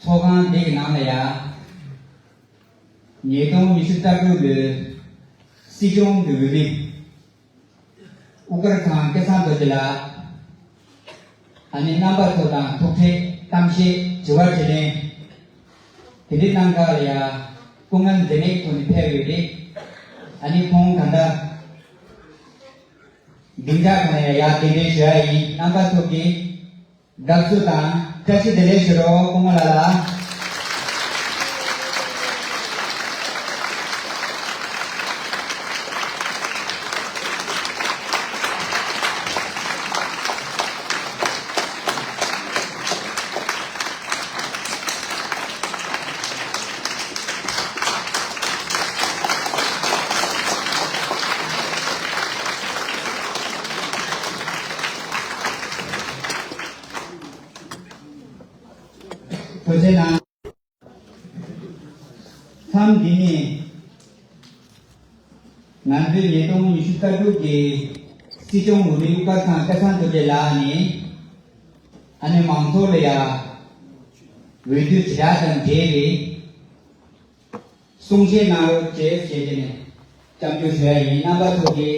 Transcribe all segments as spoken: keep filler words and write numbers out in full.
ཚོགས་ཁང་འདི་གི་ནང་ལ་ཡ། ཉིས་སྟོང་ཉི་ཤུ་རྩ་དྲུག་ལོའི་སྲིད་སྐྱོང་གི་འོས་མི། དབུ་དཀར་ཚང་སྐལ་བཟང་རྡོ་རྗེ་ལགས། ཨ་ནི་རྣམ་པ་ཚོ་དང་ཐུག་འཕྲད་གཏམ་བཤད་དྲི་བ་དྲིས་ལན། དེ་འདྲའི་གནང་ག་ལ་ཡ། སྐུ་ངལ་འཛེམས་མེད་ཐོག་ནས་ཕེབས་ཡོད་རེད། ཨ་ནི་ཁོང་གང་ལྟར། སྡིངས་ཆ་གང་ལ་ཡ་ཡར་གདན་འདྲེན་ཞུ་ཡ་ཡིན། རྣམ་པ་ཚོ་གིས། དགའ་བསུ་དང་བཀྲ་ཤིས་བདེ་ལེགས་ཞུ་རོགས། སྐུ་ངོ་ལགས་ལ། ཐུགས་རྗེ་གནང་། མཚམས་འདི་ནས་ང་ཚོའི་ཉིས་སྟོང་ཉི་ཤུ་རྩ་དྲུག་གི་སྲིད་སྐྱོང་འོས་མི་དབུ་དཀར་ཚང་སྐལ་བཟང་རྡོ་རྗེ་ལགས་ནས། ཨ་ནི་མང་ཚོགས་ལ་ཡ་འོས་བསྡུ་དྲིལ་བསྒྲགས་དང་འབྲེལ་བའི་གསུང་བཤད་གནང་རོགས་བྱས་ཞེས་བྱས་ནས་སྐྱབས་འཇུག་ཞུ་ཡ་ཡིན། རྣམ་པ་ཚོ་གིས་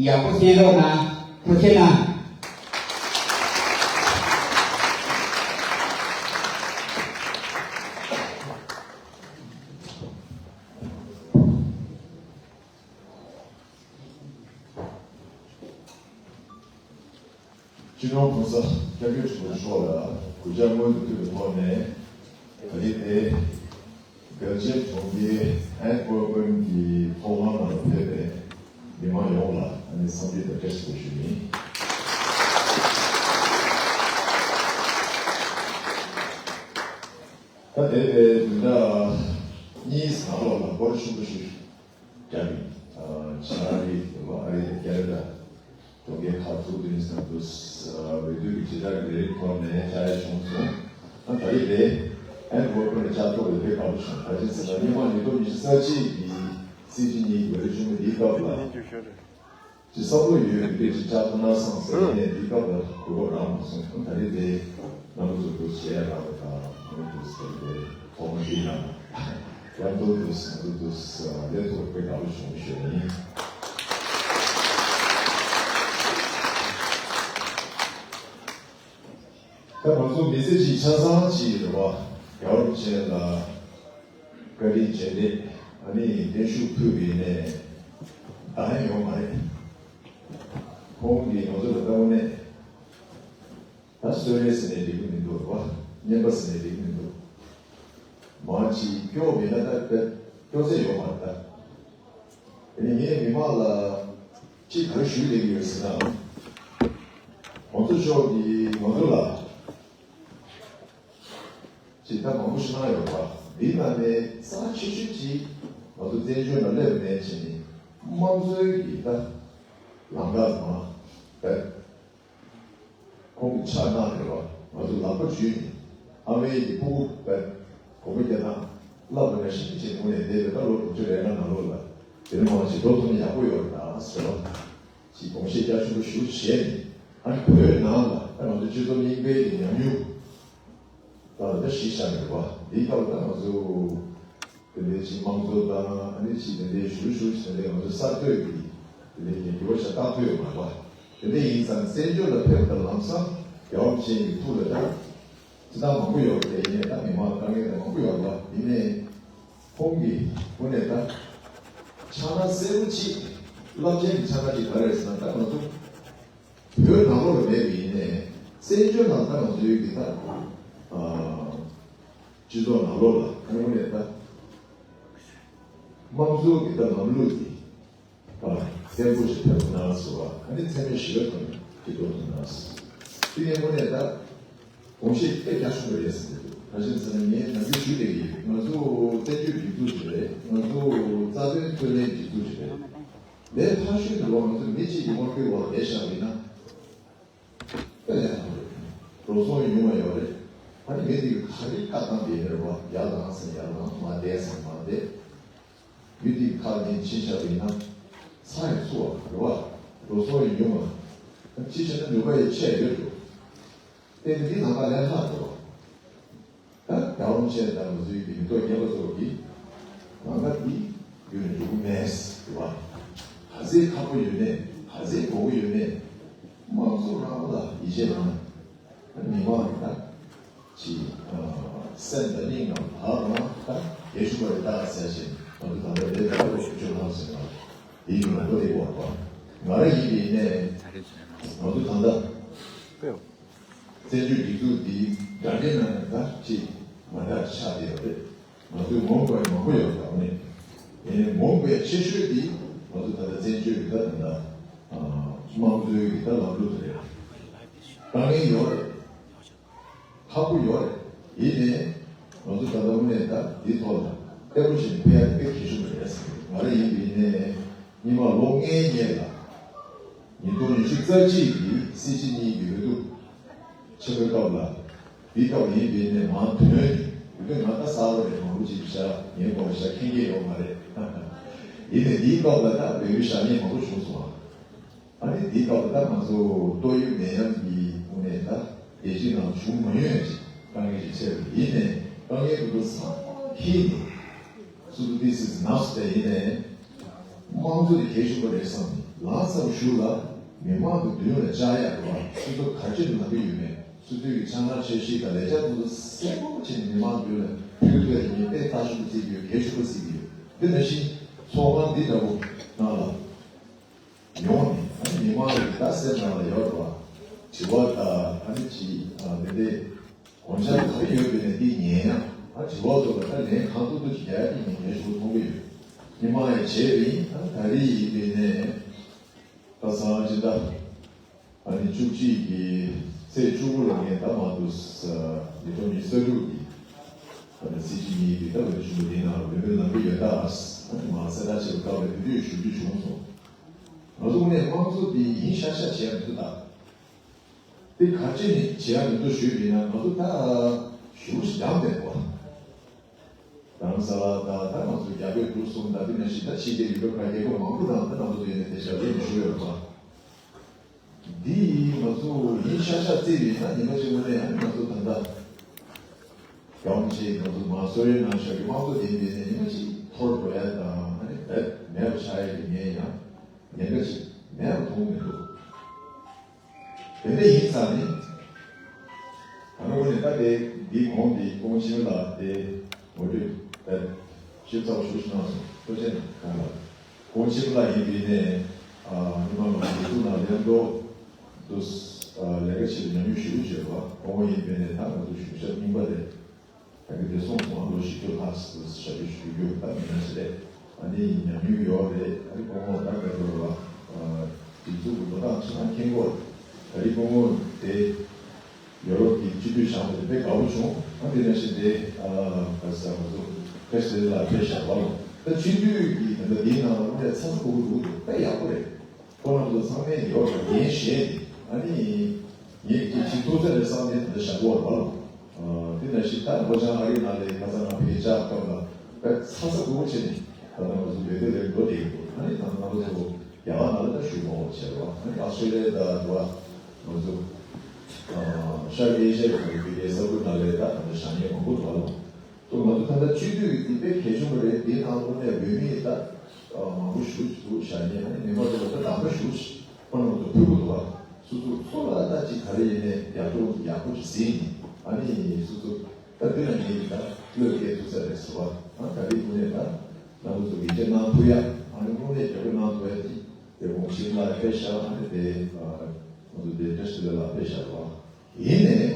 ཡག་པོ་གསན་རོགས་གནང་། ཐུགས་རྗེ་གནང་། སྤྱི་ནོར་༸གོང་ས་༸སྐྱབས་མགོན་ཆེན་པོ་མཆོག་ལ་གུས་ཕྱག་སྔོན་དུ་ཕུལ་བའི་ཐོག་ནས། ད་རེས་དེ་སྦེལ་ཇམ་གྲོང་ཁྱེར་ཨན་ཏི་ཝར་པན་གྱི་ཚོགས་ཁང་ནང་ལ་ཕེབས་པའི་མི་མང་ཡོངས་ལ་ཨ་ནི་འཚམས་འདྲི་དང་བཀྲ་ཤིས་བདེ་ལེགས་ཞུ་ཡིན། ད་འདས་པའི་བདུན་ཕྲག་གཉིས་ནང་ལོགས་ལ་འབོར་ཆེན་པོ་ཞིག་རྒྱ་མི། ཨ། ཆ་རི་དེ་བ་ཨ་རི་དང་ཁ་ན་ཌ་གྲོང་ཁྱེར་ཁག་ཚོ་དེ་ནས་བསམ་དུ་འོས་བསྡུ་གི་དྲིལ་བསྒྲགས་ལས་རིགས་ཐོག་ནས་བཅར་ཡ་བྱུང་སོང་། ཨ། ད་རེས་དེ་ཨན་ཝར་པན་ལ་བཅར་ཐུབ་པ་དཔེ་དགའ་པོ་བྱུང་། ག་རེ་ཟེར་ན་སྔོན་མ་ཉིས་སྟོང་ཉི་ཤུ་རྩ་གཅིག་གི་སྲིད་སྤྱི་གཉིས་ཀྱི་འོས་བསྡུ་བྱུང་བའི་དེའི་སྐབས་ལ། ཅིག་བསམ་བློ་ཡོད་པའི་དཔེ་ཅིག་བཅར་ཐུབ་ན་བསམ་ཟེར་ནས་འདི་སྐབས་ལ་གོ་སྐབས་རག་མ་སོང་། ད་རེས་དེ་རྣམ་པ་ཚོ་འདུ་བྱེད་རག་པ་དང་། ང་ཚོ་འདུ་བྱེད་དེ་ཐོག་མ་འདི་ཡང་ཡང་དུ་འདུ་ང་ཚོ་འདུ་ལས་ཐོག་དཔེ་དགའ་པོ་བྱུང་ཞུ་ཡ་ཡིན། ད་ང་ཚོ་མི་ཚེ་གཅིག་ཆ་ཚང་གཅིག་རེད་བ། རྒྱལ་བ་རིན་པོ་ཆེ་ལ་བཀའ་དྲིན་རྗེས་དྲན་ཨ་ནི་བརྟན་བཞུགས་ཕུལ་བའི་ནས་ད་ཡང་ཡོང་མ་རེད། ཁོང་གིས་ང་ཚོ་ལ་ལྟ་བུ་ནས་ད་གསོལ་རས་ཟེར་ནས་འགྲིག་གི་མི་འདུག་རེད་བ། རྔན་པ་ཟེར་ནས་འགྲིག་གི་མི་འདུག་མང་ཆེ་སྐྱོ་བ་མེད་ན་ད་དཔེ་སྐྱོ་ཚད་ཡོད་མ་རེད་ད། དེ་ནས་ངས་མི་མང་ལ་ཅིག་ག་རེ་ཞུ་བསྡད་ཀྱི་ཡོད་ཟེར་ན། ང་ཚོ་ཕྱོགས་ཀྱིས་ང་ཚོ་ལ་ཅིག་ད་མང་པོ་ཞིག་གནང་ཡོད་པ། འདི་ནང་ནས་རྩ་ཆེ་ཤོས་ཅིག་ང་ཚོ་བཙན་བྱོལ་ནང་སླེབས་ནས་བྱས་ནས་དམངས་གཙོའི་གི་ད་ལམ་ཁ་མ་ད། ཁོང་གིས་ཕྱག་གནང་རེད་བ། ང་ཚོ་ལག་པ་འཇུས་ནས་ཨ་མའི་གི་ཕྲུ་གུ་བས་གོམ་པ་རྒྱག་སྟངས་བསླབ་དགོས་ན་ཤིན་ཏུ་ཅིག་ངོ་ནས་བསྡད་པའི་ད་ལོ་དྲུག་ཅུ་རེ་ལྔ་ནང་ལོགས་ལ་དེ་རིང་མང་ཞིག་འགྲོ་ཐུབ་ན་ཡག་པོ་ཡོད་རེད་ད་ཟེར་བ། ཅིག་དགོངས་བཞེས་རྒྱ་ཆེན་པོ་ཞུ་བྱས་ནས་ཨ་ནི་བོད་ནང་ལ་ད་ང་ཚོ་སྤྱི་ཚོགས་རྙིང་པའི་གི་ཉམས་མྱོང་ད་ལ་ད་གཞི་བཞག་ནས་རེད་བ། འདིའི་སྐབས་ལ་ད་ང་ཚོ། དེ་འདྲའི་ཅིག་དམངས་གཙོ་དང་ཨ་ནི་ཅིག་དེ་འདྲའི་ཞུ་ཞུ་ཞུ་དེ་འདྲའི་ང་ཚོ་གསར་གཏོད་ཀྱི་དེ་འདྲའི་འགྱུར་བ་ཞིག་བཏང་ཐུབ་ཡོད་མ་རེད་པ། དེ་འདྲ་ཡིན་ཙང་བཙན་བྱོལ་ལ་ཕེབས་པ་དང་ལམ་སང་རྒྱལ་བ་རིན་པོ་ཆེ་གི་ཐུགས་ལ་ད་ཅི་ཐང་མང་པོ་ཡོད་པ་དེ་ཡིན་ནའི་ད་མི་མང་དཀའ་ངལ་དང་མང་པོ་ཡོད་པ་ཡིན་ནའི་ཁོང་གི་ངོས་ནས་ད་ཕྱག་ན་གསལ་པོ་ཅིག་རླབས་ཆེན་གྱི་ཕྱག་ན་ཅིག་ག་རེ་རེད་ཟེར་ན་ད་ང་ཚོ་བོད་ནང་ལོགས་ལ་མེད་པ་ཡིན་ནའི་བཙན་བྱོལ་ནང་ད་ང་ཚོའི་གི་ད་ཨ། སྤྱི་ཚོགས་ནང་ལོགས་ལ་ཨ་ནི་དངོས་གནས་ད་དམངས་གཙོ་གི་ད་ལམ་ལུགས་དེ་ཨ་བརྟན་པོ་ཞིག་ཕེབས་ཐུབ་ན་ཟེར་བ། ཨ་ནི་འཚེ་མེད་ཞི་བའི་ཐོག་ནས་ཀྱི་འགྲོ་ཐུབ་ན་ཟེར། དེ་ནས་དངོས་གནས་ད་དགོངས་བཞེས་དཔེ་རྒྱ་ཆེན་པོ་རེད་ཟེར་གྱི་འདུག་ག་རེ་ཟེར་ན་ངས་ནམ་རྒྱུན་ཞུས་བསྡད་ཀྱི་ཡོད། ང་ཚོ་བཙན་བྱོལ་སྒྲིག་འཛུགས་ཅིག་རེད། ང་ཚོ་རྩ་དོན་རྩོད་ལེན་སྒྲིག་འཛུགས་ཅིག་རེད། ལས་ཐག་ཤོས་ནས་ལོ་ང་ཚོ་མི་གཅིག་གི་དབང་སྒྱུར་འོག་ལ་བསྡད་བཞག་པ་ཡིན་ན། དཔེ་ལས་སླ་པོ་རེད། འགྲོ་སོང་ཉུང་བ་ཡོད་རེད། ཨ་ནི་མི་དེ་ག་རེ་བཀའ་བཏང་བསྡད་ཡོད་རེད་བ། ཡར་ལངས་ཟེར་ཡར་ལངས། མར་བསྡད་ཟེར་མར་བསྡད། མི་དེ་ཁ་ནས་ཕྱིན་བཞག་པ་ཡིན་ན་ཚ་ཡང་ཚུགས་པ་རེད་བ། འགྲོ་སོང་ཡང་ཉུང་བ། ཕྱིན་བཞག་ན་ཉོ་ག་ཡང་ཆད་ཡོད་འགྲོ། དེ་ནི་འདི་ནང་ལ་ལས་སླ་འགྲོ་བ། ད་ རྒྱལ་བ་རིན་པོ་ཆེ་དང་ང་ཚོའི་གི་མི་ཐོག་རྒན་པ་ཚོ་གིས་ལམ་ཁ་འདི་བརྒྱུད་ནས་འགྲོ་གི་མེད་ཟེར་བ། ག་ཚོད་ཁག་པོ་ཡོད་ནའི་ག་ཚོད་དགོས་ཀྱི་ཡོད་ནའི་དམངས་གཙོ་རང་ལ་ཡིད་ཆེས་གནང་། མི་མང་གི་ད་ཅི་སེམས་དང་སྙིང་ནང་བག་རང་ད་རྒྱལ་ཞུ་བ་རེད་ད་ཟེར་བཞིན་ང་ཚོ་ད་ལྟ་ལས་ཀ་རོགས་ཞུ་ཆོག་ལ་ཟེར་བ། དེའི་ཡོང་ལ་འགྲོ་དེ་བར་བ། ང་རང་ཡིན་པའི་ནས་ང་ཚོ་ད་ལྟ་བཙན་བྱོལ་སྒྲིག་འཛུགས་འདིའི་དགྲ་འདྲེ་ནང་ནས་ད་ཅིག་མ་འདྲ་ཆགས་བསྡད་ཡོད་རེད། ང་ཚོའི་ངོམ་དགོས་མང་པོ་ཡོད་རེད་ནས། ཡིན་ནའི་ངོམ་དགོས་ཆེ་ཤོས་འདི་ང་ཚོ་ད་ལྟ་བཙན་བྱོལ་གྱི་ད་ད་ལྟ་དམངས་གཙོའི་གི་ད་ལམ་ལུགས་དེ་རེད། དཀའ་ངལ་ཡོད་རེད། ཁག་པོ་ཡོད་རེད། ཡིན་ནའི་ང་ཚོ་ད་ལྟ་དངོས་གནས་ད་འདི་ཐོག་ལ་བརྟན་པོ་བྱས་ནས་ཕེབས་ཡ་དེ་དཔེ་གལ་ཆེན་པོ་རེད་ཟེར། ང་རང་ཡིན་པའི་ནས་སྔོན་མ་ལོ་ལྔའི་སྔོན་ལ་ཉིས་སྟོང་ཉི་ཤུ་རྩ་གཅིག་གི་སྲིད་སྤྱི་གཉིས་ཀྱི་འོས་བསྡུ་ཆེན་མོའི་སྐབས་ལ། འདི་སྐབས་ཡིན་པའི་ནས་མང་དོན་འོས་བསྡུ་ང་ད་གསར་པ་རེད། མང་པོ་ཅིག་བཞག་ངའི་སྐོར་བཞག་མཁྱེན་མཁན་ཡོད་མ་རེད། ཡིན་ནའི་འདིའི་སྐབས་ལ་ད་འོས་བསྡུ་བཞག་མཁན་མང་པོ་བྱུང་སོང་ཨ། ཨ་ནི་དེའི་སྐབས་ལ་ད་ང་ཚོ་ཏོག་དབྱིབས་ནད་ཡམས་ཀྱི་དབང་ནས་ད་རྒྱལ་སྤྱིའི་ནང་བྱུང་མ་མྱོང་ཡ་ཅིག་དཀའ་ངལ་ཅིག་འཕྲད་པ་ཡིན་ནའི་དཀའ་ངལ་དེ་ཚོ་ཚང་མ་འཁྱེར་ནས་སུ་དུ་ཏི་སིས་ནགས་སུ་བསྡད་ཡིན་ནའི་དམངས་གཙོ་དེ་གལ་ཆེན་པོ་རེད་བསམ་ནས་ལངས་ཚར་བ་གཞུག་ལ་མི་མང་གི་མདུན་ལ་བཅར་ཡག་རེད་བ། སུ་ཚོ་ག་ཅི་ལ་ལབ་ཀྱི་ཡོད་མེད། སུ་ཚོའི་གི་འཆར་སྣང་འཆར་གཞི་དང་ལས་འཆར་དེ་ཚོ་གསལ་པོ་བྱས་ནས་མི་མང་མདུན་ལ་ཕུལ་ཐུབ་ཡ་དེ་ངས་དཔེ་ཐག་ཆོད་པོ་བརྩི་གི་ཡོད། གལ་ཆེན་པོ་བརྩི་གི་ཡོད། འདི་ནང་བཞིན་ཚོགས་ཁང་འདི་འདྲ་པོ་ནང་ལ། ཡོང་ནས་ཨ་ནི་མི་མང་གི་ད་སེམས་ནང་ལ་ཡོད་པ། དྲི་བ་དང་ཨ་ནི་ཅི་ཨ་དེ་འདྲའི་དགོངས་འཆར་ག་རེ་ཡོད་པའི་ནས་འདི་ཉན་ཡང་ཨ་དྲི་བ་ཚོ་ལ་ད་ལན་གང་ཐུབ་ཐུབ་ཅིག་རྒྱག་ཡ་དེ་ངས་ངས་ཞུ་མཐོང་གི་ཡོད། མི་མང་ཡང་བྱས་པ་ཡིན། ཨ་ནི་ད་རེས་ཡིན་པའི་ནས་ད་སང་སྤྱི་ཟླ་ཨ་ནི་བཅུ་གཅིག་གི་ཚེས་བཅུ་དགུ་ལ་ངས་ད་མ་འདུག་ཉིས་སྟོང་ཉི་ཤུ་རྩ་དྲུག་གི་ཨ་ནི་སྲིད་སྤྱི་གཉིས་ཀྱི་ད་འོས་ཤོག་འདི་ནང་འོས་མི་ལངས་ཀྱི་ཡོད་ད། ཨ་ནི་མ་གསལ་བསྒྲགས་བྱས་པ་སྐབས་ལ་དེ་དུས་ཞུ་རྒྱུ་བྱུང་སོང་། ང་ཚོ་ནས་དམངས་གཙོ་འདི་ཡིན་ཤག་ཤག་བྱས་མི་འདུག་ད། དེ་ག་ཅི་ནས་བྱས་མི་འདུག་ཞུས་པ་ཡིན་ན་ང་ཚོ་ད་ཞུ་ཞིག་འདང་བསྡད་པ། རྡ་རམ་ས་ལ་ད་ད་ང་ཚོ་རྒྱ་བོད་འབྲུག་གསུམ་ད་དེ་ནང་བཞིན་ད་ཕྱི་རྒྱལ་ཡུལ་གྲུ་ཁག་རྒྱལ་ཁབ་མང་པོ་དང་ད་ང་ཚོ་ཡོད་ནས་དེ་ཞབས་ཕྱི་ཞུ་ཡོད་པ། འདི་ཡིན་ང་ཚོ་ཡིན་ཤག་ཤག་བརྩིས་པ་ཡིན་ན་ཉི་མ་གཅིག་ནང་ནས་ང་ཚོ་ད་ལྟ་རྒྱ་བོད་ཆེ་ང་ཚོ་མ་སོ་ཡོད་ནང་བཞག་གི་དམངས་གཙོ་ལྡན་པའི་ནས་ཉི་མ་གཅིག་འཐོར་འགྲོ་ཡ་དང་ཨ་ནི་རྦད་མེད་པ་ཆགས་ཡ་གི་ཉེན་ཡང་ཉེན་ཁ་ཅིག་མེད་པ་མཐོང་མི་ཐུབ། དེ་འདྲ་ཡིན་ཙང་ནི། ད་ནི་འོ་ནི་ད་དེ་འདིའི་གོང་འདི་ཀོང་ཆེན་ལ་དེ་ངོ་སྤྲོད་དཔེ་ཞིབ་ཚགས་ཞུ་ཞུ་གནང་སོང་། ཐུགས་རྗེ་གནང་ལ། ཀོང་ཆེན་ལ་ཡིན་པའི་ནས་ཨ་ཉི་མ་ང་ཚོ་འདི་ཚོ་ནང་ལེན་འགྲོ་འདུག་ཨ་ལས་ཀ་བྱེད་པའི་ཉམས་མྱོང་ཞུ་རྒྱུ་བྱེད་པ་ཁོང་ཡིན་པའི་ནས་ད་ང་ཚོ་གཞུང་ཞབས་རྙིང་པ་དེ། ད་གིན་དེ་སོང་སོང་ལོ་བཞི་བཅུ་ལྷག་ཞབས་ཞུ་ཞུ་རྒྱུ་ད་མི་སྣ་ཞིག་རེད། ཨ་ནི་ཉམས་མྱོང་ཡོད་རེད། ཨ་ནི་སྐུ་ངོ་ད་ག་ཚོད་རེད་བ། སྒྲིག་འཛུགས་ཀྱི་འགྲོ་སྟངས་ཆ་ཚང་མཁྱེན་གྱི་ཡོད་རེད། ད་རེས་སྐུ་ངོ་དེ་ཡོ་རོབ་ཀྱི་སྤྱི་འཐུས་བཞེངས་པ་དེ་དཔེ་དགའ་པོ་བྱུང་། ཨ་དེ་ནང་བཞིན་དེ་ག་ས་ང་ཚོ་ཁ་ཤས་ལ་ཕེབས་བཞག་པ་ལ་ད་སྤྱི་འཐུས་ཀྱི་ད་ལྟ་དེའི་ནང་ལ་དངོས་གནས་ཚ་ཚ་འུར་འུར་འདུག་དཔེ་ཡག་པོ་རེད། ཁོ་རང་ཚོ་ཚང་མས་ཡོད་པ་ངས་ཤེས་ཏེ་ཨ་ནི་ངས་ཀྱི་ཅིག་ཐུགས་ཚད་རེ་བསམ་ནས་ད་ལྟ་བཞག་གོ་ར་ལོ། དེ་ནང་བཞིན་ད་ལྷོ་བྱང་ཨ་རིའི་ནང་ལ་ཁ་སང་ང་ཕེབས་བཅར་སྐབས་ལ་དཔེ་ཚ་ཚ་འུར་འུར་བྱས་ནས་ད་ལྟ་ང་ཚོ་ལས་དེ་ལས་འགྲོ་བསྡད་ཡོད། ཨ་ནི་ད་ང་ཚོ་རྒྱ་གར་ནང་ལ་ད་བཞུགས་མ་འོང་བྱས་རོགས། ཨ་ནི་ཨ་སི་ཊྲེ་ལི་ཡ་དང་འགྲོ་བ་ང་ཚོ་ཤར་ཨེ་ཤ་ཡ་གི་ས་ཁུལ་ནང་ལ་ད་ད་ལྟ་བཞེངས་མཁན་མང་པོ་འདུག་ལ། ཏོ་ང་ཚོ་ད་ལྟ་སྤྱི་འཐུས་ཀྱི་དེ་དཔེ་གལ་ཆེན་པོ་རེད། དེའི་ནང་ལོགས་ནས་འོས་མི་ད་མང་པོ་ཞུ་ཞུ་བཞག་ནས་ཨ་ནི་མི་མང་ཚོ་ལ་ད་གདམ་ག་ཞུ་ཁོ་རང་ཚོ་ཕུལ་དགོས་འདུག་བ། སོ་སོ་ཚོ་ལ་ད་ཅིག་ག་རེ་ཡིན་ནས་ཡག་པོ་ཡག་པོ་ཅིག་ཟིན་ནས་ཨ་ནི་སོ་སོ་ད་དེ་ལ་ངེད་ཀྱི་ད་བློས་འཁེལ་ཐུབ་ས་རེད་ཟེར་བ། ཨ་ད་རེས་དངོས་གནས་ད་ང་ཚོ་ཚོ་ཡིད་ཆེས་གནང་ཐུབ་ཡ་ཨ་ནི་དངོས་གནས་རྒྱབ་སྐྱོར་གནང་ཐུབ་ཡ་ཅིག་དེ་གོང་ཞིག་ལ་ཕེབས་ཤག་ཨ་ནི་དེ་ང་ཚོ་དེ་བཀྲ་ཤིས་བདེ་ལེགས་ཕེབས་ཤག་རེད་བ། ཡིན་ནའི།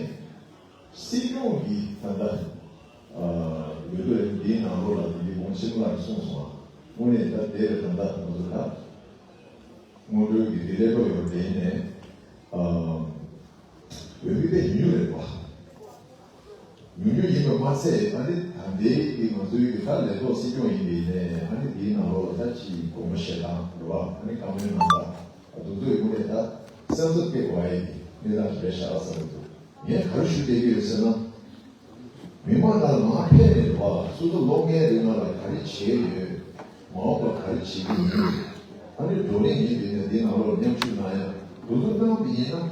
སྲིད་སྐྱོང་གིས་ད་ལྟ། འོས་བསྡུ་འདིའི་ནང་ལོགས་ལ་དེ་འདི་དགོངས་ཆེན་ལགས་གསུངས་སོང་ང་། དངོས་གནས་ད་དེ་ལ་ད་ལྟ་ང་ཚོ་ད། སྔོན་འགྲོའི་གི་དེ་ལས་ཐོག་ཡོད་དེ་ཡིན་ནའི། འོས་བསྡུ་དེ་ཉུང་ཉུང་རེད་པ། ཉུང་ཉུང་ཡིན་པ་མ་ཚད་ཨ་ནི་ད་ལྟའི་གི་ང་ཚོའི་གི་ད་ལས་ཐོག་སྲིད་སྐྱོང་ཡིན་པ་ཡིན་ནའི་ཨ་ནི་དེའི་ནང་ལོགས་ལ་ད་ཅིག་དགོངས་པ་བཞེས་སྟངས་རེད་བ། ཨ་ནི་བཀའ་མོལ་གནང་སྟངས་དེ་ཚོ་ཡིན་དངོས་གནས་ད་སེམས་འཚབ་སྐྱེ་བ་ཡི་གནས་སྟངས་ཤིག་རེད་ཤག་བསམ་གྱི་འདུག་ངས་ག་རེ་ཞུ་བསྡད་ཀྱི་ཡོད་ཟེར་ན། མི་མང་ནང་ལ་མར་ཕེབས་ནས་རེད་བ། སོ་སོ་ལོ་ལྔའི་རིང་ལ་ག་རེ་བྱས་ཡོད། མ་འོངས་པ་ག་རེ་བྱེད་ཀྱི་ཡིན། ཨ་ནི་བགྲོ་གླེང་ཡིན་པས་ན་འདི་ནང་ལོགས་མཉམ་ཞུགས་གནང་ཡ་འདུ་འཛོམས་གནང་བ་ཡིན་ན།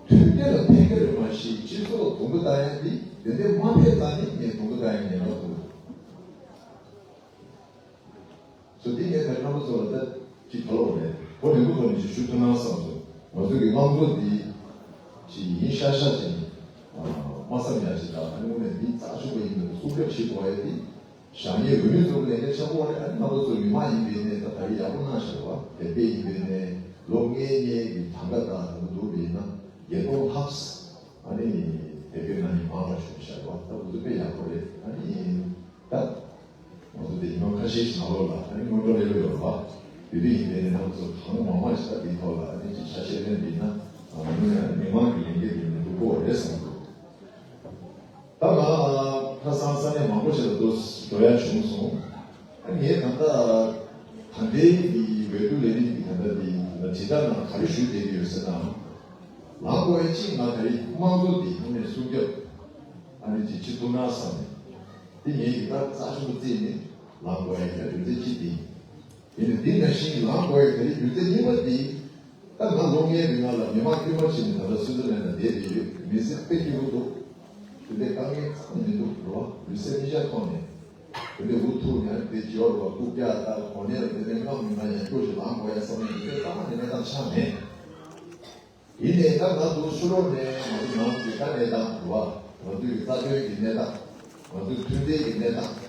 དོན་གནད་ལ་ཕན་ཁེ་རེད་མ་གཞི་སྤྱི་ཚོགས་ལ་དུམ་བུ་བཏང་ཡ་འདི་ དེ་འདྲའི་མ་ཕེབས་ཙང་ནི་ངས་དུང་དུ་བཏང་ཡང་ཉན་ལ་ཐུག་སོ། འདི་ངས་ད་རྣམ་པ་ཚོ་ལ་ད་ཅིག་ག་ལོག་རེད། གོ་རིང་པོ་ཐོག་ནས་ཅིག་ཞུ་ཐུབ་ན་བསམ་སོང་། ང་ཚོ་གི་དམངས་གཙོ་འདི་ཅིག་ཡིན་ཤག་ཤག་ཅིག་ཡིན། མ་བསམ་ཡག་ཅིག་དང་ཨ་ནི་དངོས་གནས་འདི་རྩ་ཆེན་པོ་ཡིན་པའི་སྲུང་སྐྱོབ་བྱེད་དགོས་ཡ་འདི། བཞག་ཉེས་འོས་མི་ཚོ་ལས་ཀ་ཆེན་པོ་རེད། ཨ་ནི་ང་ཚོ་མི་མང་ཡིན་པའི་གནས་ད་ད་རེས་ཡག་པོ་གནང་ཤག་བ། དེ་དཔེ་ཡིན་པའི་གནས་ལོ་ལྔའི་སྔོན་གྱི་གྲངས་ཀ་དང་དུ་འདུག་པ་ཡིན་ན་བརྒྱད་སྟོང་ལྷག་ཨ་ནི་དེ་དཔེ་ན་ཡིན་མང་བ་བྱུང་ཤག་བ། ད་འུ་ཚོ་དཔེ་ཡག་པོ་རེད། ཨ་ནི་ད་ང་ཚོ་དེ་ཡིན་ནོ་ཁ་ཤས་ཤིག་ནང་ལོགས་ལ་ཨ་ནི་སྔོན་འགྲོ་ལས་རོགས་ཡོད་པ་དེ་དུས་ཡིན་པའི་ནང་ཚོ་གང་མང་མང་ཞིག་ད་དེའི་ཐོག་ལ་ཨ་ནི་ཅིག་ཆ་ཤས་ལེན་པ་ཡིན་ན་ཨ་ནི་མི་མང་གི་ལས་འགན་དེ་མི་འདུག་གོ་རེད་བསམ་འདུག་ད་ང་ཁ་སང་ས་གནས་མང་པོ་ཞིག་ལ་འགྲོ་འགྲོ་ཡ་བྱུང་སོང་། ཨ་ངས་ད་ལྟ་ད་ལྟའི་འདི་འོས་བསྡུ་ལས་རིམ་གྱི་ད་ལྟ་འདི་ང་དྲིལ་བསྒྲགས་ནང་ག་རེ་ཞུ་བསྡད་ཀྱི་ཡོད་ཟེར་ན། ལངས་དགོས་ཡ་གཅིག་ང་ད་རེས་དམངས་གཙོ་འདི་ཐོག་ནས་སྲུང་སྐྱོབ་ཨ་ནི་ཅིག་བྱེད་ཐུབ་ན་བསམ་ནས། འདི་ངའི་ཡིག་ཐག་རྩ་ཆེན་པོ་བརྩིས་ནས་ལངས་དགོས་ཡ་གི་རྒྱུ་མཚན་གཅིག་འདི་ཡིན། ཡིན་ནའི་འདི་ནང་བཞིན་ལངས་དགོས་ཡ་གི་རྒྱུ་མཚན་གཉིས་པ་འདི། ད་ང་ལོ་ལྔའི་རིང་ལ་མི་མང་དཀྱུས་མ་ཕྱིན་ནས་ད་ལྟ་སུའི་ཙི་ལན་ལ་བསྡད་དེ་ཡོད། མི་ཚེ་དཔེ་སྐྱིད་པོ་འདུག་དེ་འདྲའི་དཀའ་ངལ་རྩ་ནས་མི་འདུག་རོ། ལུས་སེམས་གཉིས་ཆ་ཐོག་ནས་དེ་འདྲའི་འུ་ཐུག་ནས་དེ་བྱེད་རོགས་རྐུབ་བཀྱག་དང་གོ་གནས་ལ་དེ་འདྲའི་རྔམ་མི་ང་ཡང་སྐྱོ་ཞིག་ལངས་དགོས་ཡ་བསམ་ནས་དེ་འདྲའི་རྩ་བ་ནས་གནས་སྟངས་ཆགས་མེད། ཡིན་ནའི་ད་ང་ཚོ་ཕྱི་ལོགས་ནས་ང་ཚོ་ནང་གི་ད་གནས་སྟངས་རེད་བ། ང་ཚོའི་གི་རྩ་དོན་གྱི་གནས་སྟངས། ང་ཚོའི་མཐུན་ལྡན་གྱི་གནས་སྟངས།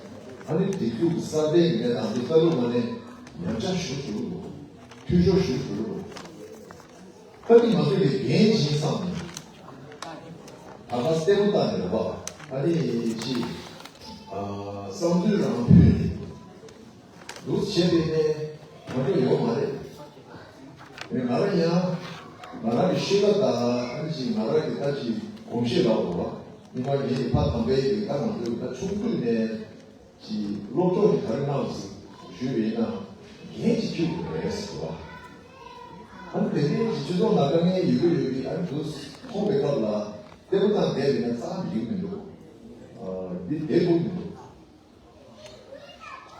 ཨ་ནི་སྒྲིག་འཛུགས་ཀྱི་སྲ་བརྟན་གྱི་གནས་སྟངས་འདི་ལྟ་ལུགས་ང་ནས་ཉམས་ཆག་ཞུ་ཞུ་རུ་འདུག་འཐུས་ཤོར་ཞུ་ཞུ་རུ་འདུག་ད་ནི་ང་ཚོའི་གི་འགན་བཞེས་བསམ་ནས་ད་ག་སྟེ་རུ་བཏང་ནས་རེད་བ། ཨ་ནི་ཅི་བསམ་ཚུལ་རང་ཕུལ་ནས། འདུག་བྱས་པས་ནས་གང་འགྲོ་ཡོད་མ་རེད། ང་རང་ཡང་ང་རང་གི་ཤེས་པ་དང་ཨ་ནི་ཅིག་ང་རང་གི་ད་ཅིག་གོམས་གཤིས་ལ་འོ་བ་ཉི་མ་ངེད་ཀྱི་ཕ་དམ་པའི་གི་ད་ང་ཚོའི་ད་ཆུང་དུས་ནས་ཅིག་སློབ་གྲོགས་ཀྱི་ག་རེ་གནང་ཟིག་ཞུས་པ་ཡིན་ན་འགན་ཅིག་འཁྱེར་དགོས་རེད་ཟེར་བ། ཨ་ནི་དེ་ནས་ཅིག་སྤྱི་ཚོགས་ནང་དཀའ་ངལ་ཡོད་ཀྱི་ཡོད་ཀྱི་ཨ་ནི་འདུག་མཐོང་པའི་སྐབས་ལ་ལྟད་མོ་བཏང་བསྡད་པ་ཡིན་ན་རྩ་བ་འགྲིག་མི་འདུག་འདི་བསྡད་དགོས་མི་འདུག་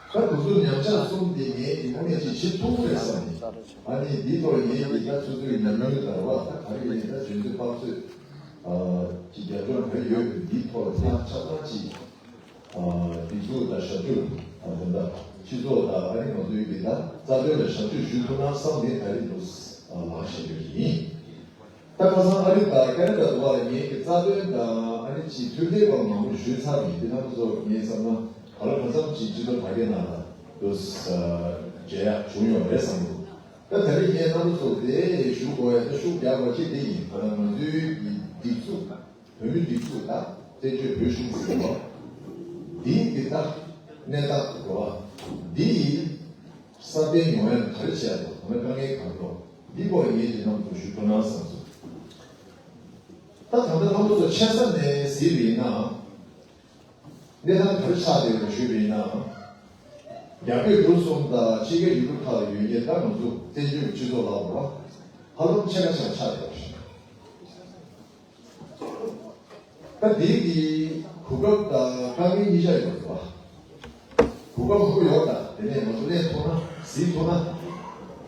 ད་དུང་ཚོ་ཉམས་ཆག་གསུམ་དེ་ངས་ཀྱི་ངོ་ནས་ཅིག་བྱེད་ཐུབ་ཀྱི་རེད་བསམ་ནས། ཨ་ནི་འདིའི་ཐོག་ངས་ཀྱི་ད་ཚོད་ཚོད་ཉམས་མྱོང་ཡོད་དར་བ་ད་ག་རེ་ཡིན་ད་འཇོན་ཚོད་དཔག་ཚོད་ཀྱི་རྒྱབ་ལྗོངས་ག་རེ་ཡོད་པའི་འདིའི་ཐོག་ལ་ཐག་ཆ་ཚང་ཅིག་སྒྲིག་འཛུགས་དང་ཞབས་ཞུ་དང་དེ་འདྲ་སྤྱི་ཚོགས་དང་ཨ་ནི་ང་ཚོའི་གི་ད་རྩ་དོན་ལ་ཞབས་ཞུ་ཞུ་ཐུབ་ན་བསམ་ནས་ད་རེས་འདུག་ལངས་བཞིན་ཡོད་ཡིན། ད་ཁ་སང་ཨ་རི་དང་ཁ་ན་ཌ་དུ་བ་ལ་ངེད་ཀྱི་རྩ་དོན་དང་ཨ་རི་ཅིག་མཐུན་འབྲེལ་བ་མང་པོ་ཞུས་ཚར་ཡིན། དེ་རྣམ་པ་ཚོ་ངས་བསམ་ན་ག་ལ་གང་འཚམ་ཅིག་སྤྱི་ཚོགས་དྲ་རྒྱ་ནང་ལ་དུ་མཇལ་ཡག་བྱུང་ཡོད་རེད་བསམ་འདུག་ད་ད་རེས་ངས་རྣམ་པ་ཚོ་དེ་ཞུ་དགོས་ཡ་ད་ཤུགས་རྒྱག་དགོས་ཅིག་དེ་ཡིན། ད་ང་ཚོའི་གི་སྒྲིག་འཛུགས་བོད་མི་སྒྲིག་འཛུགས་དང་བཙན་བྱོལ་བོད་གཞུང་ཟེར་བ་འདིའི་གི་ད་གནས་སྟངས་དུ་གོ་བ་འདི་ཡིན། སྲ་བརྟན་ཡོང་ཡ་ལ་ག་རེ་བྱས་འདུག་ད་ལྟ་དཀའ་ངལ་གང་འདུག་འདི་སྐོར་ངས་ཀྱི་རྣམ་པ་ཚོ་ཞུ་ཐུབ་ན་བསམ་སོང་། ད་ད་ལྟ་རྣམ་པ་ཚོ་ཆེ་ས་ནས་གཟིགས་པ་ཡིན་ན། གནས་སྟངས་ག་རེ་ཆགས་བསྡད་ཡོད་ཞུས་པ་ཡིན་ན། རྒྱ་བོད་འབྲུག་གསུམ་དང་ཕྱི་རྒྱལ་ཡུལ་གྲུ་ཁག་ལ་ཡོད་མཁན་ད་ང་ཚོ་བཙན་བྱོལ་སྤྱི་ཚོགས་ལ་འོ་ཧ་ལམ་ཕྱེད་ཀ་ཕྱེད་ཀ་ཆགས་བསྡད་ཡོད་ཞུ། ད་འདི་གི་གོ་སྐབས་དང་དཀའ་ངལ་གཉིས་ཆ་ཡོད་རེད་བ། གོ་སྐབས་མང་པོ་ཡོད་ད། དེ་ནས་ང་ཚོ་གླེང་ཐུབ་ན་གཟིགས་ཐུབ་ན།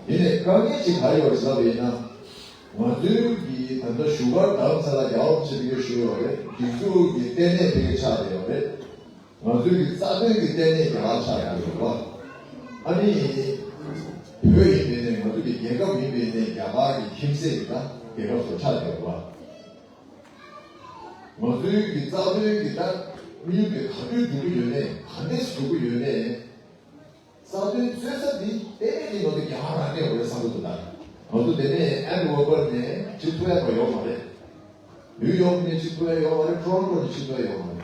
ཡིན་ནའི་དཀའ་ངལ་ཅིག་ག་རེ་ཡོད་རེད་ཟེར་བ་ཡིན་ན། ང་ཚོའི་གི་ད་ལྟ་བཞུགས་སྒར་རྡ་རམ་ས་ལ་རྒྱལ་བ་རིན་པོ་ཆེ་ཕ་གིར་བཞུགས་ཡོད་རེད། སྒྲིག་འཛུགས་ཀྱི་ལྟེ་གནས་ཕ་གིར་ཆགས་བསྡད་ཡོད་རེད། ང་ཚོའི་གི་རྩ་དོན་གྱི་ལྟེ་གནས་རྒྱ་གར་ཆགས་བསྡད་ཡོད་རེད་བ། ཨ་ནི་བོད་ཡིན་པའི་ནས་ང་ཚོ་གི་རྒྱལ་ཁབ་ཡིན་པའི་ནས་རྒྱ་གར་གྱི་ཁྱིམ་མཚེས་ཀྱི་ད་རྒྱལ་ཁབ་ཚོ་ཆགས་བསྡད་ཡོད་རེད་བ། ང་ཚོའི་གི་རྩ་དོན་གྱི་ད་དམིགས་ཡུལ་དེ་ག་དུས་འགྲུབ་ཀྱི་ཡོད་མེད་ག་འདྲས་སུ་འགྲུབ་ཀྱི་ཡོད་མེད། རྩ་དོན་རྩོད་ས་འདི་དཔེ་མེད་ཀྱི་ང་ཚོ་རྒྱ་གར་རང་སྐད་འོས་བསམ་བློ་འདུག་ད། ང་ཚོ་དེ་ནས་ཨན་ཝར་པར་ནས་ཅིག་ཐུག་ཡ་ག་ཡོད་མ་རེད། ནིའུ་ཡོག་ནས་ཅིག་ཐུག་ཡ་ཡོད་མ་རེད། ཊོ་རོན་ཊོ་ནས་ཅིག་ཐུག་ཡ་ཡོད་མ་རེད།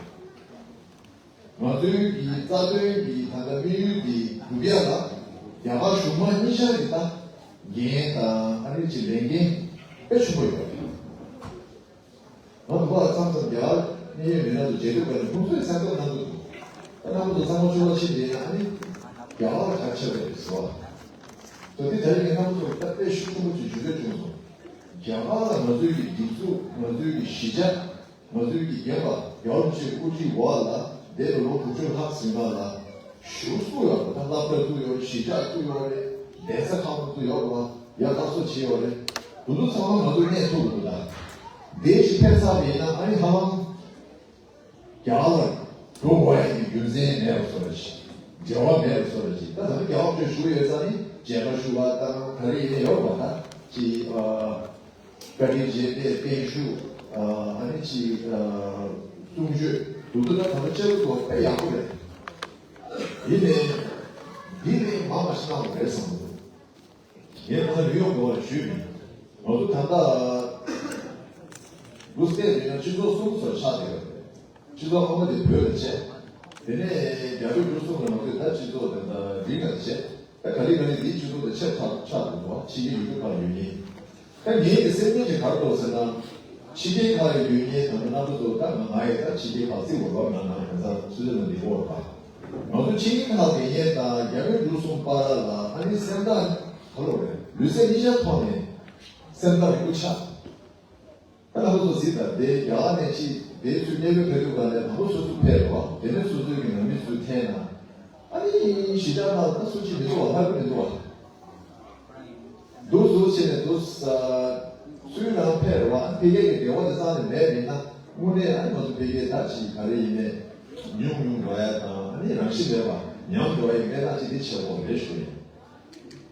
ང་ཚོའི་གི་རྩ་དོན་གྱི་ད་ལྟ་དམིགས་ཡུལ་འདི་འགྲུབ་ཡ་ལ་རྒྱ་གར་གཞུང་མང་གཉིས་ཆར་གྱི་ད་འགན་དང་ཨ་རི་ཅིག་ལས་འགན་དཔེ་ཆེན་པོ་ཡོད་རེད། ང་ཚོ་ལ་མཚམས་མཚམས་རྒྱ་གར་གནད་ཡོད་མི་སྣ་ཚོ་མཇལ་དུས་ཀ་ནས་ཁོང་ཚོས་མཚན་རྟགས་གནང་གི་འདུག་ད་རྣམ་པ་ཚོ་ཚང་མ་ཆོས་པ་ཕྱིན་བསྡད་ན་ཨ་ནི་རྒྱ་གར་ལ་ག་རེ་བྱས་པ་རེད་ཟེར་བ། ད་འདི་ད་རེས་ངས་རྣམ་པ་ཚོར་ད་དཔེ་ཤུགས་ཆེན་པོ་ཅིག་ཞུ་འདོད་བྱུང་སོང་། རྒྱ་གར་ལ་ང་ཚོའི་གི་སྒྲིག་འཛུགས་ང་ཚོའི་གི་གཞིས་ཆགས། ང་ཚོའི་གི་རྒན་པ་རྒྱལ་བ་རིན་པོ་ཆེའི་དབུ་ཁྲིད་འོག་ལ་འདས་པའི་ལོ་དྲུག་ཅུ་ལྷག་ཟིན་པ་ལ་ཞུ་སུ་ཡོད་པ་ད་སློབ་གྲྭ་བཙུགས་ཡོད་རེད། གཞིས་ཆགས་བཙུགས་ཡོད་རེད། གདན་ས་ཁག་པོ་བཙུགས་ཡོད་རེད་བ། ཡ་སླར་གསོ་བྱས་ཡོད་རེད། དེ་ཚོ་ཚང་མ་ང་ཚོས་གནས་ཐུབ་ཀྱི་འདུག་ད། འདས་ཞིག་ཕེབས་ཚར་བ་ཡིན་ན་ཨ་ནི་ཧ་ལམ་ རྒྱ་ལ་འགྲོ་དགོས་ཡ་གི་རྒྱུ་མཚན་མེད་པ་བཟོ་འདྲ་ཞིག་འབྲེལ་བ་མེད་པ་བཟོ་འདྲ་ཞིག་ད་ད་ལྟ་རྒྱ་བ་ཆོས་ཞུ་ཡོད་ས་ནི་མཇལ་ཁ་ཞུ་བ་དང་ག་རེ་ཡིན་ཡོད་པ་ད་ཅི་བཀའ་དྲིན་རྗེས་དཔལ་བརྟན་བཞུགས། ཨ་ནི་ཅི་གསུང་ཆོས་འདུག་འདུག་ད་ད་ལྟ་བཅར་དུ་དཔེ་ཡག་པོ་རེད། ཡིན་ནའི་འདི་ནི་མ་མ་ཤི་ནང་རེད་བསམ་འདུག་ངས་ཁོང་ལ་ཡོད་དགོས་པ་ཞུས་མིན། ང་ཚོ་ད་ལྟ་འདུག་སྟེ་རེད་ན་སྤྱི་ཚོགས་གསུམ་སོགས་ཆགས་བསྡད་ཡོད་རེད། སྤྱི་ཚོགས་ཨ་མ་དེ་བོད་ལ་ཆད། དེ་ནས་རྒྱ་བོད་འབྲུག་གསུམ་ལ་ང་ཚོས་ད་སྤྱི་ཚོགས་དེ་འདྲ་འགྲིག་ན་ཆད། ད་ག་ལེ་ག་ལེ་འདིའི་སྤྱི་ཚོགས་དེ་ཆད་ཆགས་ཆགས་འདུག་བ་ཕྱི་རྒྱལ་ཡུལ་གྲུ་ཁག་ཡོད་མཁན། ད་ངའི་གི་སེམས་ནང་གི་ག་རེ་འདུག་ཟེར་ན། ཕྱི་རྒྱལ་ཁག་ལ་ཡོད་མཁན་དང་པོ་རྣམ་པ་ཚོ་ད་ང་ང་ཡི་ད་ཕྱི་རྒྱལ་ཁག་བརྩི་དགོས་པ་ང་ང་གང་ཟག་སུ་ལ་ན་འདི་གོ་བ། ང་ཚོ་ཕྱི་རྒྱལ་ཁག་ལ་ཡོད་མཁན་དང་རྒྱ་བོད་འབྲུག་གསུམ་བར་ལ་ཨ་ནི་སེམས་ཐག་ག་ལོ་རེད་ལུས་སེམས་གཉིས་ཆ་ཐོག་ནས་སེམས་ཐག་རིང་པོ་ཆགས། ད་ལྷག་པར་དུ་གཟིགས་དང་དེ་རྒྱ་གར་ནས་ཅི་དེ་ཚུར་གནས་སྤོས་ཕེབས་དུས་ག་ནས་དང་པོ་སོ་སོ་ཕེབས་རོགས་དེ་ནས་སོ་སོའི་གི་ནང་མི་ཚུར་འཐེན་ན་ཨ་ནི་གཞིས་ཆགས་ནང་ད་སུ་ཅི་མི་འདུག་བ་ལྷག་པ་མི་འདུག་བ། འདུག་འདུག་བྱས་ནས་འདུག་ས། སུའི་ནང་ཕེབས་རོགས་ཨ་ནི་ཕ་གིའི་གི་འབྲེལ་བ་དེ་རྩ་ནས་མེད་མིན་ན་དངོས་གནས་ཨ་ནི་ང་ཚོ་ཕ་གིའི་ད་ཅི་ག་རེ་ཡིན་ནས་ཉུང་ཉུང་འགྲོ་ཡ་དང་ཨ་ནི་རང་བཞིན་མེད་པ་ཉམས་འགྲོ་ཡ་གི་གནས་སྟངས་ཅིག་དེ་ཆེ་བོ་རེད་ཞུ་ཡིན།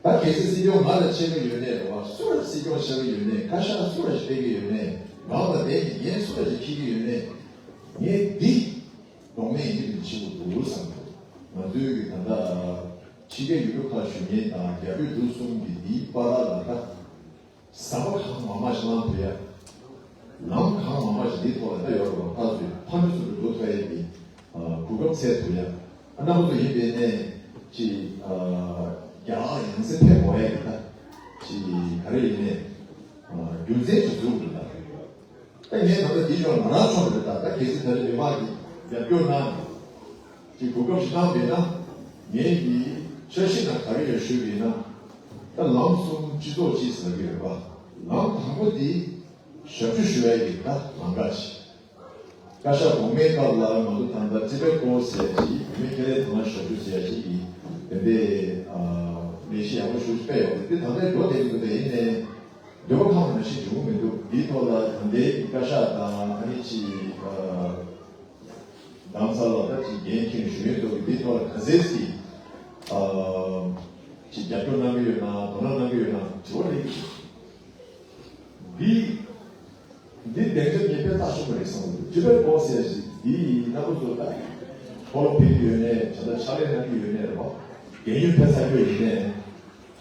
ད་གལ་སྲིད་སྲིད་སྐྱོང་ང་ལ་ཆད་ཀྱི་ཡོད་ནའི་རེད་བ། སུ་ལ་སྲིད་སྐྱོང་ཆགས་ཀྱི་ཡོད་ནའི་བཀའ་ཤག་སུ་ལ་ཞིག་སྤེལ་གྱི་ཡོད་ནའི་ང་ལ་བསྡད་ཀྱི་འགན་སུ་ལ་ཞིག་འཁྱེར་གྱི་ཡོད་ནའི་ངས་འདི་གདོང་ལེན་ཡིན་གྱི་ཆེ་བོ་འདུག་བསམ་འདུག་ང་ཚོའི་གི་ད་ལྟ་ཕྱི་རྒྱལ་ཡུལ་གྲུ་ཁག་བཞུགས་མཁན་དང་རྒྱ་བོད་འབྲུག་གསུམ་གྱི་འདིའི་བར་ལ་ད། ཟམ་པ་གང་མང་མང་ཞིག་བླངས་ཐུབ་ཡ། ལམ་གང་མང་མང་ཞིག་འདིའི་ཐོག་ལ་ད་ཡོད་རེད་བ། ཕར་ཚུར་ཕ་མི་ཚུར་འགྲོ་ཐུབ་ཡ་གི་གོ་སྐབས་འཚོལ་ཐུབ་ཡ། ཨ་རྣམ་པ་ཚོ་ཡིན་པའི་ནས་ཅི་རྒྱ་ལག་ཡང་སེ་ཕེབས་དགོས་ཡ་གི་ད་ཅི་ག་རེ་ཡིན་ནས་རྒྱུ་མཚན་ཅིག་འཛུགས་འདུག་ད། ད་ངས་ད་ལྟ་འདི་ཞོར་ང་རང་ཚོ་རེད་ད་ད་གལ་སྲིད་ད་རེས་མི་མང་གིས་རྒྱབ་སྐྱོར་གནང་ནས་ཀྱི་གོ་སྐབས་ཤིག་བཏང་བས་ན་ངས་ཀྱི་འཆར་གཞི་ནང་ག་རེ་ཡོད་ཞུས་པས་ན་ད་ལམ་གསུམ་སྤྱི་ཚོགས་གཅིག་ཟེར་གྱི་ཡོད་པ། ལམ་དང་པོ་འདི་ཞབས་ཞུ་ཞུ་ཡ་ཡིན་ད་ལམ་ཁ་ཅིག་བཀའ་ཤག་གོང་མའི་སྐབས་ལ་ང་ཚོ་ད་ལྟ་ཅི་པེ་ཀོ་ཟེར་ཡ་ཅིག་བུད་མེད་ཁེ་ལས་དང་ཞབས་ཞུ་ཟེར་ཡ་ཅིག་གི་དེ་འདྲའི་ལས་གཞི་ཡག་པོ་ཞིག་སྤེལ་ཡོད་རེད། དེ་ད་ལྟའི་འགྲོ་བསྡད་ཀྱི་འདུག་དེ་ཡིན་ནའི། འདོད་པ་ཁག་མ་ཞིག་འབྱུང་གི་མི་འདུག་འདིའི་ཐོག་ལ་ད་ལྟའི་བཀའ་ཤག་དང་ཨ་ནི་ཅི་རྡ་རམ་ས་ལ་ད་ཅི་འགན་འཁྱེར་ཞུ་ཡོད་འདུག་འདིའི་ཐོག་ལ་ག་ཚད་ཅི་ཅི་རྒྱབ་སྐྱོར་གནང་གི་ཡོད་ན་དོ་སྣང་གནང་གི་ཡོད་ན་དྲི་བ་རེད། འདི་འདི་གདེང་ཚོད་ངས་དཔེ་རྩ་ཆེན་པོ་རེད་བསམ་གི་འདུག་ཅི་ཕེབས་གོ་ཟེར་ཞིག་འདི་ཡིན་ན་ཁོ་ཚོ་ད་ཁོ་ལ་ཕེབས་ཀྱི་ཡོད་ནས་བྱ་ད་ཕྱག་ལས་གནང་གི་ཡོད་ནས་རེད་བ། རྒན་ཡོལ་ཕེབས་ཚར་གྱི་ཡོད་ཡིན་ནས།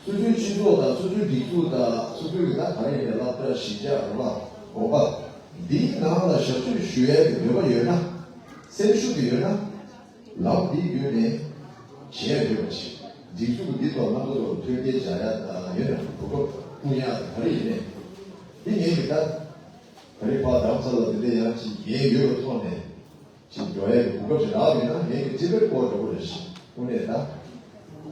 སོ་སོའི་སྤྱི་ཚོགས་དང་སོ་སོའི་སྒྲིག་འཛུགས་དང་སོ་སོའི་གི་ད་ག་རེ་ཡིན་ནའི་སློབ་གྲྭ་གཞིས་ཆགས་རེད་བ། དགོན་པ་འདིའི་ནང་ལ་ཞབས་ཞུ་ཞུ་ཡས་ཀྱི་འདོད་པ་ཡོད་ན། སེམས་ཤུགས་ཀྱི་ཡོད་ན། ལམ་འདིའི་བརྒྱུད་ནས་བྱེད་ཡ་ཡོད་པ་ཞིག་སྒྲིག་འཛུགས་འདི་ཐོག་རྣམ་པ་ཚོར་ཐོད་བརྒལ་བྱ་ཡ་དང་ཡོད་ན་གོ་སྐབས་སྤུངས་ཡ་དང་ག་རེ་ཡིན་ནའི། འདི་ངས་གི་ད་ག་རེ་ཕར་རྡ་རམ་ས་ལ་འདི་འདྲ་ཡང་ཅིག་འགན་ཡོད་པའི་ཐོག་ནས། ཅིག་འགྲོ་ཡས་ཀྱི་གོ་སྐབས་ཅིག་རག་ཡོད་ན་ངས་ཀྱི་ཅི་བེད་སྐོར་འདྲ་པོ་རེ་ཞིག་དངོས་གནས་ད།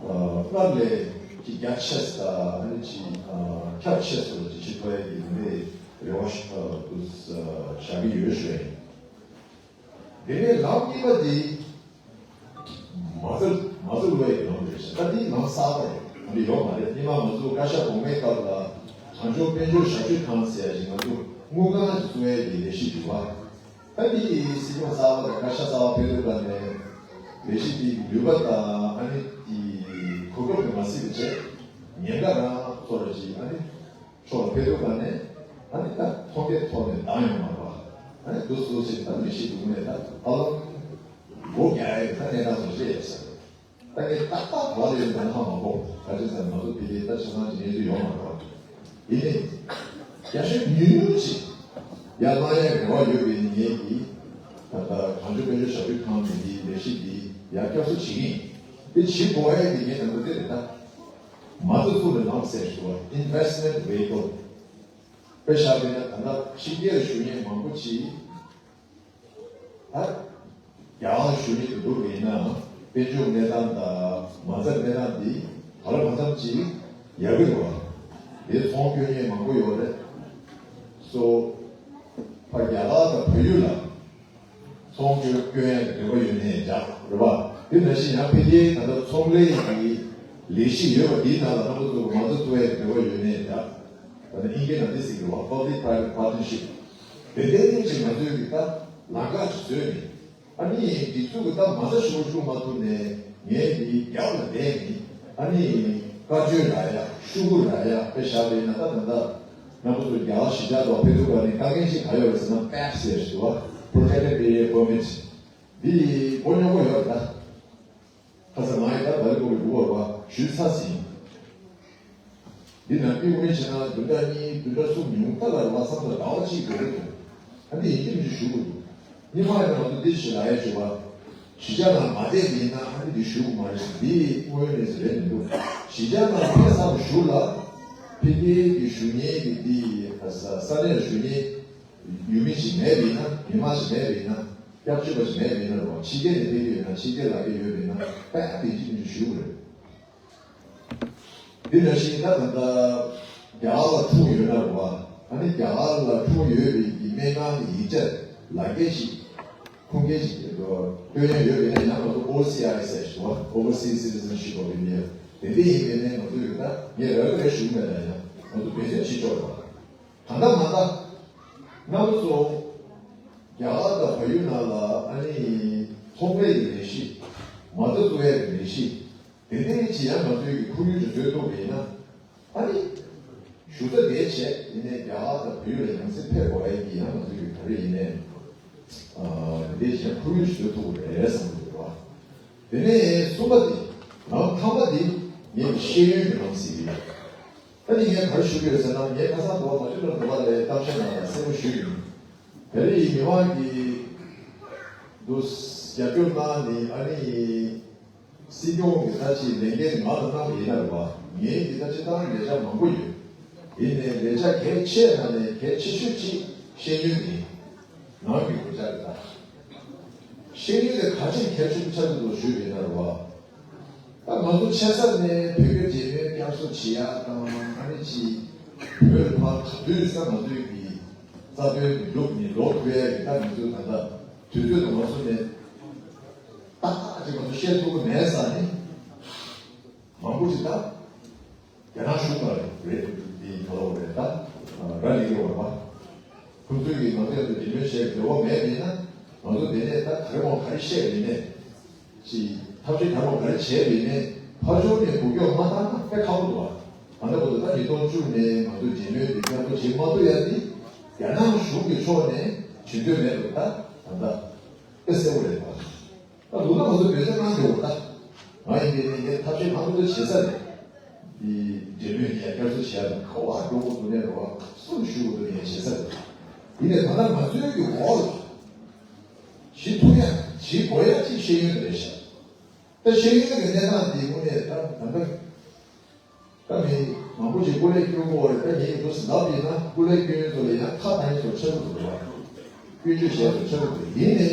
སྔར་ལས་ཀྱི་རྒྱ་ཆེ་ས་ཨ་ནི་ཅིག་ཁྱབ་ཆེ་ས་ལ་ཅིག་ཅིག་ཐོབ་ཡས་ཀྱི་དེ་འདྲའི་རེ་བ་ཞིག་བཞག་གི་ཡོད་ཞུ་ཡ་ཡིན། དེ་ནས་ལམ་གཉིས་པ་དེ། མ་རྩ་མ་རྩ་བློ་ཡི་ལམ་རེད་ཤག་ད་འདི་ལམ་གསར་པ་རེད། ད་འདི་ཡོད་མ་རེད། སྔོན་མ་ང་ཚོ་བཀའ་ཤག་གོང་མའི་སྐབས་ལ་གངས་ལྗོངས་དཔལ་འབྱོར་ཞབས་ཞུ་ཁང་ཟེར་ཡ་ཞིག་ང་ཚོ་དངུལ་ཁང་ཞིག་བཙུགས་ཡ་གི་ལས་གཞི་འདུག་བ། ད་འདི་གི་སྲིད་སྐྱོང་གསར་པ་དང་བཀའ་ཤག་གསར་པ་ཕེབས་དུས་ཀ་ནས་ལས་གཞི་འདི་གི་ནུས་པ་དང་ཨ་ནི་གི་གོ་སྐབས་དེ་མ་སྲིད་པ་བྱས་ཉེན་ཁ་རང་ཚོར་བ་ཞིག་ཨ་ནི། ཕྱོགས་ལ་ཕེབས་དུས་ཀ་ནས་ཨ་ནི་ད་མཐོང་རྒྱ་ཐོག་ནས་འདང་ཡོང་མ་རེད་པ། ཨ་ནི་འདུག་སེ་ཞིག་ད་མི་ཤེས་འདུག་ནས་ད་ཧ་ལམ་སྒོ་རྒྱག་ཡས་ད་གནས་སྟངས་སུ་སླེབས་ཡོད་ས་རེད། ད་ངས་ཏག་ཏག་གོ་བ་ལེན་ཡོང་ན་ཧ་མ་གོ། ད་ཅི་ཟེར་ང་ཚོ་དེ་ལས་ད་ཆ་ཚང་ཅིག་གནས་ཚུལ་ཡོང་མ་རེད་པ། ཡིན་ནའི་རྒྱ་ཤོད་ཉུང་ཉུང་ཅིག་ཡར་གནང་ཡས་རེ་བ་ཡོད་པའི་ངེད་ཀྱིས་ད་ལྟ་གངས་ལྗོངས་དཔལ་འབྱོར་ཞབས་ཞུ་ཁང་གི་འདི་ལས་གཞི་འདི་ཡར་བསྐྱར་གསོ་བྱེད་ཀྱི་ཡིན། དེ་བྱེད་དགོས་ཡས་དེ་ངས་ད་ལྟ་དེ་རེད་ད། མ་རྩ་བཙུགས་ནས་ལམ་སེལ་ཞུ་བ་investment vehicle། དཔེ་བཞག་པ་ཡིན་ན་ད་ལྟ་ཕྱི་རྒྱལ་ལ་བཞུགས་མཁན་མང་པོ་ཅིག་ད་རྒྱ་གར་ལ་བཞུགས་མཁན་དེ་འདུག་པ་ཡིན་ན་དཔལ་འབྱོར་གནས་སྟངས་དང་མ་རྩ་གནས་སྟངས་འདི་ག་ལ་གང་འཚམ་ཅིག་ཡག་གི་རེད་བ། དེ་ཚོང་སྐྱོན་མཁན་མང་པོ་ཡོད་རེད། སོ་ཕ་རྒྱ་གར་དང་བལ་ཡུལ་ལ། ཚོང་སྐྱོན་སྐྱོན་ཡག་གི་འབྲེལ་བ་ཡོད་ནའི་འདྲ་རེད་པ། དེ་ནང་བཞིན་ཡང་ཕ་གིའི་ད་ལྟ་ཚོང་ལས་ཀྱི་ལས་གཞི་ཡོད་པ་འདིའི་ནང་ལ་རྣམ་པ་ཚོ་མ་རྩ་བཙུགས་ཡག་གི་འབྲེལ་བ་ཡོད་ནའི་འདྲ། ད་ལྟ་དབྱིན་སྐད་ནང་འདི་ཟེར་གི་རེད་པ། Public Private Partnership། དེ་ལྟའི་ཅིག་ང་ཚོའི་གི་ད་ལམ་ཁ་ཅིག་བཟོས་ནས་ ཨ་ནི་སྒྲིག་འཛུགས་ཀྱི་ད་མ་རྩ་ཞུ་བ་ཞུ་མ་ཐུབ་ནས་ངས་འདི་རྒྱབ་ལ་བསྡད་ནས་ཨ་ནི་བཀའ་ཆོས་རག་ཡ་ཤོག་གུ་རག་ཡ་དཔེ་བཞག་པ་ཡིན་ན། ད་ད་ལྟ་རྣམ་པ་ཚོ་རྒྱ་གར་གཞིས་ཆགས་ཐོག་ཕེབས་ཐུབ་པ་ནི་དཀའ་ངལ་ཞིག་ག་ཡོད་རེད་ཟེར་ན། པེབ་ཟེར་ཞུ་བ། Protected Area Permit། འདི་མགོ་རྙོག་པོ་ཡོད་རེད་ད། ཁ་སང་ང་ཡི་ད་ད་རེས་ཀོ་རེ་འགྲོ་བར་བ་ཞུས་ཚར་ཟིན། འདི་ནང་པི་ཝེ་བྱས་ན་བདུན་ཕྲག་གཉིས་བདུན་ཕྲག་གསུམ་ཉུང་མཐའ་ལ་རེ་བ་བསམ་ཚར་ཟླ་བ་གཅིག་འགྲོ་གི་འདུག་ཨ་འདི་ཡིན་གཅིག་མིན་གཅིག་ཞུ་དགོས་འདུག་སྔོན་མ་ཡིན་ན་ང་ཚོ་འདི་ཞིག་ལ་ཡ་ཞུ་བ། གཞིས་ཆགས་ནང་མ་བསྡད་པ་ཡིན་ན་ཨ་འདི་འདི་ཞུ་དགོས་མ་རེད། འདི་དངོས་ཡོད་གནས་ཚུལ་རེད་མི་འདུག་གཞིས་ཆགས་ནང་ཕེབས་ཚར་བ་ཞུ་ལ་ཕ་གིའི་གི་ཞུ་མཁན་གི་འདི་ས་ས་གནས་ལ་ཞུ་མཁན་ཡུལ་མི་ཞིག་མེད་པ་ཡིན་ན། མི་མང་ཞིག་མེད་པ་ཡིན་ན། སྐྱབས་བཅོལ་བ་ཞིག་མེད་པ་ཡིན་ན་རེད་བ། ཕྱི་རྒྱལ་ནས་ཕེབས་ཀྱི་ཡོད་ན། ཕྱི་རྒྱལ་ལ་ཕེབས་ཡོད་པ་ཡིན་ན་དཔེ་ཨ་བདེ་སྐྱིད་ཀྱི་ཞུ་དགོས་རེད། འདི་ནང་བཞིན་ད་ད་ལྟ་རྒྱ་གར་ལ་འཁྲུངས་ཡོད་ན་རེད་བ། ཨ་ནི་རྒྱ་གར་ལ་འཁྲུངས་ཡོད་པའི་གི་སྨན་ཁང་གི་ཡིག་ཆ་ལག་འཁྱེར་ཞིག་ཁུངས་སྐྱེལ་ཞིག་སྟོན་ཡ་ཡོད་པ་ཡིན་ན་ཡང་ང་ཚོ་ཨོ་སི་ཨའི་ཟེར་ཞུ་བ། Overseas Citizenship of India། དེ་འདྲ་ཡིན་པ་ཡིན་ན་ང་ཚོ་ཡོད་ད་ངས་རེ་བ་རེ་ཞུ་མེད་ན་ཡང་ང་ཚོ་འབད་བརྩོན་བྱེད་ཆོག་རེད་བ། ད་ལྟ་མ་ལྟ། རྣམ་པ་ཚོ་རྒྱ་གར་དང་བལ་ཡུལ་ནང་ལ་ཨ་ནི་ཚོང་ལས་ཀྱི་ལས་གཞི། མ་རྩ་བཙུགས་ཡས་ཀྱི་ལས་གཞི། དེ་འདྲའི་ཅི་ཡང་ང་ཚོའི་གི་ཁོར་ཡུག་ཅིག་བཟོས་ཐུབ་པ་ཡིན་ན། ཨ་ནི་གཞུང་ཚབ་དེ་བྱས་ཡིན་ནའི་རྒྱ་གར་དང་བལ་ཡུལ་ལ་ཡང་སེ་ཕེབས་དགོས་ཡ་གི་ཡང་ང་ཚོའི་གི་ག་རེ་ཡིན་ནའི། ཨ་དེ་འདྲའི་ཅི་ཡང་ཁོར་ཡུག་ཅིག་བཟོས་ཐུབ་དགོས་རེད་བསམ་གྱི་འདུག་བ། དེ་ནས་གསུམ་པ་དེ། ལམ་ཐ་མ་དེ་ངས་ཤེས་ཡོན་གྱི་ལམ་ཟེར་གྱི་ཡོད། ད་ནི་ངས་ག་རེ་ཞུ་གི་ཡོད་ཟེར་ན། ངས་ཁ་སང་འདུག་བ་མ་ཅོ་ལ་འདུག་བ་ལས་གཏམ་བཤད་ནང་ལ་གསལ་པོ་ཞུས་ཡིན། དེ་རིང་མི་མང་གིས་འདུག་རྒྱབ་སྐྱོར་གནང་ནི་ཨ་ནི་སྲིད་སྐྱོང་གི་ད་ཅིག་ལས་འགན་ང་ལ་གནང་བ་ཡིན་ན་རེད་བ། ངའི་འདི་ད་ཅི་ལྟར་ལས་བྱ་མང་པོ་ཡོད། ཡིན་ནའི་ལས་བྱ་གལ་ཆེ་ནང་ནས་གལ་ཆེ་ཤོས་ཅིག་ཤེས་ཡོན་ཡིན། ནང་གི་དགོས་ཆ་རེད་ད། ཤེས་ཡོན་དེ་ག་ཅིག་གལ་ཆེན་པོ་ཆགས་ཀྱི་འདུག་ཞུས་པ་ཡིན་ན་རེད་བ། ད་ང་ཚོ་ཆེ་ས་ནས་བོད་སྐད་འབྲེལ་མོལ་བསྐྱར་གསོ་བྱེད་ཡག་དང་ཨ་ནི་ཅིག་བོད་ལ་ཕར་ག་དུས་ས་ང་ཚོའི་གི་རྩ་དོན་གྱི་ལུགས་ནི་ལོག་ཐུབ་ཡ་གི་ད་ང་ཚོའི་ད་ལྟ་དུས་ཚོད་དང་ང་ཚོ་ནས་ཏག་ཏག་ཅིག་ང་ཚོ་བཤད་ཐུབ་ཀྱི་མེད་ས་ནི་མང་པོ་ཅིག་ད། རྒྱ་ནག་གཞུང་ལ་རེད། འདི་ག་ལ་བ་རེད་ད། ར་ལི་གི་བར་པ། ཁོང་ཚོས་ཀྱིས་ང་ཚོ་ཡང་འབྲེལ་མོལ་བྱེད་འདོད་པ་མེད་པ་ཡིན་ན། ང་ཚོ་དེ་ནས་ད་ག་རེ་མོ་ག་རེ་བཤད་པ་ཡིན་ནས། ཅིག་ཐབས་ཤེས་ག་རེ་མོ་ག་རེ་བྱས་པ་ཡིན་ནས་ཕར་ཕྱོགས་ནས་འགུལ་སྐྱོད་མ་བཏང་ན་དཔེ་ཁག་པོ་འདུག་བ། ད་ལྟ་བར་དུ་ད་ཉིས་སྟོང་བཅུ་ནས་ང་ཚོས་འབྲེལ་མོལ་འདི་བསྐྱར་གསོ་བྱེད་མ་ཐུབ་ཡ་འདི་རྒྱ་ནག་གཞུང་གི་ཕྱོགས་ནས་བྱེད་འདོད་མེད་པ་ད་ད་ལྟ་དཔེ་གསལ་པོ་རེད་བ། ད་ལོ་ན་ང་ཚོ་བོད་ས་གང་དུ་ད། ང་ཡིན་པའི་ནི་ངས་ཐབས་ཤེས་གང་ཐུབ་བྱེད་ས་རེད། འདི་འབྲེལ་མོལ་ནས་བསྐྱར་གསོ་བྱེད་ཡ་དང་ག་བ་འགྲོ་དགོས་འདུག་ནས་རོགས་གསུམ་ཞུ་དགོས་འདུག་ནས་བྱེད་ས་རེད། ཡིན་ནའི་ད་ལྟ་ང་ཚོའི་གི་འོག་ལ་ཞི་ཐུབ་ཡ་ཞི་དགོས་ཡ་གཅིག་ཤེས་ཡོན་རེད་ཤག་ད་ཤེས་ཡོན་གི་གནས་སྟངས་འདི་དངོས་གནས་ད་ད་ལྟ། ད་མི་མང་པོ་ཞིག་སྐུ་ལས་བསྐྱོན་དགོས་པ་རེད། ད་ངས་འདུག་ཟླ་བ་ཡིན་ན་སྐུ་ལས་བསྐྱོན་ཚོ་ལ་ཡང་ཁ་བཏང་ཡས་ཚོ་ཆགས་ཀྱི་འདུག་བ། སྐྱོན་བརྗོད་བྱས་ཚོ་ཆགས་ཀྱི་འདུག་ཡིན་ནའི་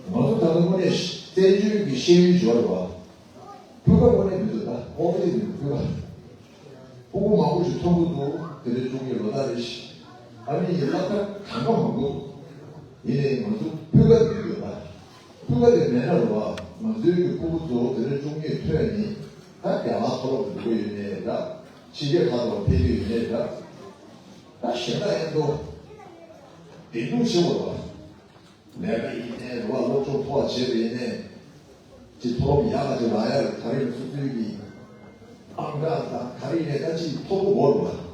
ང་ཚོ་ད་ལྟ་དངོས་གནས་བཙན་བྱོལ་གྱི་ཤེས་ཡོན་སྦྱོར་བ། སྤུས་ཀ་དངོས་གནས་མི་འདུག་ད་ཨོ་ཏི་མི་འདུག་སྤུས་ཀ། ཕྲུ་གུ་མང་པོ་ཞིག་མཐོང་གི་འདུག་དེ་འདྲའི་བཅུ་གཉིས་ལོ་ཟླ་རེ་བཞིན། ཨ་ནི་ཡི་སློབ་གྲྭ་གྲངས་ཀ་མང་པོ་འདུག་ཡིན་ནའི་ང་ཚོ་སྤུས་ཀ་མི་འདུག་ད། སྤུས་ཀ་དེ་མེད་ན་རེད་བ། ང་ཚོའི་གི་ཕྲུ་གུ་ཚོ་དེ་འདྲའི་བཅུ་གཉིས་ཐོན་ནི། ད་རྒྱ་གར་མཐོ་སློབ་ཏུ་འགྲོ་གི་ཡོད་ནའི་འདྲ། ཕྱི་རྒྱལ་ཁག་ཏུ་ཕེབས་ཀྱི་ཡོད་ནའི་འདྲ། ད་གཞན་དག་ཡིན་དུ། བདེ་སྡུག་ཆེ་བོ་རེད་བ། ལས་ཀ་ཡིན་ནའི་རེད་བ། སློབ་སྦྱོང་མཐོ་བ་བྱས་པ་ཡིན་ནའི། ཅིག་མཐོ་སློབ་ཡག་ག་ཅིག་ལ་ཡ་རེད། ད་རེས་སོ་སོའི་གི་ཨང་གྲངས་དང་ག་རེ་ཡིན་ནའི་ད་ཅིག་མཐོ་པོ་འོར་བ།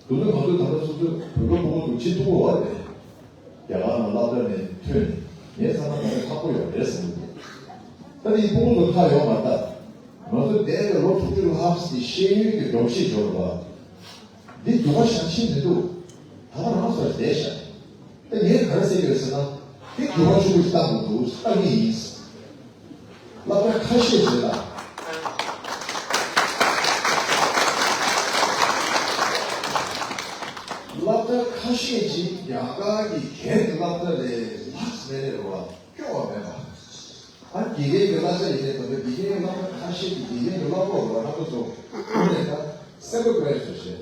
དུ་དུ་ང་ཚོ་ད་ལྟ་སོ་སོའི་བོད་པ་ཕྲུ་གུ་དུ་ཕྱི་ཐུག་པ་འོར་རེད། རྒྱ་གར་ནང་སློབ་གྲྭ་ནས་ཐོན་ནས་ངས་བསམ་ན་ད་རེས་ཁག་པོ་ཡོད་རེད་བསམ་གྱི་འདུག་ད་དེ་ཕྲུ་གུ་ཚོ་ཁག་ཡོད་མ་རེད་ད། ང་ཚོ་འདས་པའི་ལོ་དྲུག་ཅུ་ལྷག་གི་ཤེས་ཡོན་གྱི་སྒྲོམ་གཞི་འབྱོར་བ། འདི་འགྱུར་བ་ཞག་ཕྱིན་མི་འདུག་ད་ག་རང་སོར་བསྡད་ཤག་ད་ངས་ག་རེ་ཟེར་ཡོད་ཟེར་ན། འདི་འགྱུར་བ་ཆེན་པོ་ཞིག་བཏང་དགོས་འདུག་བཏང་གི་ཡིན། སློབ་གྲྭ་ཁ་ཤས་ཤིག་ལ། སློབ་གྲྭ་ཁ་ཤས་ཅིག་རྒྱ་གར་གྱི་སྒེར་གྱི་སློབ་གྲྭ་ལས་ལྷག་མེད་རེད་བ། སྐྱོ་བ་མེད་པ། ཨ་དགེ་རྒན་གྱི་བསླབ་བྱ་ཡིན་ནའི་ད་ལྟ་དགེ་རྒན་གྱི་བསླབ་པ་ཁ་ཤས་ཀྱི་དགེ་རྒན་གྱི་བསླབ་གྲོགས་ལ་རྣམ་པ་ཚོ་ཁོ་ནས་ད་སེམས་པ་སྐྱོ་བ་བཟོ་བྱེད།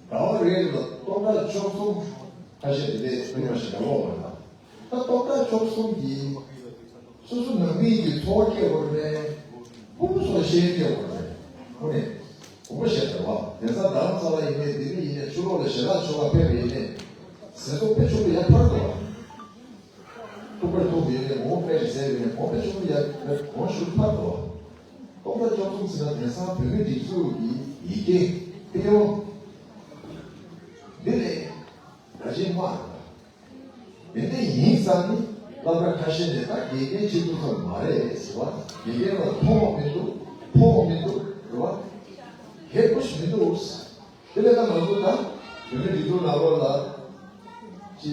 ཟླ་བ་རེ་རེ་ལ་སྟོང་ཕྲག་བཅུ་གསུམ་ཁ་ཤས་དེ་འདྲས་སྤུན་མ་ཞིག་ལ་ལོག་པ་དང་། ད་སྟོང་ཕྲག་བཅུ་གསུམ་གྱིས་སོ་སོ་ནང་མི་གི་འཚོ་བ་སྐྱེལ་དགོས་རེད། ཕྲུ་གུ་ཚོ་ཤེས་སྐྱེལ་དགོས་རེད། ཁོ་ནས་དགོངས་པ་བཞེས་དགོས་པ། དེང་སང་རྡ་རམ་ས་ལ་ཡིན་ནའི་ལྡི་ལི་ཡིན་ནའི་ཕྱི་ལོགས་ལ་ཞལ་ལག་མཆོད་གར་ཕེབས་པ་ཡིན་ནའི་ཟས་ཚོགས་དཔེ་ཆུང་དུ་ཡར་འཕར་འགྲོ་བ། ཐུག་པར་ཐུག་པའི་ གོང་དཔེ་ཆུང་ངུ་ཡ་གོང་ཞུ་ཕར་འགྲོ། སྟོང་ཕྲག་བཅུ་གསུམ་ཟེར་ན་དེང་སང་བོད་མི་སྒྲིག་འཛུགས་ཀྱི་ཡི་གེ་སྤེལ་བ་འདི་ལས་ག་ཅི་མ་རེད། དེ་འདྲ་ཡིན་ཙང་ནི་སློབ་གྲྭ་ཁ་ཤས་ནས་ད་དགེ་རྒན་བྱེད་ཐུབ་ས་མ་རེད་ཟེར་བ། དགེ་རྒན་ལ་མཐོང་བ་མི་འདུག་མཐོང་བ་མི་འདུག་རེད་བ། ཧེ་བུ་ཞིག་མི་འདུག་དེ་ལས་ད་ང་ཚོ་ད་བོད་མི་སྒྲིག་འཛུགས་ནང་ལོགས་ལ་ཅི་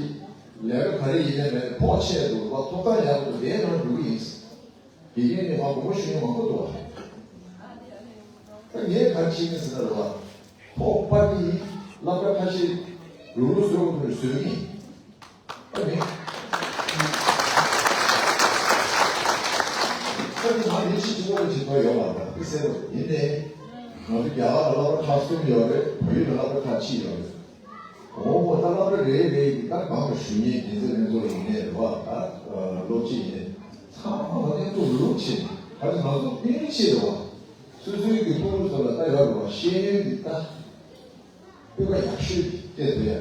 ལས་ཀ་ག་རེ་ཡིན་ནའི་མེད་ཕོགས་ཆེ་འདུག་རེད་བ། ཐོབ་ཐང་ཡག་འདུག་དེའི་ནང་འགྲོ་གི་ཡིན། དགེ་རྒན་ནས་མ་དགོངས་པ་ཞུ་མཁན་མང་པོ་འདུག་བ། ད་ངས་ག་རེ་བྱེད་ཀྱི་ཟེར་ན་རེད་བ། ཐོག་པ་ནི་སློབ་གྲྭ་ཁ་ཤས་རུག་རུག་བཟོས་པ་དེ་བཟོས་ཀྱི་ཡིན། ཨ་ནི། ད་ནི་ང་མི་ཤི་ཆུ་བོ་ལ་ཇི་ཐོ་ཡོང་བ་དང་དེ་ཟེར་བ་ཡིན་ནའི། ང་ཚོ་རྒྱ་གར་ལ་སློབ་གྲྭ་ཁག་གསུམ་ཡོད་རེད། བལ་ཡུལ་ལ་སློབ་གྲྭ་ཁག་གཅིག་ཡོད་རེད། འོ་འོ་ད་སློབ་གྲྭ་རེ་རེ་ཡི་ད་གང་ལ་ཞུ་མཁན་འགན་འཛིན་ལྷན་ཚོགས་ཡིན་ནའི་རེད་བ། ད་སློབ་སྤྱི་ཡིན་ནའི་ཚང་མ་ལ་ལྷན་ཚོགས་རུག་ཆེ་ད་ང་ཚོ་ཨིན་ཇི་རེད་བ། སོ་སོའི་གི་ཕྲུ་གུ་ཚོ་ལ་ད་ཡོད་རེད་བ། ཤེས་ཡོན་གི་ད་སྤུས་ཀ་ཡག་ཤོས་སྤྲད་ཐུབ་ཡ་དེ།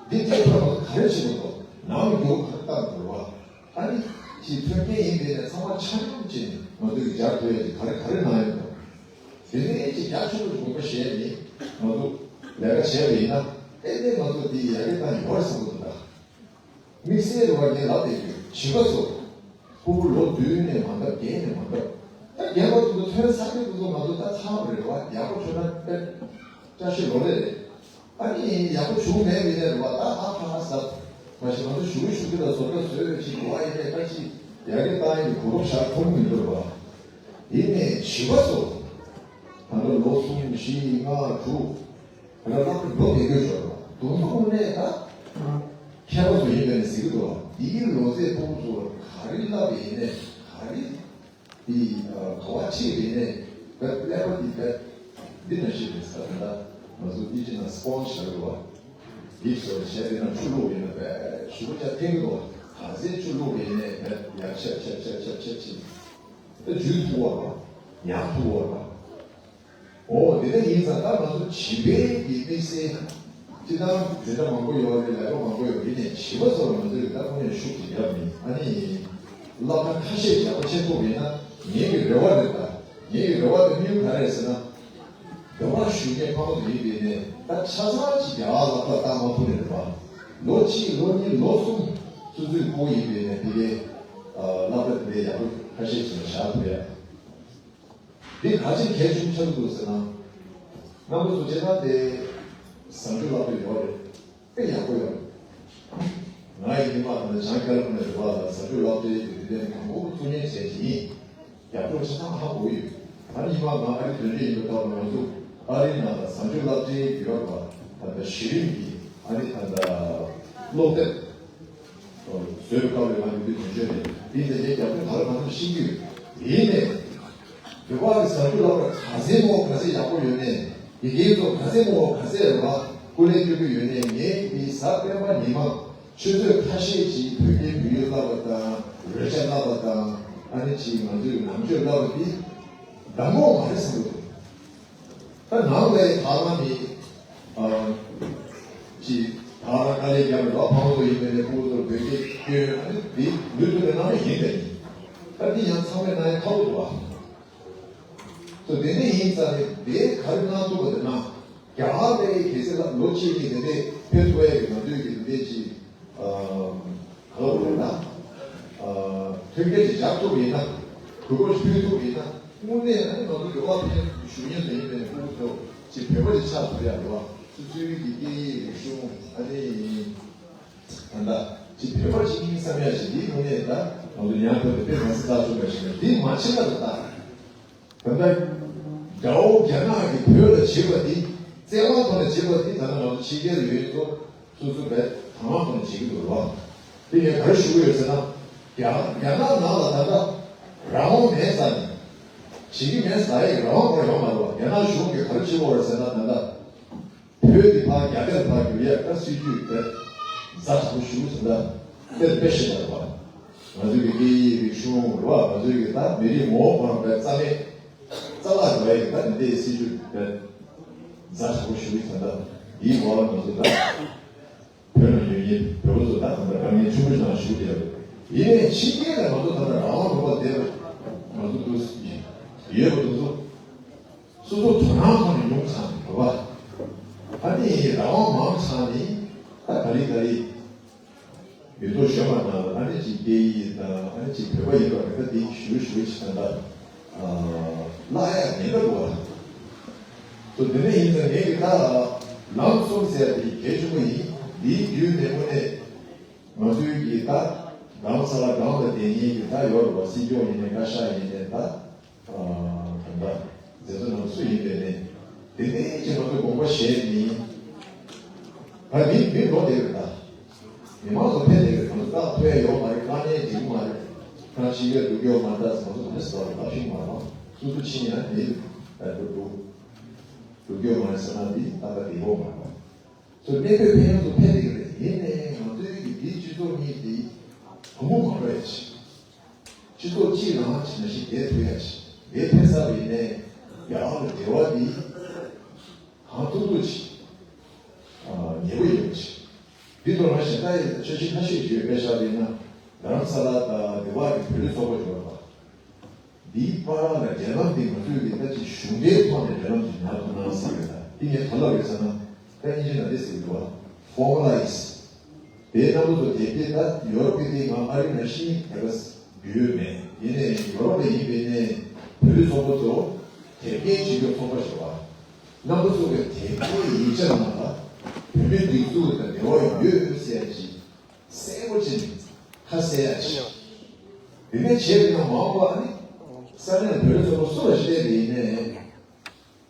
འདི་སྤྲད་ཐུབ་ན་ང་ཚོ་ག་རེ་བྱེད་དགོས་འདུག་ནང་ལ་འགྱུར་བ་ག་རེ་བཏང་དགོས་རེད་བ། ཨ་ནི་ཅིག་མཐུན་རྐྱེན་ཡིན་པས་ནས་ཚང་མ་ཆ་སྙོམས་བྱས་ནས་ང་ཚོ་གི་སྦྱར་ཐུབ་ཡ་ཅིག་ག་རེ་ག་རེ་གནང་ཡོད་འདུག་དེ་ནས་ཅིག་རྒྱ་ཆུང་ངུ་དགོངས་པ་བཞེས་ནས་ང་ཚོ་ལས་ཀ་བྱས་པ་ཡིན་ན་ཏན་ཏན་ང་ཚོ་འདི་ཡར་རྒྱས་བཏང་ཡོད་རེད་བསམ་གྱི་འདུག་ད་དམིགས་བསལ་རེད་བ། ངས་ལབ་བསྡད་རྒྱུ་བྱིས་པ་ཚོ་ཕྲུ་གུ་ལོ་བདུན་ནས་མ་འདབ་བརྒྱད་ནས་མ་འདབ་ད་རྒན་པ་ཚོ་ཚོད་ཚ་གི་ཚོ་ང་ཚོ་ད་ཚང་བ་རེད་བ། ཡག་པོ་བྱུང་ན་དཔེ་བཀྲ་ཤིས་ལོ་ལེགས་རེད། ཨ་ནི་ཡག་པོ་བྱུང་མེད་པ་ཡིན་ནའི་རེད་བ། ད་ཨ་ཁ་ཨ་ཟབ་མ་གཞི་ང་ཚོ་ཞུ་གི་ཞུ་གི་ལ་བཟོ་ལྟ་བཟོས་ཡོད་ཅིག་གོ་བ་ཡིན་ནའི་ད་ཅིག་ཡར་རྒྱས་བཏང་ཡོད་གོ་སྐབས་ཤར་ཐོན་མི་འདུག་རེད་བ། ཡིན་ནའི་བྱིས་པ་ཚོ་ད་ལྟ་ལོ་གསུམ་བཞི་ལྔ་དྲུག་ད་ལྟ་སློབ་གྲྭ་འགྲོ་བསྡད་ཀྱི་ཡོད་རེད་བ། དུང་དུང་ནས་ད་མཁས་པ་ཚོ་ཡིན་པ་ནས་ཟེར་གི་འདུག་བ། འདིའི་ལོ་ཚད་ཕྲུ་གུ་ཚོ་ལ་ག་རེ་བསླབ་པ་ཡིན་ནའི་ག་རེ། དེ་ག་བ་ཁྲིད་རེད་ནས་བེད་ཀླད་པ་དེ་བེད་འདི་ན་ཞིག་རེད་ས། ད་ལྟ་ང་ཚོ་དབྱིན་ཇི་ནང་སྤོན་ཇི་ལབ་ཡོད་བ། འདི་ཚོ་བྱས་དེ་ན་ཆུ་བླུགས་ཡིན་ན་བེད་ཞུ་བ་ཆ་འཐེན་གི་འདུག་བ། ག་ཚད་ཆུ་བླུགས་རེད་ནས་བེད་ཡར་ཆབ་ཆབ་ཆབ་ཆབ་ཆབ་ཆེ་ད་འཇུ་ཐུབ་བ་ར་ཉར་ཐུབ་བ་ར། འོ་དེ་འདྲ་ཡིན་ཙང་ད་ང་ཚོ་བྱིས་པའི་གི་དམིགས་བསལ་སྤྱི་བཏང་འཛིན་གྲྭ་མང་པོ་ཡོད་རེད། ལས་ཀ་མང་པོ་ཡོད་རེད་ནས་བྱིས་པ་ཚོ་ལ་ང་ཚོས་ད་དངོས་གནས་ཤུགས་ཅིག་བརྒྱབ་ནས་ཨ་ནི་སློབ་གྲྭ་ཁ་ཤས་ཡག་པོ་ཆེན་པོ་ཡིན་ན་ངེད་ཀྱི་རེ་བ་རེད། ད་ངེད་ཀྱི་རེ་བ་དེ་དམིགས་ཡུལ་ག་རེ་རེད་ཟེར་ན་འདོད་པ་ཞུ་མཁན་ཕ་མ་དེ་ཡིན་པས་ནས་ད་ཆ་ཚང་ཅིག་རྒྱ་གར་སློབ་གྲྭ་བཏང་མ་ཐུབ་ནས་རེད་པ། ལོ་གཅིག་ལོ་གཉིས་ལོ་གསུམ་སོ་སོའི་སྤུ་གུ་ཡིན་པས་ནས་དེ་གའི་སློབ་གྲྭ་དེ་འདྲའི་ཡག་པོ་ཁ་ཤས་ཅིག་ལ་བཞག་ཐུབ་ཡ། འདི་ག་ཅིག་གལ་ཆེན་པོ་ཆགས་འདུག་ཟེར་ན། རྣམ་པ་ཚོ་སྤྱིར་བཏང་དེ་བཟང་སྤྱོད་སློབ་གྲྭ་ཡོད་རེད། དཔེ་ཡག་པོ་ཡོད་རེད། ང་ཡི་ཉི་མ་དང་བྱང་ཀ་ལ་ནས་རེད་པ། བཟང་སྤྱོད་སློབ་གྲྭའི་དུས་དེ་ནས་གང་པོ་བཙུགས་ཉན་བྱས་ཀྱི་ཡིན། ཡག་པོ་ཆ་ཚང་ཧ་གོ་ཡོད། ད་ཉི་མ་ང་ཨ་རི་དོན་གཅོད་ཡིན་པའི་སྐབས་ལ་ང་ཚོ་ཨ་རིའི་ནང་ལ་བཟང་སྤྱོད་སློབ་གྲྭའི་ཡོད་པ་ད་ལྟ་གཞི་རིམ་གྱི་ཨ་རི་ད་ལྟ་སློབ་དེབ། བཟོས་པའི་སྐབས་ལ་ང་ཡོང་དུས་དོན་གཅོད་རེད། དེ་ཡིན་ཙང་ངས་རྒྱབ་སྐྱོར་ག་རེ་གང་འཚམ་ཤེས་ཀྱི་ཡོད། ཡིན་ནའི། བོད་པ་གི་བཟའ་སྤྱོད་སློབ་གྲྭ་ག་ཚད་མོ་ག་ཚད་ཡག་པོ་ཡོད་ནའི། དགེ་རྒན་ཚོ་ག་ཚད་མོ་ག་ཚད་རེད་བ། སྐུ་ལས་སྐྱོན་གྱི་ཡོད་ནའི་ངས་མི་གཟའ་སྤེན་པ་ཉི་མ་ཆུ་ཚོད་ཁ་ཤས་ཀྱིས་བོད་སྐད་བོད་ཡིག་བསླབ་པ་དང་རོལ་ཆ་བསླབ་པ་དང་ཨ་ནི་ཅིག་ང་ཚོའི་ནང་ཆོས་བསླབ་པ་འདི་འདང་མོ་མ་རེད་བསམ་གྱི་འདུག་ད་ནང་ལས་ད་ང་མི་ཨ་ཅི་ད་རང་དཀའ་ལས་རྒྱབ་ནས་ལོ་ཕངས་སོ་ཡིན་པས་ནས་ཕྲུ་གུ་ཚོར་བོད་སྐད་སྐྱོན་ཨ་ནི་འདི་ལུས་ཐུབ་པའི་རྣམ་པ་ཡིན་པས་ནི། ད་འདི་ཡང་ཚང་མས་གནང་ཡ་ཁག་པོ་འདུག་བ། སོ་དེ་འདྲ་ཡིན་ཙང་ནི་དེ་ག་རེ་གནང་ཐུབ་པ་དེ་གནང་། རྒྱ་གར་པའི་གལ་སྲིད་ལ་ལོ་གཅིག་གཉིས་དེ་འདྲས་ཕེབས་ཐུབ་ཡ་གི་ང་ཚོའི་གི་དེ་འདྲས་ཀྱི་ག་ལ་འོ་ན་མཐུན་རྐྱེན་ཅིག་རྒྱག་ཐུབ་ཡིན་ན་གོ་སྐབས་ཕུལ་ཐུབ་ཡིན་ན་དངོས་གནས་ཨ་ནི་ང་ཚོ་འགྲོ་བ་ཕན་ཞུ་མཁན་ཚོ་ཡིན་པའི་ཕྲུ་གུ་ཚོ་ཅིག་བོད་པ་ཅིག་ཆགས་ཐུབ་ཡ་རེད་བ། སོ་སོའི་གི་སྐད་ཡིག་རིག་གཞུང་ཨ་ནི་ད་ལྟ་ཅིག་བོད་པ་ཅིག་ཡིན་བསམ་ཡ་ཞིག་འདིའི་དངོས་གནས་ད་ང་ཚོ་ཉམས་ཐག་དེ་དཔེ་མ་སྲིད་ཐག་ཆོད་པ་ཞིག་རེད། འདི་མ་བྱེད་ན་ད་ལྟ། ད་ལྟ་རྒྱ་འོག་རྒྱ་ནག་གིས་བོད་ལ་བྱེད་པ་འདི་བཙན་དབང་ཐོག་ནས་བྱེད་པ་འདི་ད་ལྟ་ང་ཚོ་ཕྱི་རྒྱལ་ལ་ཡོད་ཚོ་སོ་སོ་བས་དང་བླངས་ཐོག་ནས་བྱེད་ཀྱི་འདུག་རེད་བ། དེ་ངས་ག་རེ་ཞུ་གི་ཡོད་ཟེར་ན། རྒྱ་རྒྱ་ནག་ནང་ལ་ད་ལྟ་རང་དབང་མེད་ས་ནས་བྱེད་ཀྱི་མེད་ས་ཡི་རང་དབང་ཁོ་ཡོད་མ་རེད་བ། རྒྱ་ནག་གཞུང་གིས་ག་རེ་བྱེད་ཀྱི་ཡོད་རེད་ཟེར་ན་ད་ལྟ། བོད་དེ་ཕར་རྒྱ་སྐད་ལ་ཕར་བསྒྱུར་ཡས་ད་སྲིད་ཇུས་དེ་ཛ་དྲག་པོ་ཞུ་ཟིན་ད་དཔེ་དཔེ་ཞིག་ལ་བ། ང་ཚོའི་གི་སྐད་ཡིག་རིག་གཞུང་རེད་བ། ང་ཚོའི་གི་ད་མི་རིགས་ངོ་བོ་གང་རུང་རྩ་མེད་རྩ་བརླག་འགྲོ་ཡས་ཀྱི་ད་དེ་འདྲའི་སྲིད་ཇུས་དེ་ཛ་དྲག་པོ་ཞུ་ཟིན་ད་འདིའི་འོག་ལ་ང་ཚོ་ད་བོད་ནང་ཡོད་མཁན་བོད་པ་ཚོ་ད་གང་ལྟར་དཀའ་ངལ་ཆེན་པོ་ཞིག་ནང་ཞུགས་བསྡད་ཡོད། ཡིན་ནའི་ཕྱི་རྒྱལ་ལ་ང་ཚོ་ད་ལྟ་རང་དབང་ལུང་པ་བསྡད་པ་ང་ཚོ་འདུག་ཡོད་པ་འདུག་ཚོ། སོ་སོ་དོ་སྣང་ཐོག་ནས་ཡོང་ཚར་ནས་རེད་བ། ཨ་ནི་རང་དབང་མང་ཚར་ནས་ད་ག་ལེ་ག་ལེ། མི་ཐོག་གཞོན་པ་ནང་ལ་ཨ་ནི་གཅིག་སྐད་ཡིག་དང་ཨ་ནི་གཅིག་བོད་པ་ཡིན་པ་རེད། ད་དེ་ཞུ་ཞུ་ཅིག་ད་ལྟ་བརླག་ཡ་མེད་པ་འདུག་བ། དེ་འདྲ་ཡིན་ཙང་ངས་ཀྱི་ད་ལམ་གསུམ་ཟེར་དེ་གལ་ཆེན་པོ་ཡིན། འདིའི་བརྒྱུད་ནས་དངོས་གནས་ང་ཚོའི་གི་ད་རྡ་རམ་ས་ལ་སྒང་ལ་བསྡད་མཁན་གྱི་ད་ཡོད་རེད་བ། སྲིད་སྐྱོང་ཡིན་ནའི་བཀའ་ཤག་ཡིན་ནའི་ད། ད་ལྟ་མཛད་གཙོ་རྣམ་སུ་ཡིན་པའི་ནས་དེ་ནས་ཀྱི་ང་ཚོ་དགོངས་པ་བཞེས་ནི་ད་མི་མི་འགྲོ་བསྡད་ཡོད་ད། མི་མང་ཚོ་ཕེབས་བསྡད་ཡོད། ང་ཚོ་རྟགས་ཐོན་ཡོད་མ་རེད། དཀའ་ངལ་འགྲིག་མ་རེད། ཁ་ཕྱི་ཡོད་འགྲོ་གི་ཡོད་མ་རེད། ད་ང་ཚོ་ག་ནས་ཟ་བ་རེད། ད་ཕྱིན་མ་རེད། སུ་སུ་ཕྱིན་ཡང་མི་འགྲོ་འགྲོ་གི་ཡོད་མ་རེད་ཟེར་ན་འདི་ད་ལྟ་བདེ་པོ་མ་རེད། ཚོ་གནས་སྤོས་ཕན་ཡོན་དུ་ཕན་བདེ་གི་རེད། ཡིན་ནའི་ང་ཚོའི་གི་འདིའི་སྤྱི་ཚོགས་གཉིས་དེ་བུ་མོ་མ་འགྲོ་ཡ་ཆེ། སྤྱི་ཚོགས་གཅིག་རང་ཆེ་ན་ཞིག་བདེ་ཐུབ་ཡ་ཆེ། བདེ་ཐུབ་ས་བ་ཡིན་ནའི་རྒྱ་གར་ལ་འབྲེལ་བ་འདི་གང་ཐུབ་ཐུབ་ཆེ་ཉེ་པོ་ཡོད་ཆེ། འདི་ཐོག་ལ་གཞན་དག་ཡི་ཆོས་གཞི་ཁ་ཤས་ཡོད་པའི་ཤ་བ་ཡིན་ན་རྡ་རམ་ས་ལ་དང་འདི་བར་གི་བོད་རིགས་ཚོགས་པ་འབྱོར་བ། འདིའི་བར་ལ་འབྲེལ་ལམ་འདི་ང་ཚོས་ཀྱི་ད་ཅིག་གཞུང་འབྲེལ་ཐོག་ནས་འབྲེལ་ལམ་ཅིག་ཉར་ཐུབ་ན་བསམ་ཡོད། ད་འདི་ངས་ག་ལབ་ཡོད་ཟེར་ན་ད་དབྱིན་ཇི་ནང་འདི་ཟེར་གྱི་འདུག་བ། ཕོར་མ་ལ་ཡིས། དེའི་རྣམ་པ་ཚོ་དེབ་དེ་ད་ཡོ་རོབ་ཀྱི་དེ་ང་ཨ་རི་ནང་བཞིན་དེ་ག་འབུལ་ཡོད་མེད། ཡིན་ནའི་ཡོ་རོབ་ལ་ཡིན་པའི་ནས་བོད་རིགས་ཚོགས་པ་ཚོ་དེབ་སྐྱེལ་བྱེད་རྒྱུ་ཚོགས་པ་ཞིག་བ། རྣམ་པ་ཚོ་གི་དེབ་སྐྱེལ་ཡིག་ཆ་ནང་ལ་བོད་མི་སྒྲིག་འཛུགས་དང་འབྲེལ་བ་ཡོད་ཟེར་ཡ་ཅིག་གསལ་པོ་བྱས་ནས་ཁ་གསལ་ཡ་ཆེ། དེ་ནས་བྱས་པའི་ནང་མ་འོངས་པ་ཨ་ནི་ས་གནས་བོད་རིགས་ཚོགས་པ་སུ་ལ་ཞིག་སླེབས་པ་ཡིན་ནའི་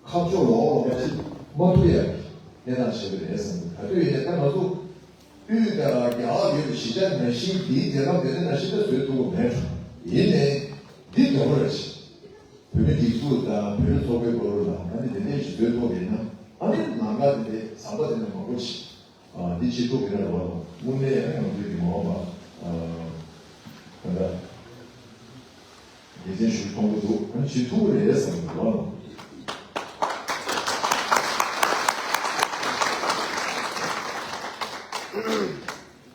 ཁ་ཕྱོགས་ལོག་ལོག་པ་ཞིག་མ་ཐུག་ཡ་གནས་སྟངས་བྱས་པ་རེད་བསམ་གྱི། ག་དུས་ཡིན་ནའི་ད་ང་ཚོ་དབུས་དང་རྒྱ་གར་ཡོད་པའི་གཞིས་ཆགས་ནང་བཞིན་འདིའི་དེ་ག་དེ་ནང་བཞིན་ད་བཟོས་ཐུབ་པ་མེད་འགྲོ། ཡིན་ནའི་འདི་འདྲ་པོ་རེད། བོད་མི་སྒྲིག་འཛུགས་དང་བོད་རིགས་ཚོགས་པའི་སྐོར་ལ་ཨ་ནི་དེ་འདྲའི་ཞིག་བཟོས་ཐུབ་པ་ཡིན་ན་ཨ་ནི་ནང་ཁ་དེ་འདྲའི་ཟམ་པ་དེ་འདྲ་མང་པོ་ཞིག་ཨ་འདི་བྱེད་ཐུབ་ཀྱི་རེད་བ། དངོས་གནས་ང་ཚོའི་གི་མ་འོངས་པ་ཨ་ད་ལྟ་དགེ་མཚན་ཞིག་མཐོང་གི་འདུག་ཨ་ནི་བྱེད་ཐུབ་ཀྱི་རེད་བསམ་གྱི་འདུག་བ།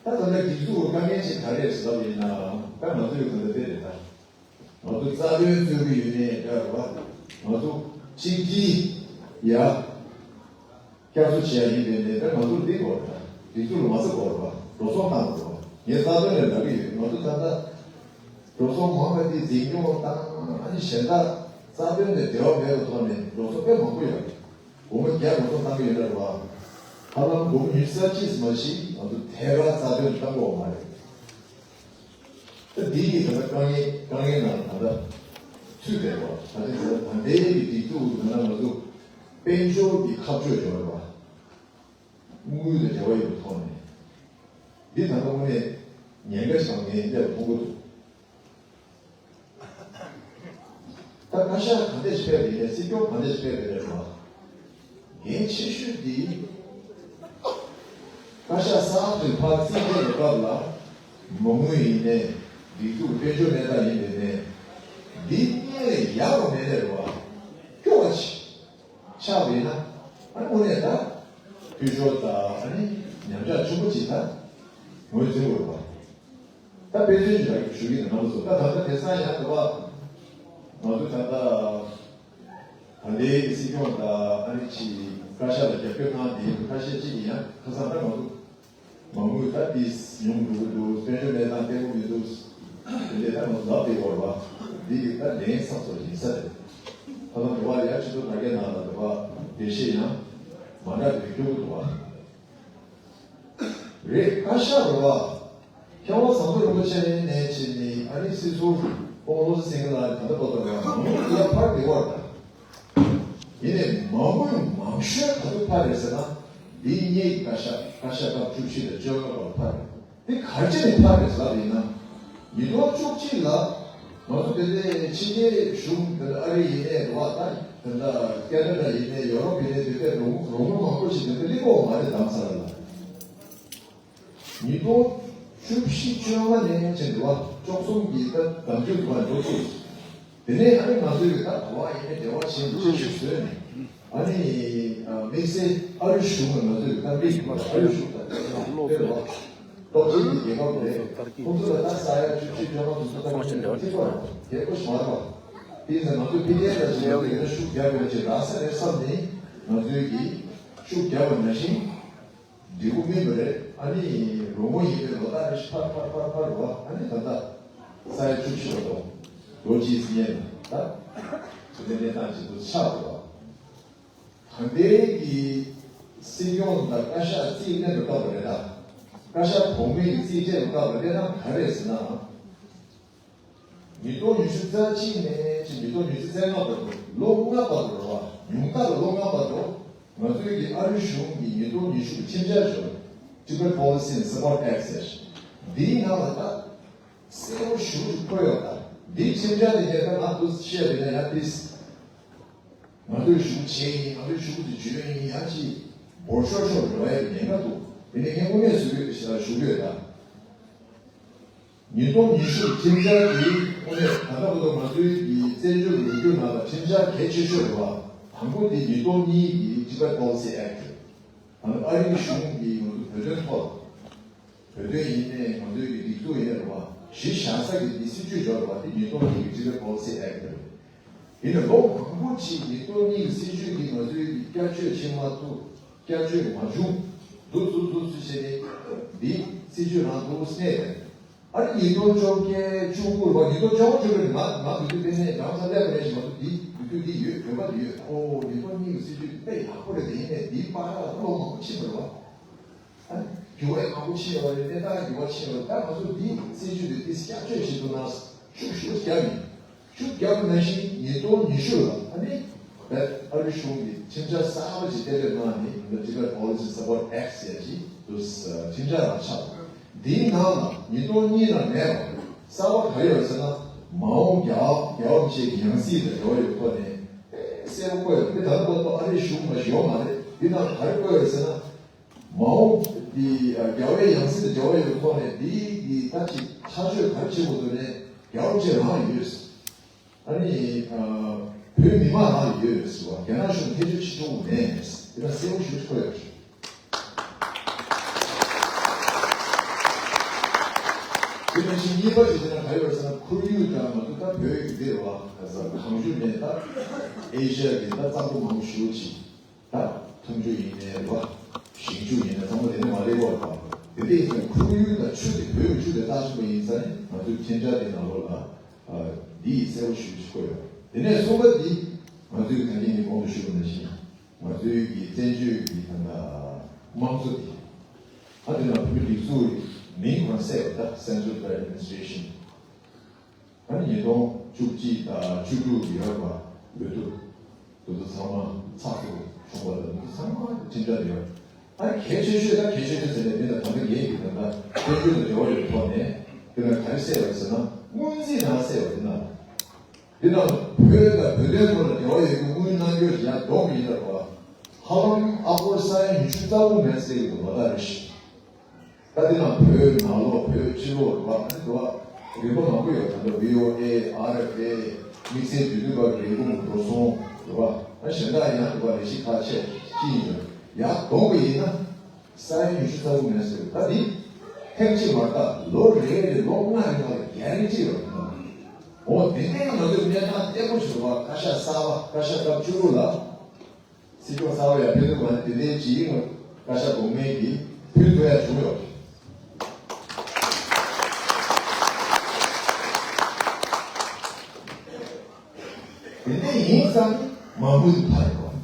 ད་ད་ལྟ་སྒྲིག་འཛུགས་དཀའ་ངལ་ཅིག་ག་རེ་རེད་ཟེར་བ་ཡིན་ན་ད་ང་ཚོའི་གི་ད་ལྟ་དེ་རེད་ད། ང་ཚོ་རྩ་དོན་རྩོད་ཀྱི་ཡོད་ནའི་འདྲ་རེད་བ། ང་ཚོ་གཅིག་སྒྲིལ་ཡ་བསྐྱར་གསོ་བྱེད་ཡ་ཡིན་པའི་ནའི་ད་ང་ཚོ་འདི་དགོས་རེད་ད། སྒྲིག་འཛུགས་ལ་མ་ཟེར་དགོས་རེད་བ། འགྲོ་སོང་བཏང་དགོས་རེད་བ། ངས་རྩ་དོན་ལ་ལབ་ཀྱི་ཡོད། ང་ཚོ་ད་ལྟ་འགྲོ་སོང་མང་བ་འདི་འཛིན་སྐྱོང་དང་ཨ་ནི་གཞན་དག་རྩ་དོན་ལ་འབྲེལ་བ་མེད་པའི་ཐོག་ནས་འགྲོ་སོང་དཔེ་མང་པོ་ཡོད་རེད། སྒོར་མོ་བརྒྱ་འགྲོ་སོང་བཏང་གི་ཡོད་རེད་བ། ཧ་ལམ་སྒོར་མོ་ཉི་ཤུ་རྩ་གཅིག་མ་ཞིག་ང་ཚོ་ཐད་ཀར་རྩ་དོན་བཏང་དགོས་མ་རེད། ད་འདི་ཡི་ད་ལྟ་དཀའ་ངལ་དཀའ་ངལ་ནང་ད་ལྟ་ཚུད་བསྡད་པ། ད་ལྟ་ད་ལྟའི་གི་སྒྲིག་འཛུགས་ད་ལྟ་ང་ཚོ་དཔལ་འབྱོར་གྱི་ཁ་ཕྱོགས་འབྱོར་བ། དངུལ་དང་འབྲེལ་བ་ཡོད་པའི་ཐོག་ནས་འདི་ད་ལྟ་དངོས་གནས་ཉེན་ཁ་ཞིག་ངས་སླེབས་མཐོང་གི་འདུག་ད་བཀའ་ཤག་ག་འདྲ་ཞིག་ཕེབས་པ་ཡིན་ནའི་སྲིད་སྐྱོང་ག་འདྲ་ཞིག་ཕེབས་པ་རེད་བ། འགན་ཆེ་ཤོས་འདི་བཀའ་ཤག་གསར་དུ་ཕར་རྩིས་སྤྲད་པའི་སྐབས་ལ་མ་དངུལ་ཡིན་ནའི་སྒྲིག་འཛུགས་དཔལ་འབྱོར་གནས་སྟངས་ཡིན་པ་ཡིན་ནའི་འདི་སྔོན་ལ་ཡག་པ་མེད་ནའི་རེད་བ། སྐྱོ་བ་ཆེ་ཆགས་པ་ཡིན་ན་ཨ་ནི་དངོས་གནས་ད་འཐུས་ཤོར་དང་ཨ་ནི་ཉམས་ཆག་ཆེན་པོ་ཅིག་ད་ངོས་འཛིན་དགོས་རེད་བ། ད་དཔེ་མཚོན་ཞིག་ལ་ཞུ་གི་ཡིན། རྣམ་པ་ཚོ་ད་ད་ལྟ་དེང་སང་ཡང་དུ་བ་ང་ཚོ་ད་ལྟ་ད་ལྟའི་སྲིད་སྐྱོང་དང་ཨ་ནི་ཅིག་བཀའ་ཤག་ལ་རྒྱབ་སྐྱོར་གནང་བསྡད་ཡོད་ཁ་ཤས་ཅིག་གིས་ཡང་ཁ་སང་ད་ང་ཚོ་མ་དངུལ་ད་ཏིས་ཉུང་འགྲོ་གི་འདུག་དཔལ་འབྱོར་གནས་སྟངས་བརྟན་པོ་མི་འདུག་དེ་འདྲས་ད་ང་ཚོ་ལབ་བསྡད་ཡོད་རེད་བ། འདི་གི་ད་ལན་ཚགས་ཚུད་པ་ཡིན་ས་རེད། ད་ལྟ་འགྲོ་བ་ཡ་སྤྱི་ཚོགས་དྲ་རྒྱ་ནང་ལ་འགྲོ་བ་འགྲེལ་བཤད་ཡང་མ་འདྲ་དེ་སྐྱོ་གི་འདུག་བ། རེད། བཀའ་ཤག་རེད་བ། མཁས་དབང་ཟམ་གདོང་རིན་པོ་ཆེ་ནས་བྱས་ནས་ཨ་ནི་སྲིད་ཟུར་ཨོ་བློ་བཟང་སེང་གེ་ལགས་ད་ལྟ་བར་དུ་རེད་བ། མང་པོ་ཡར་ཕར་བདེ་བར་དང་། ཡིན་ནའི་མང་པོ་མང་ཤོས་ག་ཚོད་ཕར་རེད་ཟེར་ན། འདི་སྔོན་གྱི་བཀའ་ཤག་བཀའ་ཤག་སྐབས་བཅུ་བཞི་དང་བཅོ་ལྔ་བར་ཕར་རེད། འདི་ག་རེ་བྱས་ནས་ཕར་རེད་ཟེར་ལབ་ཡིན་ན། ཉིས་སྟོང་བཅུ་གཅིག་ལ་ང་ཚོ་དེ་འདྲའི་ཕྱི་རྒྱལ་གཞུང་དེ་འདྲ་ཨ་རི་ཡིན་ནའི་རེད་བ། ད་དེ་འདྲ་ཁེ་ན་ཌ་ཡིན་ནའི་ཡོ་རོབ་ཡིན་ནའི་དེ་འདྲའི་རོགས་རོགས་དངུལ་མང་པོ་ཞིག་དེ་འདྲ་སླེབས་ཡོད་མ་རེད། དྷ་རམ་ས་ལ་ལ། ཉིས་སྟོང་བཅུ་བཞི་བཅོ་ལྔ་ནས་བྱས་འདུག་བ། བཅུ་གསུམ་གྱི་ད་དམ་ཆོས་འདུག་བ་འགྲོ་ཚུལ། དེ་ནས་ཨ་ནི་ང་ཚོའི་གི་ད་ག་བ་ཡིན་ནའི་འབྲེལ་བ་བྱེད་འདུག་ཅེས་བཟོས་ནས་ཨ་ནི་དམིགས་བསལ་ཨ་རི་གཞུང་ལ་ང་ཚོའི་གི་ད་དམིགས་འདུག་ཨ་རི་གཞུང་ད་དཔེ་རེད་བ། སློབ་ཆེན་གྱི་རྒྱལ་ཁབ་རེད། ཁོང་ཚོ་ལ་ད་ས་ཡ་བཅུ་བཅུ་བཅོ་ལྔ་དུ་ཚོད་ལྟ་ཁོང་ཚོ་ཐེབས་པ་རེད། དེ་ཁོ་ཞིག་མ་རེད་པ། དེ་ཡིན་ཙང་ང་ཚོས་ཕི་ཀེ་ལ་ཅིག་ཡོད་ན་ཤུགས་རྒྱག་དགོས་ན་ཅིག་རག་ས་རེད་བསམ་ནས་ང་ཚོས་ཀྱིས་ཤུགས་རྒྱག་པ་ནང་བཞིན་འགྲིག་པོ་མིན་པ་རེད། ཨ་ནི་ལོ་ངོ་ཡིན་པའི་ལོ་ལྟར་རེ་བཞིན་ཕར་ཕར་ཕར་ཕར་རེད་པ། ཨ་ནི་ད་ལྟ་ས་ཡ་བཅུ་བཞི་པ་དང་ལོ་གཅིག་སྔོན་ལ་ད་དེ་འདྲའི་གནས་སྟངས་ཅིག་ཏུ་ཆགས་འདུག་པ། ད་ལྟའི་གི་སྲིད་སྐྱོང་དང་བཀའ་ཤག་རྩིས་ལེན་དུ་བཏང་བ་རེད་ད། བཀའ་ཤག་གོང་མའི་གི་རྩིས་སྤྲད་དུ་བཏང་བ་རེད་ན་ག་རེ་ཟེར་ན། ཉིས་སྟོང་ཉི་ཤུ་རྩ་གཅིག་ནས་ཅིག་ཉིས་སྟོང་ཉི་ཤུ་རྩ་ལྔ་བར་དུ་ལོ་ལྔ་བར་དུ་རེད་པ། ཉུང་མཐའ་ལ་ལོ་ལྔ་བར་དུ་ང་ཚོའི་གི་ཨ་རིའི་གཞུང་གི་ཉིས་སྟོང་ཉི་ཤུ་གི་ཁྲིམས་འཆར་ཞིག་ཡོད་རེད། Tibet Policy and Support Act ཟེར། འདིའི་ནང་ལ་ད་གསལ་པོ་ཞེ་པོ་ཅིག་འཁོད་ཡོད་ད། འདིའི་ཁྲིམས་འཆར་དེ་ངས་ད་ང་ཚོ་བཤད་པ་ཡིན་ན་ཡང་ཏིས། ང་ཚོས་ཞུ་བྱས་ཡིན། ང་ཚོས་ཞུ་དེ་བརྗོད་ཡིན། ཡང་ཅིག་འབོར་ཤོར་ཤོར་འགྲོ་ཡ་གི་ཉེན་ཁ་འདུག་དེ་ནས་ངས་དངོས་གནས་ཞུ་གི་ཞུ་གི་ཡོད་ད། ཉིས་སྟོང་ཉི་ཤུ་ཁྲིམས་འཆར་དེ་དངོས་གནས་ད་ལྟ་བར་དུ་ང་ཚོའི་གི་བཙན་བྱོལ་ལོ་རྒྱུས་ནང་ལ་ཁྲིམས་འཆར་གལ་ཆེ་ཤོས་རེད་པ། དང་པོ་དེ་ཉིས་སྟོང་གཉིས་ཀྱི་Tibet Policy Act རེད། ད་ནི་ཨ་རིའི་གཞུང་གིས་ང་ཚོ་བོད་དོན་ཐོག་ལ། བོད་དོན་ཡིན་ནའི་ང་ཚོའི་གི་སྒྲིག་འཛུགས་ཡིན་ནའི་རེད་པ། གཞི་བཞག་ས་གི་འདི་སྲིད་ཇུས་འཇོག་རེད་པ། འདི་ཉིས་སྟོང་གཉིས་ཀྱི་Tibet Policy Act རེད། ཡིན་ནའི་ལོ་མང་པོ་ཅིག་ཉིས་སྟོང་གཉིས་ཀྱི་སྲིད་ཇུས་ཀྱིས་ང་ཚོའི་གི་བསྐྱར་བཅོས་བྱེད་མ་ཐུབ། བསྐྱར་བཅོས་མ་བྱུང་། འདུག་འདུག་འདུག་འདུག་བྱས་ནས་འདི་སྲིད་ཇུས་ནང་འདུག་གནས་ཡོད། ཨ་ནི་ཉིས་སྟོང་བཅོ་བརྒྱད་བཅུ་དགུ་རེད་པ། ཉིས་སྟོང་བཅོ་ལྔ་བཅུ་དགུ་ནི་ང་ང་དུས་དུས་དེ་ནས་རང་ས་སླེབས་པ་རེད་ཞེས་མ་གཏོགས་འདི་དུས་དུས་འདི་ཡོད། བོད་པ་འདི་ཡོད། ཨོ་ཉིས་སྟོང་གཉིས་ཀྱི་སྲིད་ཇུས་འདི་དཔེ་ཡག་པོ་རེད། དེ་ཡིན་ནའི་འདིའི་བར་ལ་ལོ་མང་པོ་ཕྱིན་པ་རེད་པ། ཨ་ནི་འགྱུར་བ་མང་པོ་ཕྱིན་ཡོད་རེད། གནས་སྟངས་འགྱུར་བ་ཕྱིན་ཡོད་རེད། ད་ང་ཚོ་འདི་སྲིད་ཇུས་འདི་འདི་བསྐྱར་བཅོས་བྱེད་ཐུབ་ན་ཤུགས་ཤུགས་བརྒྱབ་ཡིན། ཤུགས་བརྒྱབ་པ་ནང་བཞིན་ཉིས་སྟོང་ཉི་ཤུ་ལ་ཨ་ནི་བལ་ཨ་རི་གཞུང་གིས་ཁྲིམས་འཆར་གསར་པ་ཞིག་གཏན་འབེབས་གནང་ནས་ང་ཚོ་Tibet Policy Support Act ཟེར་ཡ་ཞིག་འདུག་ཁྲིམས་འཆར་ནང་ཆགས་འདུག་འདིའི་ནང་ལ་ཉིས་སྟོང་གཉིས་ལ་མེད་པ་གསར་པ་ག་རེ་ཡོད་ཟེར་ན། མ་འོངས་རྒྱལ་བ་རྒྱལ་བ་རིན་པོ་ཆེའི་ཡང་སྲིད་དང་འབྲེལ་བ་ཡོད་ཐོག་ནས་གསལ་པོ་བཀོད་ཡོད། དེ་ད་ལྟ་བར་དུ་ཨ་རིའི་གཞུང་ལ་ཡོད་མ་རེད། འདི་ནང་ག་རེ་བཀོད་ཡོད་ཟེར་ན། མ་འོངས་འདི་རྒྱལ་བའི་ཡང་སྲིད་དང་འབྲེལ་བ་ཡོད་པའི་ཐོག་ནས་འདི་གི་ད་ཅིག་ཐག་གཅོད་ག་རེ་བྱེད་དགོས་འདུག་ནས་རྒྱལ་བ་རིན་པོ་ཆེ་རང་ཡོད། ཨ་ནི་བོད་མི་མང་རང་ཡོད་ཟེར་བ། རྒྱ་ནག་གཞུང་ཐེ་བྱུས་བྱེད་ཆོག་གི་མེད། དེ་ལ་གསལ་པོ་ཞེ་པོ་ཅིག་འཁོད་ཡོད། དེ་ནང་བཞིན་གཉིས་པ་ཞིག་དེ་ན་ག་ཡོད་ཟེར་ན། ཁོར་ཡུག་དང་ང་ཚོ་ད་བོད་ཀྱི་འདིར་བ་གང་བྱུང་ནས་ད་ཨེ་ཤ་ཡ་གི་ད་གཙང་པོ་མང་པོ་ཞེ་པོ་ཅིག་ད་འཐུང་ཆུ་ཡིན་ནའི་རེད་པ། ཞིང་ཆུ་ཡིན་ནའི་ཚང་མ་དེ་ནས་མ་སླེབས་པ་རེད་པ། དེ་འདྲ་ཡིན་ཙང་ཁོར་ཡུག་དང་ཆུ་དེ་བོད་ཀྱི་ཆུ་དེ་བཏང་བཞིན་པ་ཡིན་ཙང་ནི་ང་ཚོའི་ཁྲིམས་འཆར་དེ་ནང་ལོགས་ལ་འདི་ཡིས་གསལ་པོ་ཞེ་པོ་ཅིག་བཀོད་ཡོད། དེ་ནས་གསུམ་པ་འདི་ང་ཚོའི་ད་གིན་ནི་གོང་དུ་ཞུས་པ་ནང་བཞིན་ང་ཚོའི་གི་བཙན་བྱོལ་གྱི་ད་ལྟ་དམངས་གཙོ་དེ་ཨ་དེ་ནང་བོད་མི་སྒྲིག་འཛུགས་མིང་ཁོ་རང་གསལ་བ་ད་Central Administration ཨ་ནི་ཉིས་སྟོང་བཅུ་གཅིག་དང་བཅུ་དྲུག་ཡོད་པ་འོས་བསྡུ་དེ་ཚོ་ཚང་མ་ཚགས་ཚུད་བྱུང་བ་དང་དེ་ཚོ་ཚང་མ་ཁྲིམས་འཆར་ཡོད། ཨ་ནི་གལ་ཆེ་ཤོས་ད་གལ་ཆེ་ཤོས་ཟེར་ནས་འདི་ལ་ད་ལྟ་ངེད་ཀྱི་ད་ལྟ་དཔལ་འབྱོར་དང་འབྲེལ་བ་ཡོད་ཐོག་ནས་འདི་ལ་ག་རེ་གསལ་བ་ཟེར་ན། སྔོན་རྩིས་ནང་གསལ་བ་འདི་ན་འདི་ན་བོད་དང་བོད་དོན་ཐོག་ལ་འབྲེལ་བ་ཡོད་པའི་དངུལ་གནང་རྒྱུ་ཡར་གཏོང་གི་ཡིན་ལབ་པ། ཧ་ལམ་ཨ་སྒོར་ས་ཡ་ཉི་ཤུ་རྩ་དགུ་མིན་ཟེར་གྱི་འདུག་ལོ་ལྟར་རེ་བཞིན། ད་འདི་ནང་བོད་ནང་ལོགས་བོད་ཕྱི་ལོགས་རེད་པ། ཨ་ནི་འདུག་པ་རིམ་པ་མང་པོ་ཡོད། ད་ལྟ་བྷི་ཨོ་ཨེ། ཨར་ཨེཕ་ཨེ། དམིགས་བསལ་འབྲེལ་མཐུད་པ་ལས་ཁུངས་འགྲོ་སོང་རེད་པ། ཨ་གཞན་དག་ཡང་འདུག་པ་ལས་གཞི་ཁག་ཆེ་ཅི་ཡིན་ཡང་ཡར་གཏོང་གི་ཡིན་ན་ས་ཡ་ཉི་ཤུ་རྩ་དགུ་མིན་ཟེར། ད་འདི་ཐེངས་གཅིག་མ་རེད། ད་ལོ་རེ་རེ་ལོ་ལྔ་རིང་ལ་གྷ་རན་ཊི་ཡོད་རེད། འོ་དེ་ནས་ང་ཚོས་གནས་སྟངས་བརྟན་པོ་ཞིག་རེད་པ། བཀའ་ཤག་གསར་པ་བཀའ་ཤག་སྐབས་བཅུ་དྲུག་ལ། སྲིད་སྐྱོང་གསར་པ་ཡང་ཕེབས་ཐུབ་པ་ནི་དེ་འདྲའི་ཅིག་བཀའ་ཤག་གོང་མའི་གིས་ཕུལ་ཐུབ་ཡ་བྱུང་ཡོད། དེ་འདྲ་ཡིན་ཙང་མང་པོ་ཞིག་ཕར་ཡོང་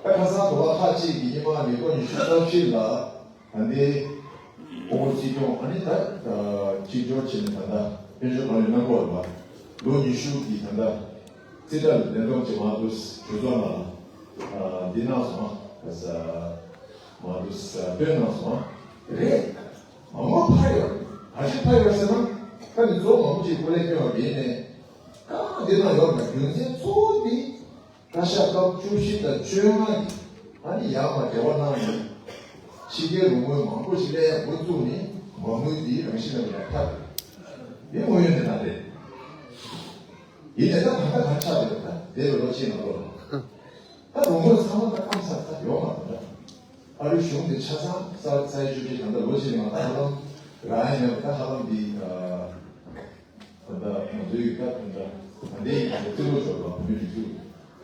བ། ད་ཁ་སང་གོ་བ་ཁག་ཅིག་གིས་ཉི་མ་ཉིས་སྟོང་ཉི་ཤུ་རྩ་བཞི་ལ། ད་ལྟའི་ཨོ་སྲིད་སྐྱོང་ཨ་ནི་ད་གཅིག་འབྱོར་བྱས་ནས་ད་ལྟ་དཔལ་འབྱོར་བགྲོ་གླེང་གནང་གི་ཡོད་རེད་པ། ལོ་ཉི་ཤུ་གི་ད་ལྟ་རྩིས་ཁྲ་ལ་ལན་གཏོང་བྱེད་མ་ཐུབ་གྲོས་ཚོགས་ནང་ལ་འདི་གནང་སོང་། ཨ་ས་མ་ཐུབ་ས་བཏོན་གནང་སོང་རེད། མང་པོ་ཕར་ཡོད་རེད། ག་རེ་ཕར་ཡོད་ཟེར་ན་ད་ནི་གཙོ་བོ་མང་པོ་ཅིག་ཀོ་ལེ་སྐྱོན་པ་ཡིན་ནས་གང་འདི་ནང་ཡོད་པའི་རྒྱུ་མཚན་གཙོ་བོ་འདི། བཀའ་ཤག་སྐབས་བཅུ་བཞི་དང་བཅོ་ལྔ་གི་ཨ་ནི་ཡར་མར་འབྲེལ་བ་གནང་ནས་ཕྱི་རྒྱལ་རོགས་དངུལ་མང་པོ་ཞིག་སླེབས་ཡ་འགོ་བཙུགས་ནས་མ་དངུལ་འདི་རང་བཞིན་ལ་ཡར་ཐར་རེད། འདི་དངོས་ཡོད་གནས་སྟངས་རེད། ཡིན་ནའི་ད་ད་ལྟ་ག་ཆགས་རེད། ད་འདས་པའི་ལོ་གཅིག་ནང་ལོགས་ལ་ད་རོགས་དངུལ་ཚང་མ་ད་སྐམ་ཚར་ཚར་ཡོད་མ་རེད། ཨ་རིའི་གཞུང་དེ་ཆ་ཚང་ས་ས་ཡ་བཅུ་གཅིག་ད་ལྟ་ལོ་གཅིག་རིང་ལ་ད་ཧ་ལམ་རག་ཡ་མེད་པ། ད་ཧ་ལམ་འདི་ད་ལྟ་ང་ཚོའི་ད་ད་ད་ལྟའི་ཡིན་ན་རྩིས་ལོ་འབྱོར་བ་བོད་མིའི་སྒྲིག་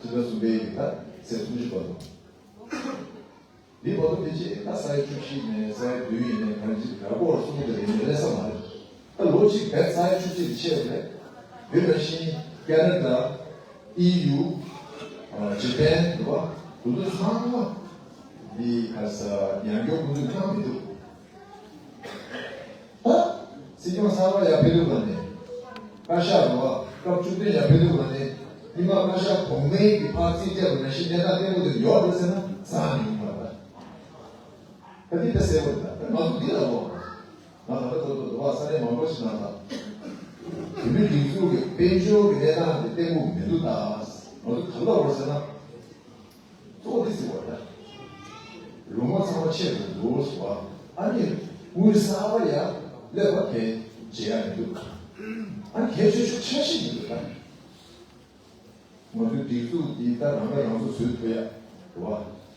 འཛུགས་ཕྱི་ཟླ་གསུམ་པའི་ཡིན་ད་ཚེས་སུམ་ཅུ་བར་དུ། འདི་བར་དུ་དེ་རྗེས་ད་ས་ཡ་བཅུ་བཞི་ནས་ས་ཡ་བདུན་ཡིན་ནའི་གང་ཅི་ར་སྐོར་གསུམ་དེ་རེད་ནས་སླེབས་ས་མ་རེད། ད་ལོ་གཅིག་བས་ས་ཡ་བཅུ་གཅིག་ཆེ་བ་རེད། དེ་ནང་བཞིན་ཀེ་ན་ཌ། ཨི་ཡུ། ཨ་ཇ་པན་འདུག་བ། དེ་ཚོ་ཚང་མ་འདི་ག་ས་ཡང་སྐྱོར་ཁོང་ཚོས་གནང་མི་འདུག་ད་སྲིད་སྐྱོང་གསར་པ་ཡར་ཕེབས་དུས་ལ་ནི་བཀའ་ཤག་འདུག་བ། སྐབས་བཅུ་བདུན་ཡར་ཕེབས་དུས་ལ་ནི་སྔོན་མ་བཀའ་ཤག་གོང་མའི་གི་ཕར་རྩིས་སྤྲད་པ་ནང་བཞིན་གནས་སྟངས་བརྟན་པོ་དེ་ཡོད་རེད་ཟེར་ན་རྩ་ནས་ཡོང་མ་རེད། ད་འདི་ད་གསལ་པོ་རེད། ད་ང་ཚོ་འདི་ལ་འོ་ང་ད་ལྟ་ཚོ་ཚོ་འདུག་བ། ས་གནས་མང་པོ་ཞིག་ནང་ལ་བོད་མིའི་སྒྲིག་འཛུགས་ཀྱི་དཔལ་འབྱོར་གྱི་གནས་སྟངས་དེ་བརྟན་པོ་མི་འདུག་ད་ང་ཚོ་ག་ལ་འོར་ཟེར་ན། གཙོ་བོ་འདི་ཟེར་བ་ད། ལོ་ངོ་ཚང་མ་ཆད་འགྲོ་འདུག་ཟེར་བ། ཨ་ནི་དངུལ་གསར་པ་ཡར་སླེབས་པ་དེ་བརྗེ་ཡ་མི་འདུག་ཨ་ནི་གལ་ཆེ་ཤོས་འཆར་གཞི་མི་འདུག་ད། ང་ཚོའི་སྒྲིག་འཛུགས་འདི་ད་རང་ཁ་རང་གསོ་བཟོ་ཐུབ་ཡ་རེད་བ།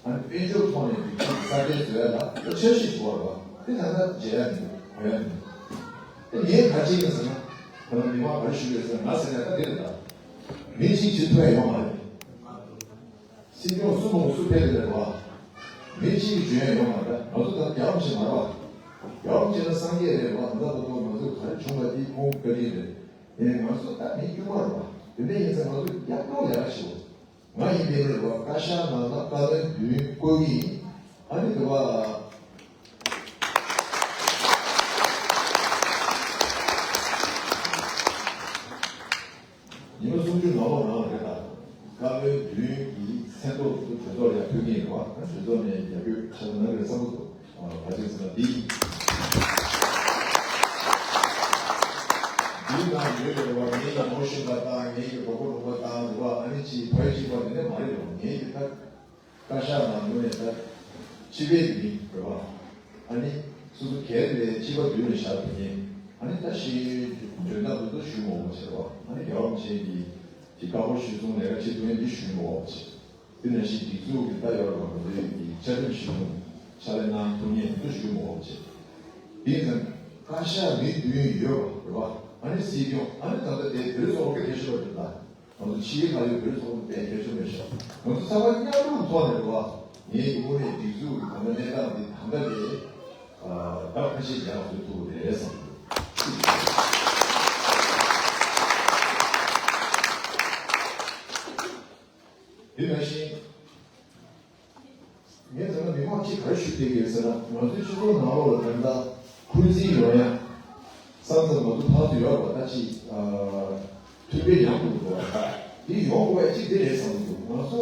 ཨ་ནི་དཔལ་འབྱོར་ཐོག་ནས་སྒྲིག་འཛུགས་གསར་སྐྲུན་བཟོ་ཡ་ལ་ད་འཆར་གཞི་ཞིག་དགོས་རེད་བ། དེ་ད་ལྟ་བརྗེ་ཡ་མི་འདུག་གོ་ཡ་མི་འདུག་དེ་ངས་ག་ཅི་ཡིན་ཟེར་ན། ད་ལྟ་མི་མང་ག་རེ་ཞུ་ཡོད་ཟེར་ན། ང་ཟེར་ན་ད་དེ་རེད་ད། མི་གཅིག་བྱེད་ཐུབ་ཡ་ཡོད་མ་རེད། སྲིད་སྐྱོང་སུ་མང་སུ་ཕེབས་རེད་བ། མི་གཅིག་གིས་འཇོན་ཡོང་མ་རེད། ང་ཚོ་ད་རྒྱ་རོགས་བྱེད་མ་རེད་བ། རྒྱ་རོགས་བྱེད་ན་སངས་རྒྱས་རེད་བ། ད་ལྟ་བར་དུ་ང་ཚོ་ག་རེ་བྱུང་བ་དེའི་ཁོང་བཀའ་དྲིན་རེད། ཡིན་ནའི་ང་ཚོ་ད་མི་དཀྱུས་མ་རེད་བ། དེ་འདྲ་ཡིན་ཙང་ང་ཚོ་རྒྱབ་སྐྱོར་ལས་ཀ་བྱེད་དགོས། ང་ཡིན་པའི་རེད་བ། བཀའ་ཤག་ནང་ལ་བཀའ་བློན་བདུན་བསྐོས་ཀྱི་ཡིན། ཨ་ནི་དེ་བ། ཉི་མ་སུམ་ཅུ་ནང་ལོགས་ནང་ལ་རེད་ད། བཀའ་བློན་བདུན་གྱི་མཚན་ཐོག་ཏུ་གྲོས་ཚོགས་ལ་ཕུལ་གྱི་ཡིན་པ། གྲོས་ཚོགས་ནས་རྒྱབ་སྐྱོར་ཁ་ཤས་གནང་གི་རེད་བསམ་གྱི་འདུག་ཨ། ག་ཅི་ཟེར་ན་འདི། འདིའི་ནང་ཡོད་པའི་རེད་བ། ངེད་ཀྱི་མོ་ཤིན་པ་དང་། ངེད་ཀྱི་གྲོགས་པོ་གྲོགས་པོ་དང་རེད་བ། ཨ་ནི་ཅིག་བོད་ཅིག་པ་དེ་འདྲ་མ་རེད་རུང་། ངེད་ཀྱི་ད། བཀའ་ཤག་ནང་ངོས་ནས་ད་སྤྱི་པའི་མི་རེད་བ། ཨ་ནི་སོ་སོ་སྒེར་ལས་སྤྱི་པ་མདུན་ལ་བཞག་པ་ཡིན། ཨ་ནི་ད་ཞེས་འཇོན་ཐང་དུ་ད་ཞུ་མ་འོང་བ་བྱས་རེད་བ། ཨ་ནི་རྒྱལ་བ་རིན་པོ་ཆེ་གིས་ཅིག་བཀའ་འཁོར་ཞུས་སོང་། ལས་ཀ་བྱེད་ཐུབ་མཁན་འདི་ཞུ་མ་འོང་བ་བྱས། དེ་ནང་བཞིན་སྒྲིག་འཛུགས་ཀྱི་ད་ཡོད་རེད་བ། ང་ཚོའི་གི་བཅའ་ཁྲིམས་གཞི་བཟུང་ཕྱག་ལས་གནང་ཐུབ་མཁན་འདི་ད་ཞུ་མ་འོང་བ་བྱས། དེ་ཡིན་ཙང་བཀའ་ཤག་མི་བདུན་ཡོད་པ་རེད་བ། ཨ་ནི་སྲིད་སྐྱོང་། ཨ་ནི་ད་ལྟ་དེ་བོད་ཚོགས་པ་གལ་ཆེ་བ་རེད་ད། ང་ཚོ་ཕྱི་རྒྱལ་ཁག་ཡོད་པའི་ཚོགས་པ་དཔེ་གལ་ཆེན་པོ་རེད་ཤག་ང་ཚོ་ཚང་མ་མཉམ་རུབ་ཐོག་ནས་རེད་བ། ངེད་ཀྱི་དངོས་གནས་སྒྲིག་འཛུགས་ཀྱི་ད་ལྟ་གནས་སྟངས་འདི་གང་འདྲ་རེད། ཨ། ད་ཁ་ཤས་ཀྱིས་ང་ཚོའི་ཐུགས་རེད་བསམ་འདུག་དེ་ནང་བཞིན། ངས་ད་ལྟ་མི་མང་གཅིག་ག་རེ་ཞུ་བསྡད་ཀྱི་ཡོད་ཟེར་ན། ང་ཚོའི་སྤྱི་ཚོགས་ནང་ལོགས་ལ་ད་ལྟ་འཁོན་འཛིན་ཡོང་ཡ། ས་མཚམས་ང་ཚོ་ཕར་ཚུར་ཡོད་པ་ད་ཅིག་ཨ། མཐུན་སྒྲིལ་ཡང་དགོས་འདུག་འདི་ཡོང་དགོས་ཡ་གཅིག་འདི་རེད་བསམ་གྱི་འདུག་ང་ཚོ་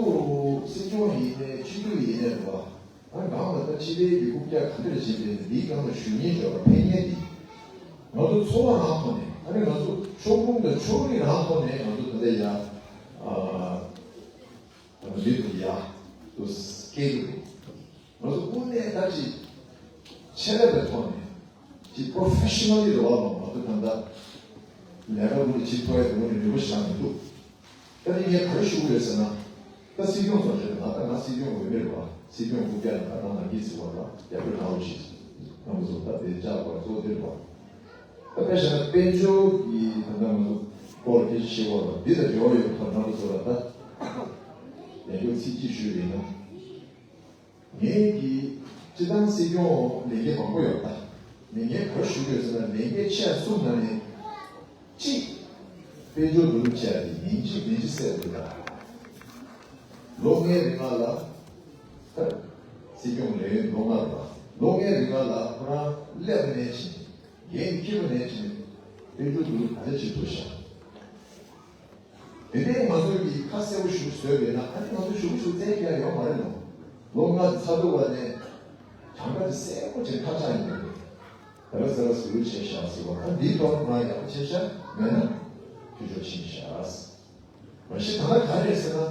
སྲིད་སྐྱོང་ཡིན་ནའི་སྤྱི་འཐུས་ཡིན་ནའི་རེད་བ། ཨ། སྒང་ལ་ད་སྤྱི་པའི་གི་རྐུབ་བཀྱག་ག་འདྲ་བྱས་པས་ནས་འདིའི་སྒང་ལ་ཞུགས་མཁན་འབྱོར་བ་ཕན་མཁན་འདི། ང་ཚོ་ཚོར་བ་རང་ཐོག་ནས། ཨ་ནི་ང་ཚོ་ཕྱོགས་ལྷུང་དང་ཕྱོགས་རིས་རང་ཐོག་ནས་ང་ཚོ་ད་ལྟ་ཡ། ཨ། ད་ལྟ་འདི་ཡ་དུ་སྐྱེལ་གྱི་འདུག་ང་ཚོ་དངོས་གནས་ད་ཅིག་ཆེད་ལས་པའི་ཐོག་ནས་ཅིག་པོ་རོ་ཕེ་ཤི་ནལ་ལི་རེད་བ། ང་ཚོ་ད་ལྟ་ལས་ཀ་དངོས་གནས་བྱེད་ཐུབ་ཡ་དངོས་གནས་ནུས་པ་ཞིག་མི་འདུག་ད་ནི་ངས་ག་རེ་ཞུ་གི་ཡོད་ཟེར་ན། ད་སྲིད་སྐྱོང་ཚོ་རེད། ང་ད་ང་སྲིད་སྐྱོང་འོས་མི་རེད་བ། སྲིད་སྐྱོང་རྐུབ་བཀྱག་ལ་ད་ང་ནང་གི་ཟེར་བ་ལ་རྒྱབ་སྐྱོར་གནང་རོགས་ཞེས་གནང་དགོས་སོང་། ད་དེ་བཅར་བ་གཙོ་བོ་དེ་རེད་བ། ད་དཔེ་བཞག་ན་དཔལ་འབྱོར་གྱི་ད་ལྟ་ང་ཚོ་སྐོར་ལ་སྐད་ཆ་བཤད་བ་ལ་འདི་དང་འབྲེལ་བ་ཡོད་པ་ཐོག་ནང་དུ་ཚོ་ལ་ད་ཡང་སྐྱོར་ཚིག་གཅིག་ཞུས་པ་ཡིན་ན། ངེད་ཀྱི་སྤྱི་བཏང་སྲིད་སྐྱོང་ལས་འགན་མང་པོ་ཡོད་ད། ངས་ངས་ག་རེ་ཞུ་དགོས་ཟེར་ན། ལས་འགན་ཆེ་ཤོས་གསུམ་ནང་ནས་གཅིག་དཔལ་འབྱོར་བསྡུ་རུབ་བྱས་ཏེ་ཉིན་གཅིག་ཉིན་གཅིག་སེལ་དགོས་ད། ལོ་ལྔའི་རིང་ལ་ད་སྲིད་སྐྱོང་ལས་ཡུན་ལོ་ལྔ་རེད་པ། ལོ་ལྔའི་རིང་ལ་ཁོ་རང་སླེབས་པ་ནས་བྱས། འགན་འཁྱེར་བ་ནས་བྱས་དཔལ་འབྱོར་བསྡུ་རུབ་ག་འདྲ་བྱེད་ཐུབ་ཤག་དེ་ནས་ང་ཚོ་གིས་ཁ་གསལ་པོ་ཞིག་བཟོས་པ་ཡིན་ན། ཨ་ནི་ང་ཚོ་ཞུ་གི་ཞུ་བཙན་རྒྱག་ཡོད་མ་རེད་ལོ། ལོ་ལྔ་ཚར་དུས་བ་ནས་གྲངས་ཀ་དེ་གསལ་པོ་བྱས་ཁ་ཆག་ཡིན་པ་རེད། ད་ག་ས་ག་ཟུར་བྱས་ཤག་ཟེར་བ། ཨ། འདིའི་ཐོག་ང་ཡག་པོ་བྱས་ཤག་མེད་ན་ཐུགས་ཆོག་ཕྱིན་ཤག་མ་གཞི་ད་ལྟ་ག་རེ་རེད་ཟེར་ན།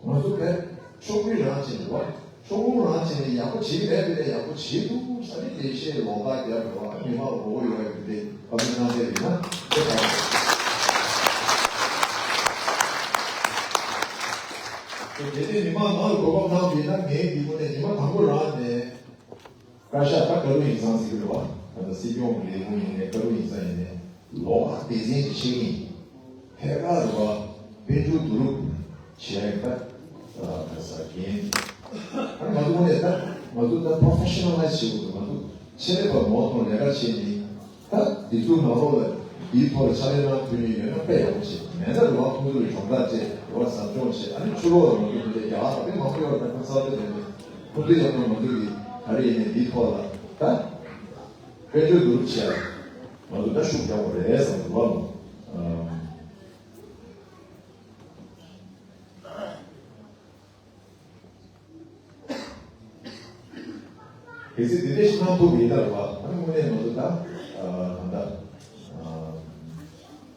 ང་ཚོ་བས་ཕྱོགས་རིས་རང་བྱས་ནས་བ། ཕྱོགས་ལྷུང་རང་བྱས་ནས་ཡག་པོ་བྱེད་ཀྱི་མེད་པ་ལས་ཡག་པོ་བྱེད་ཐུབ་ས་ནི་ལས་བཤད་ལོག་པ་རྒྱབ་རེད་བ། མི་མང་ལ་མགོ་སྐོར་ཡོད་པ་ཡོད་དེ་བཀའ་མོལ་གནང་བསྡད་ཡོད་ན་དེ་ལྟར་རེད། དེ་ནས་མི་མང་ནང་ལ་གོ་སྐབས་གནང་བ་ཡིན་ན། ངའི་སྒེའུ་ཁུང་ནས་ཉི་མ་དང་པོ་རང་ནས་བཀའ་ཤག་ད་བཀའ་བློན་ཡིག་ཚང་ཟེར་གྱི་རེད་བ། ད་ལྟ་སྲིད་སྐྱོང་གི་ལས་ཁུངས་ཡིན་ནའི་བཀའ་བློན་ཡིག་ཚང་ཡིན་ནའི་ལོགས་ཀ་སྡེ་ཚན་གྱི་ཆེད་ཡིན། ཐད་ཀར་རེད་བ། དཔལ་འབྱོར་བསྡུ་རུབ་བྱས་ད་ག་ས་འགན། ཨ་ནི་ང་ཚོ་དངོས་གནས་ད་ང་ཚོ་ད་professionalize་བྱེད་དགོས་འདུག་ང་ཚོ་ཆེད་ལས་པ་མང་ཐོག་ལས་ཀ་བྱེད་ནི། ད་འདི་ཚོ་ནང་ལོགས་ལ་འདིའི་ཐོག་ལ་ཕྱག་ལས་གནང་ཐུབ་མཁན་ཡོད་ན་དཔེ་ཡག་པོ་བྱེད། མེད་ན་རེ་བ་ཁོང་ཚོ་ལ་སྦྱོང་བརྡར་བྱེད། རེ་བ་ཟབ་སྦྱོང་བྱེད། ཨ་ནི་ཕྱི་ལོགས་ལ་ང་ཚོ་དེ་འདྲའི་རྒྱ་གར་དཔེ་མང་པོ་ཡོད་རེད། ད་ཁོང་ཚོ་དེ་འདྲ་ཁོང་ཚོ་ཡང་ན་ང་ཚོ་གི་ད་རེས་ཡིན་ནའི་འདིའི་ཐོག་ལ་ད་དཔལ་འབྱོར་བསྡུ་རུབ་བྱེད་ཡ་ང་ཚོ་ད་ཤུགས་རྒྱག་དགོས་རེད་བསམ་འདུག་ལ། གལ་སྲིད་དེ་འདྲ་ཞིག་གནང་ཐུབ་པ་ཡིན་ན་རེད་བ། ཨ་ནི་དངོས་གནས་ང་ཚོ་ད་ད་ལྟ་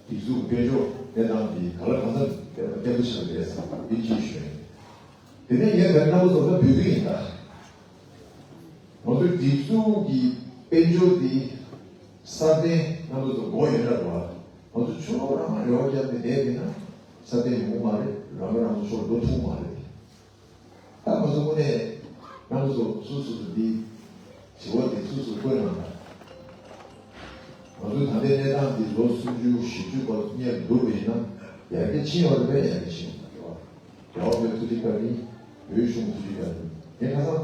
སྒྲིག་འཛུགས་དཔལ་འབྱོར་གནས་སྟངས་འདི་ག་ལ་གང་འཚམ་བརྟན་པོ་ཆགས་ཀྱི་རེད་བསམ་པ་འདི་གཅིག་ཞུ་ཡིན། དེ་ནས་ངས་ད་རྣམ་པ་ཚོ་ད་འབོད་སྐུལ་ཡིན་ད། ང་ཚོའི་སྒྲིག་འཛུགས་ཀྱི་དཔལ་འབྱོར་འདི་སྲ་བརྟན་རྣམ་པ་ཚོ་དགོས་ཡོད་ན་རེད་བ། ང་ཚོ་ཕྱི་ལོགས་རང་རེ་བ་བརྒྱབ་ནས་བསྡད་པ་ཡིན་ན་སྲ་བརྟན་ཡོང་གི་མ་རེད། རང་ག་རང་ཚོ་ཕྱོགས་འགྲོ་ཐུབ་མ་རེད། ད་ང་ཚོ་དངོས་གནས་རྣམ་པ་ཚོ་སོ་སོ་སོ་འདི་དྲི་བ་འདི་སོ་སོ་བཀོད་གནང་དང་། ང་ཚོའི་ད་ལྟའི་གནས་སྟངས་འདི་ལོ་སུམ་ཅུ་བཞི་བཅུ་བར་དུ་གནས་འགྲོ་བ་ཡིན་ན་ཡར་རྒྱས་ཕྱིན་ཡོད་རེད་པས། ཡར་རྒྱས་ཕྱིན་ཡོད་མ་རེད་བ། རྒྱལ་བ་པའི་ཐུགས་རྗེ་བཀའ་དྲིན། བོད་གཞུང་གི་ཐུགས་རྗེ་བཀའ་དྲིན། ངས་ཁ་སང་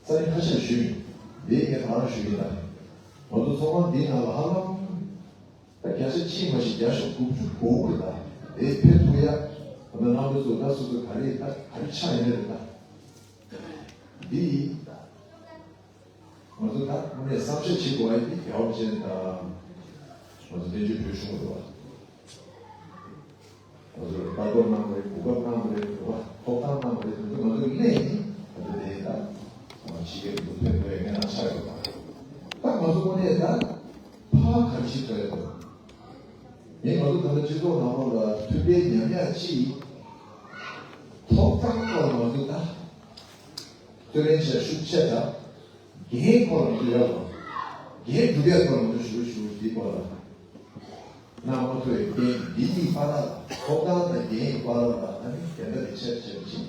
ས་ནས་ཁ་ཤས་ཞུས་ཡིན། འདི་ངས་ད་རང་ཞུས་ཡིན་ད། ང་ཚོ་ཚོགས་ཁང་འདིའི་ནང་ལ་ཧ་ལམ། ད་བརྒྱ་ཆ་གཅིག་མ་ཞིག་བརྒྱ་ཆ་དགུ་བཅུ་གོ་དགུ་རེད་ད། དེ་ཕེབས་ཐུབ་ཡ། ད་ལྟ་རྣམ་པ་ཚོ་ད་སོ་སོ་ག་རེ་ད་ག་རེ་ཆགས་ཡོད་རེད་ད། འདི་ད་ང་ཚོ་ད་དངོས་གནས་བསམ་ཤེས་བྱེད་དགོས་ཡ་དེ་རྒྱལ་བ་ཅན་ད་ང་ཚོ་བསྟན་ཆོས་བོད་གཞུང་རེད་བ། ང་ཚོ་ལ་ལྟ་རྟོག་གནང་དགོས་རེད། གོ་སྐབས་གནང་དགོས་རེད། རེད་བ། ཐོབ་ཐང་གནང་དགོས་རེད། དེ་ཚོ་ང་ཚོ་གི་སླད་ཡིན། ད་ལྟ་དེ་ད་ཕྱི་རྒྱལ་དུ་ཕེབས་དགོས་ཡ་ངས་ན་ཆགས་ཡོད་པ། ད་ང་ཚོ་དངོས་གནས་ད་ཕར་ག་རེ་བྱེད་དགོས་ཡ་དང་། ངས་ང་ཚོ་ད་ལྟ་སྤྱི་ཚོགས་ནང་ལོགས་ལ་མཐུན་སྒྲིལ་ཉམས་ཡག་ཅིག་ཐོབ་ཐང་སྐོར་ང་ཚོ་ད་རྩོད་ལེན་བྱས་ཤུགས་ཆེ་དྲགས། འགན་སྐོར་ང་ཚོ་ཡོད་པ། འགན་སྒྲུབ་ཡག་སྐོར་ང་ཚོ་ཞུ་ཞུ་འདི་སྐོར་ལ་གནང་མ་ཐུབ་པའི་རྐྱེན་འདི་གཉིས་བར་ལ་ཐོབ་ཐང་དང་འགན་གྱི་བར་ལ་ཨ་ནི་འགལ་ཟླ་དེ་ཆེར་ཆེར་ཕྱིན།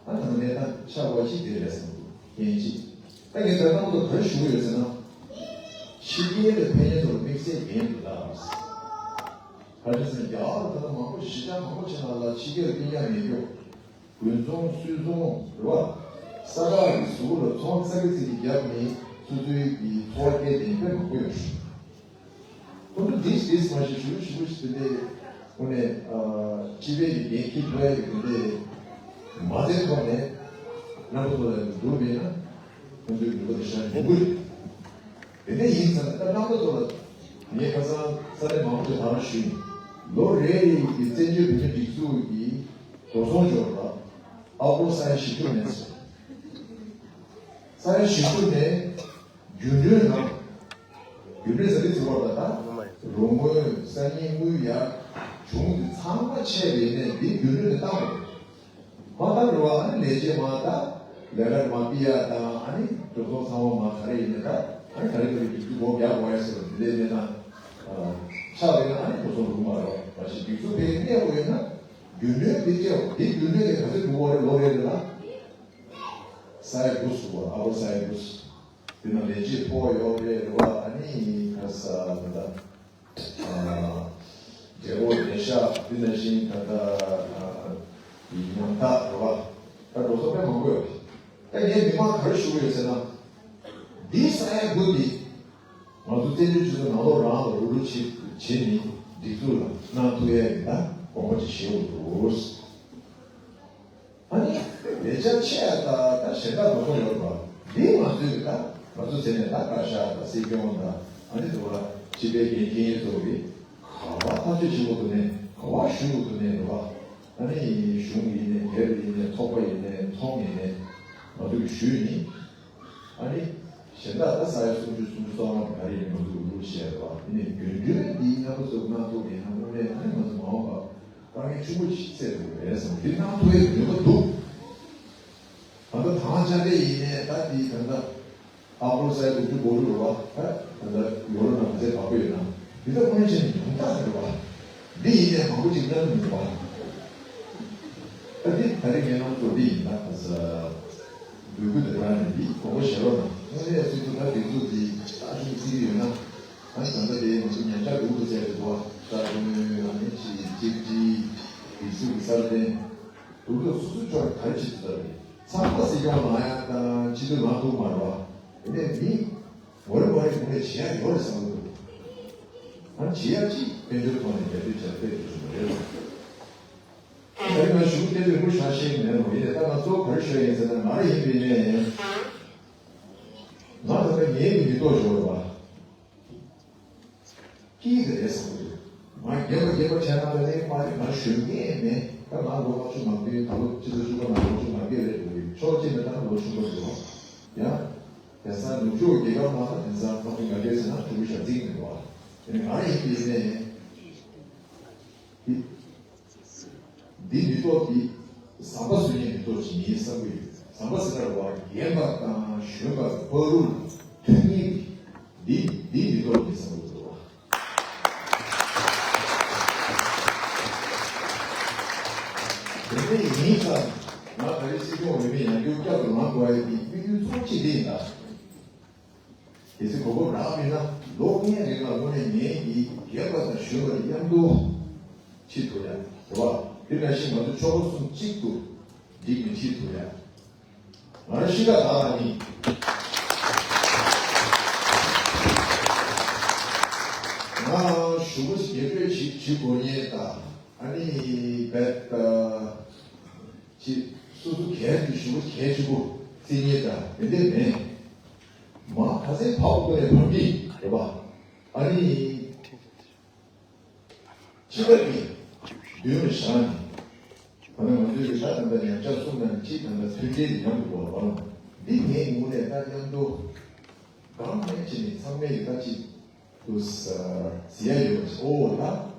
ཨ་ནི་གནས་སྟངས་ཆགས་པ་ཞིག་དེ་རེད་བསམ་འདུག་རྐྱེན་གཅིག་ད་ངས་ད་ལྟ་ཚོ་ག་རེ་ཞུ་གི་ཡོད་ཟེར་ན། ཕྱི་རྒྱལ་ལ་ཕེབས་མཁན་ཚོ་ལ་དམིགས་བསལ་འགན་འདུག་ད། ག་རེ་ཟེར་ན་རྒྱ་གར་ད་ལྟ་མང་པོ་ཞིག་གཞིས་ཆགས་མང་པོ་ཞིག་ནང་ལ་ཕྱི་རྒྱལ་སྤུན་ཀྱག་མེད་རྒྱུ། དགུན་ཚོང་སུད་ཚོང་རེད་བ། ས་ཁྲ་གི་གཟུགས་ལ་ཚོང་ཙག་གི་ཙིག་གི་རྒྱབ་ནས་སོ་སོའི་གི་འཚོ་བ་སྐྱེལ་མཁན་དཔེ་མང་པོ་ཡོད་རེད། ཁོ་ཚོ་འདིས་འདིས་མ་ཤེས་ཞུ་ཞུ་ཞུ་དེ་འདྲའི་ཁོ་ནས་སྤྱི་པའི་གི་འགན་འཁྱེར་ཐུབ་ཡ་གི་དེ་འདྲའི་མ་རྩའི་ཐོག་ནས་རྣམ་པ་ཚོ་ལ་འགྲོ་མེད་ན་ཁོ་ཚོའི་ནུས་པ་དེ་ཤར་ཡོང་གི་རེད། དེ་འདྲ་ཡིན་ཙང་ད་རྣམ་པ་ཚོ་ལ་ངས་ཁ་སང་ས་གནས་མང་པོ་ཞིག་ད་རང་ཞུས་ཡིན། ལོ་རེ་རེ་ཡི་གི་བཙན་བྱོལ་བོད་མིའི་སྒྲིག་འཛུགས་ཀྱི་འགྲོ་སོང་འབྱོར་ལ་ཨ་སྒོར་ས་ཡ་བཞི་བཅུ་མེད་ཟེར། ས་ཡ་བཞི་བཅུ་ནས་རྒྱུན་གྲོན་ནང་། རྒྱུན་གྲོན་ཟེར་དུས་ཚོད་བར་ད་ལྟ་རོགས་དངུལ་སང་ཉིན་དངུལ་ཡར་བྱུང་དེ་ཚང་མ་ཆད་པ་ཡིན་ནའི་འདི་རྒྱུན་གྲོན་དེ་བཏང་དགོས། མ་བཏང་རུང་ཨ་ནི་ལས་བྱེད་མ་ད་ལས་ཀ་མ་ཕུད་ཡ་དང་ཨ་ནི་གྲོས་ཚོགས་ཚང་མ་མ་ག་རེ་ཡིན་ནའི་ད་ཨ་ནི་ག་རེ་ག་རེ་སྒྲིག་འཛུགས་སྒོ་རྒྱག་དགོས་ཡ་ཟེར་བ་འདི་ལས་གནས་སྟངས་ཆགས་པ་ཡིན་ན་ཨ་ནི་གྲོས་ཚོགས་འགྲུབ་མ་རེད། མ་གཞི་སྒྲིག་འཛུགས་དེ་གནས་དགོས་ཡོད་ན་རྒྱུན་གྲོན་འདི་སྤྲད་དགོས། འདི་རྒྱུན་གྲོན་དེ་ག་ཚོད་འགྲོ་གི་རེད། ལོ་རེ་རེ་ལ། ས་ཡ་དགུ་ཟེར་བ། ཨ་སྒོར་ས་ཡ་དགུ། དེ་ནང་ལས་བྱེད་ཕོགས་ཡོད་རེད་རེད་བ། ཨ་ནི་ག་ས་ད་ལྟ་འབྲས་བུ་ལས་ཤག་དེ་ནང་བཞིན་ད་ལྟ་ཉམ་ཐག་རེད་བ། ད་འགྲོ་སོང་དཔེ་མང་པོ་ཡོད་རེད། ད་ངས་མི་མང་ག་རེ་ཞུ་གི་ཡོད་ཟེར་ན། འདི་ས་ཡ་དགུ་འདི་ང་ཚོ་བཙན་བྱོལ་སྤྱི་ཚོགས་ནང་ལོགས་རང་ལ་རུག་རུག་བྱེད་བྱེད་ནས་སྒྲིག་འཛུགས་ལ་གནང་ཐུབ་ཡ་ཡིན་ད་དགོངས་པ་ཅིག་བཞེས་དགོས་འདུག་ཨ་ནི་ལས་བྱ་ཆེ་ཡ་ད་ད་གཞན་དག་མ་གཏོགས་ཡོད་པ། འདི་ང་ཚོའི་གི་ད་ང་ཚོ་ཟེར་ནས་ད་བཀའ་ཤག་དང་སྲིད་སྐྱོང་དང་ཨ་ནི་དུ་བ་སྤྱི་པའི་འགན་འཁྱེར་མཁན་ཚོ་གི་ག་བ་ཐག་གཅོད་བྱེད་དགོས་འདུག་ནས་ག་བ་ཞུ་དགོས་འདུག་ནས་རེད་བ། ཨ་ནི་གཞུང་ཡིན་ནས་སྒེར་ཡིན་ནས་ཚོགས་པ་ཡིན་ནས་ཚོང་ཡིན་ནས་ང་ཚོ་གི་ཞུས་ནི། ཨ་ནི་གཞན་དག་ད་ས་ཡ་སུམ་ཅུ་སུམ་ཅུ་སོ་ལྔ་ག་རེ་ཡིན་ང་ཚོ་གི་རུག་བྱས་རེད་བ། ཡིན་ནས་རྒྱུན་གྲོན་འདི་རྣམ་པ་ཚོ་གནང་ཐུབ་ཡིན་ན་དངོས་གནས་ཨ་ནི་ང་ཚོ་མ་འོངས་པ། དཀའ་ངལ་ཆེན་པོ་ཞིག་སེལ་ཐུབ་ཀྱི་རེད་བསམ། འདི་གནང་ཐུབ་ཡག་ནུས་པ་འདུག་ད་ལྟ་དང་ཅ་ལེ་ཡིན་ནའི་ད་འདི་ད་ལྟ་ཨ་སྒོར་ས་ཡ་དགུ་བཅུ་གོ་དྲུག་རེད་བ། ད་ད་ལྟ་ཡོ་རོབ་ནང་ག་ཚད་བབས་ཡོད་ན་འདི་ད་དངོས་གནས་བྱས་ནས་ཡོང་ཐག་རེད་བ། འདི་ཡིན་ནའི་མང་པོ་ཅིག་གནང་གི་མི་འདུག་བ། ད་འདི་ ཁྱེད་ཚོ་འདི་ཡིན་ན་ཁ་ས་འབོད་སྐུལ་དེ་རང་ནས་འདི་དགོངས་པ་བཞེས་རོགས་གནང་། ང་ལས་སྲིད་ཚོགས་ད་འདི་ཚོ་འདི་ཨ་ཤུ་རྩིས་ཡོད་ན་ཨ་ད་ལྟ་དེ་ང་ཚོ་ཉམས་ཆག་འགྲོ་འགྲོ་བྱས་རེད་འདུག་ད་དེ་ནས་ཨ་ནི་ཅི་ཅིག་ཅི་སྒྲིག་འཛུགས་ཀྱི་གསར་བརྟན་འདུག་ཚོ་སོ་སོ་ཕྱོགས་ག་རེ་བྱེད་ཐུབ་ད་རེད། ཚང་མ་སྲིད་སྐྱོང་ལངས་ཡ་དང་སྤྱི་འཐུས་ལངས་ཐུབ་མ་རེད་བ། དེ་ནས་མི་ངོ་རེ་ངོ་རེ་ངོ་རེ་བྱེད་ཡ་ཡོད་རེད་བསམ་གི་འདུག་ཨ་ནི་བྱེད་ཡ་ཅིག་དཔལ་འབྱོར་ཐོག་ནས་རྒྱབ་སྐྱོར་བྱ་ཐབས་ཀྱི་ཞུ་བ་རེད། ད་རིང་ང་ཞུ་སྐད་རིང་པོ་ཞག་ཤེས་མེད་རུང་ཡིན་ནའི་ད་ང་གཙོ་བོ་ག་རེ་ཞུ་ཡ་ཡིན་ཟེར་ན་ང་རེ་ཡིན་པའི་ནས་ང་ད་ལྟ་ངའི་མི་ཐོག་ཞོར་བ་སྐྱིད་དེ་རེད་བསམ་གི་འདུག་ང་རྒན་པ་རྒན་པ་བྱས་ན་ད་ལན་མ་རེད། ང་ཞུ་མཁན་མེད། ད་ང་ལོ་ལྔ་བཅུ་ང་བདུན་ད་ལོ་ཕྱི་ཟླ་བཅུ་པ་ནང་ལོ་བཅུ་ང་བརྒྱད་རེད་འདུག་ཕྱོགས་གཅིག་ནས་ད་ལོ་ཆུང་པོ་འདུག་ཡང་དེང་སང་ནུབ་ཕྱོགས་རྒྱལ་ཁབ་ནང་ད་དེང་སང་ཁ་ཆུ་ང་བརྒྱད་ཟེར་ན་ཕྲུ་གུ་ཞག་རྩིག་མི་འདུག་བ། དེ་ནས་ང་རེ་ཡིན་པའི་ནས། འདི་མི་ཐོག་འདི་ཟམ་པ་བཟོ་མཁན་མི་ཐོག་ཅིག་ཡིན་བསམ་གི་ཡོད། ཟམ་པ་ཟེར་ན་བ་རྒན་པ་དང་གཞོན་པ་བར་དུ་མཐུན་མིན་འདི་འདི་མི་ཐོག་ཡིན་བསམ་གི་འདུག་བ། དེ་འདྲ་ཡིན་ཙང་ང་ག་རེ་སྲིད་སྐྱོང་འོས་མི་ཡང་བསྐྱར་བསྐྱར་དུ་ལངས་དགོས་ཡ་འདི་དམིགས་ཡུལ་གཙོ་བོ་གཅིག་འདི་ཡིན་ད། གལ་སྲིད་གོ་སྐབས་རག་མེད་ན་ལོ་ལྔའི་རིང་ལ་དངོས་གནས་ངེད་ཀྱིས་རྒན་པ་དང་གཞོན་པ་མཉམ་དུ་ཁྲིད་ཐུབ་ཡ་རེད་བ། དེ་ནང་བཞིན་ང་ཚོ་ཆོལ་ཁ་གསུམ་གཅིག་ཏུ་བསྒྲིལ་ནས་ཁྲིད་ཐུབ་ཡ། ང་རང་ཤི་ཁ་བདག་ལ་ནི་ང་ཞུ་བ་ཞིག་རྒྱས་སྤྲོས་ཞིག་བྱེད་དགོས་ངེས་དང་ཨ་ནི་བེད་ཅིག་སོ་སོ་གལ་ཏེ་ཞུ་བ་གལ་ཆེན་པོ་བརྩི་ངེས་དང་དེ་འདྲས་མེད། མ་ག་ཚད་བབ་དགོས་ནས་བབ་ཀྱི་རེད་པ། ཨ་ནི། སྤྱི་ཁྱབ་ཀྱི་མདུན་ལ་བཞག་ནས། ད་ནི་ང་ཚོའི་གི་ད་ད་ལྟ་ཉམས་ཆག་གསུམ་དང་གཅིག་ད་ལྟ་མཐུན་སྒྲིལ་མཉམ་དུ་འགྲོ་བ་རང་འདི་ངའི་ངོས་ནས་ད་མཉམ་དུ་གང་མེད་ཅིག་ནས་ཚང་མས་ཡི་ད་ཅིག་ཏུ་ཟེར་ཡ་ཡོད་པ་ཅིག་ཨོ་ད་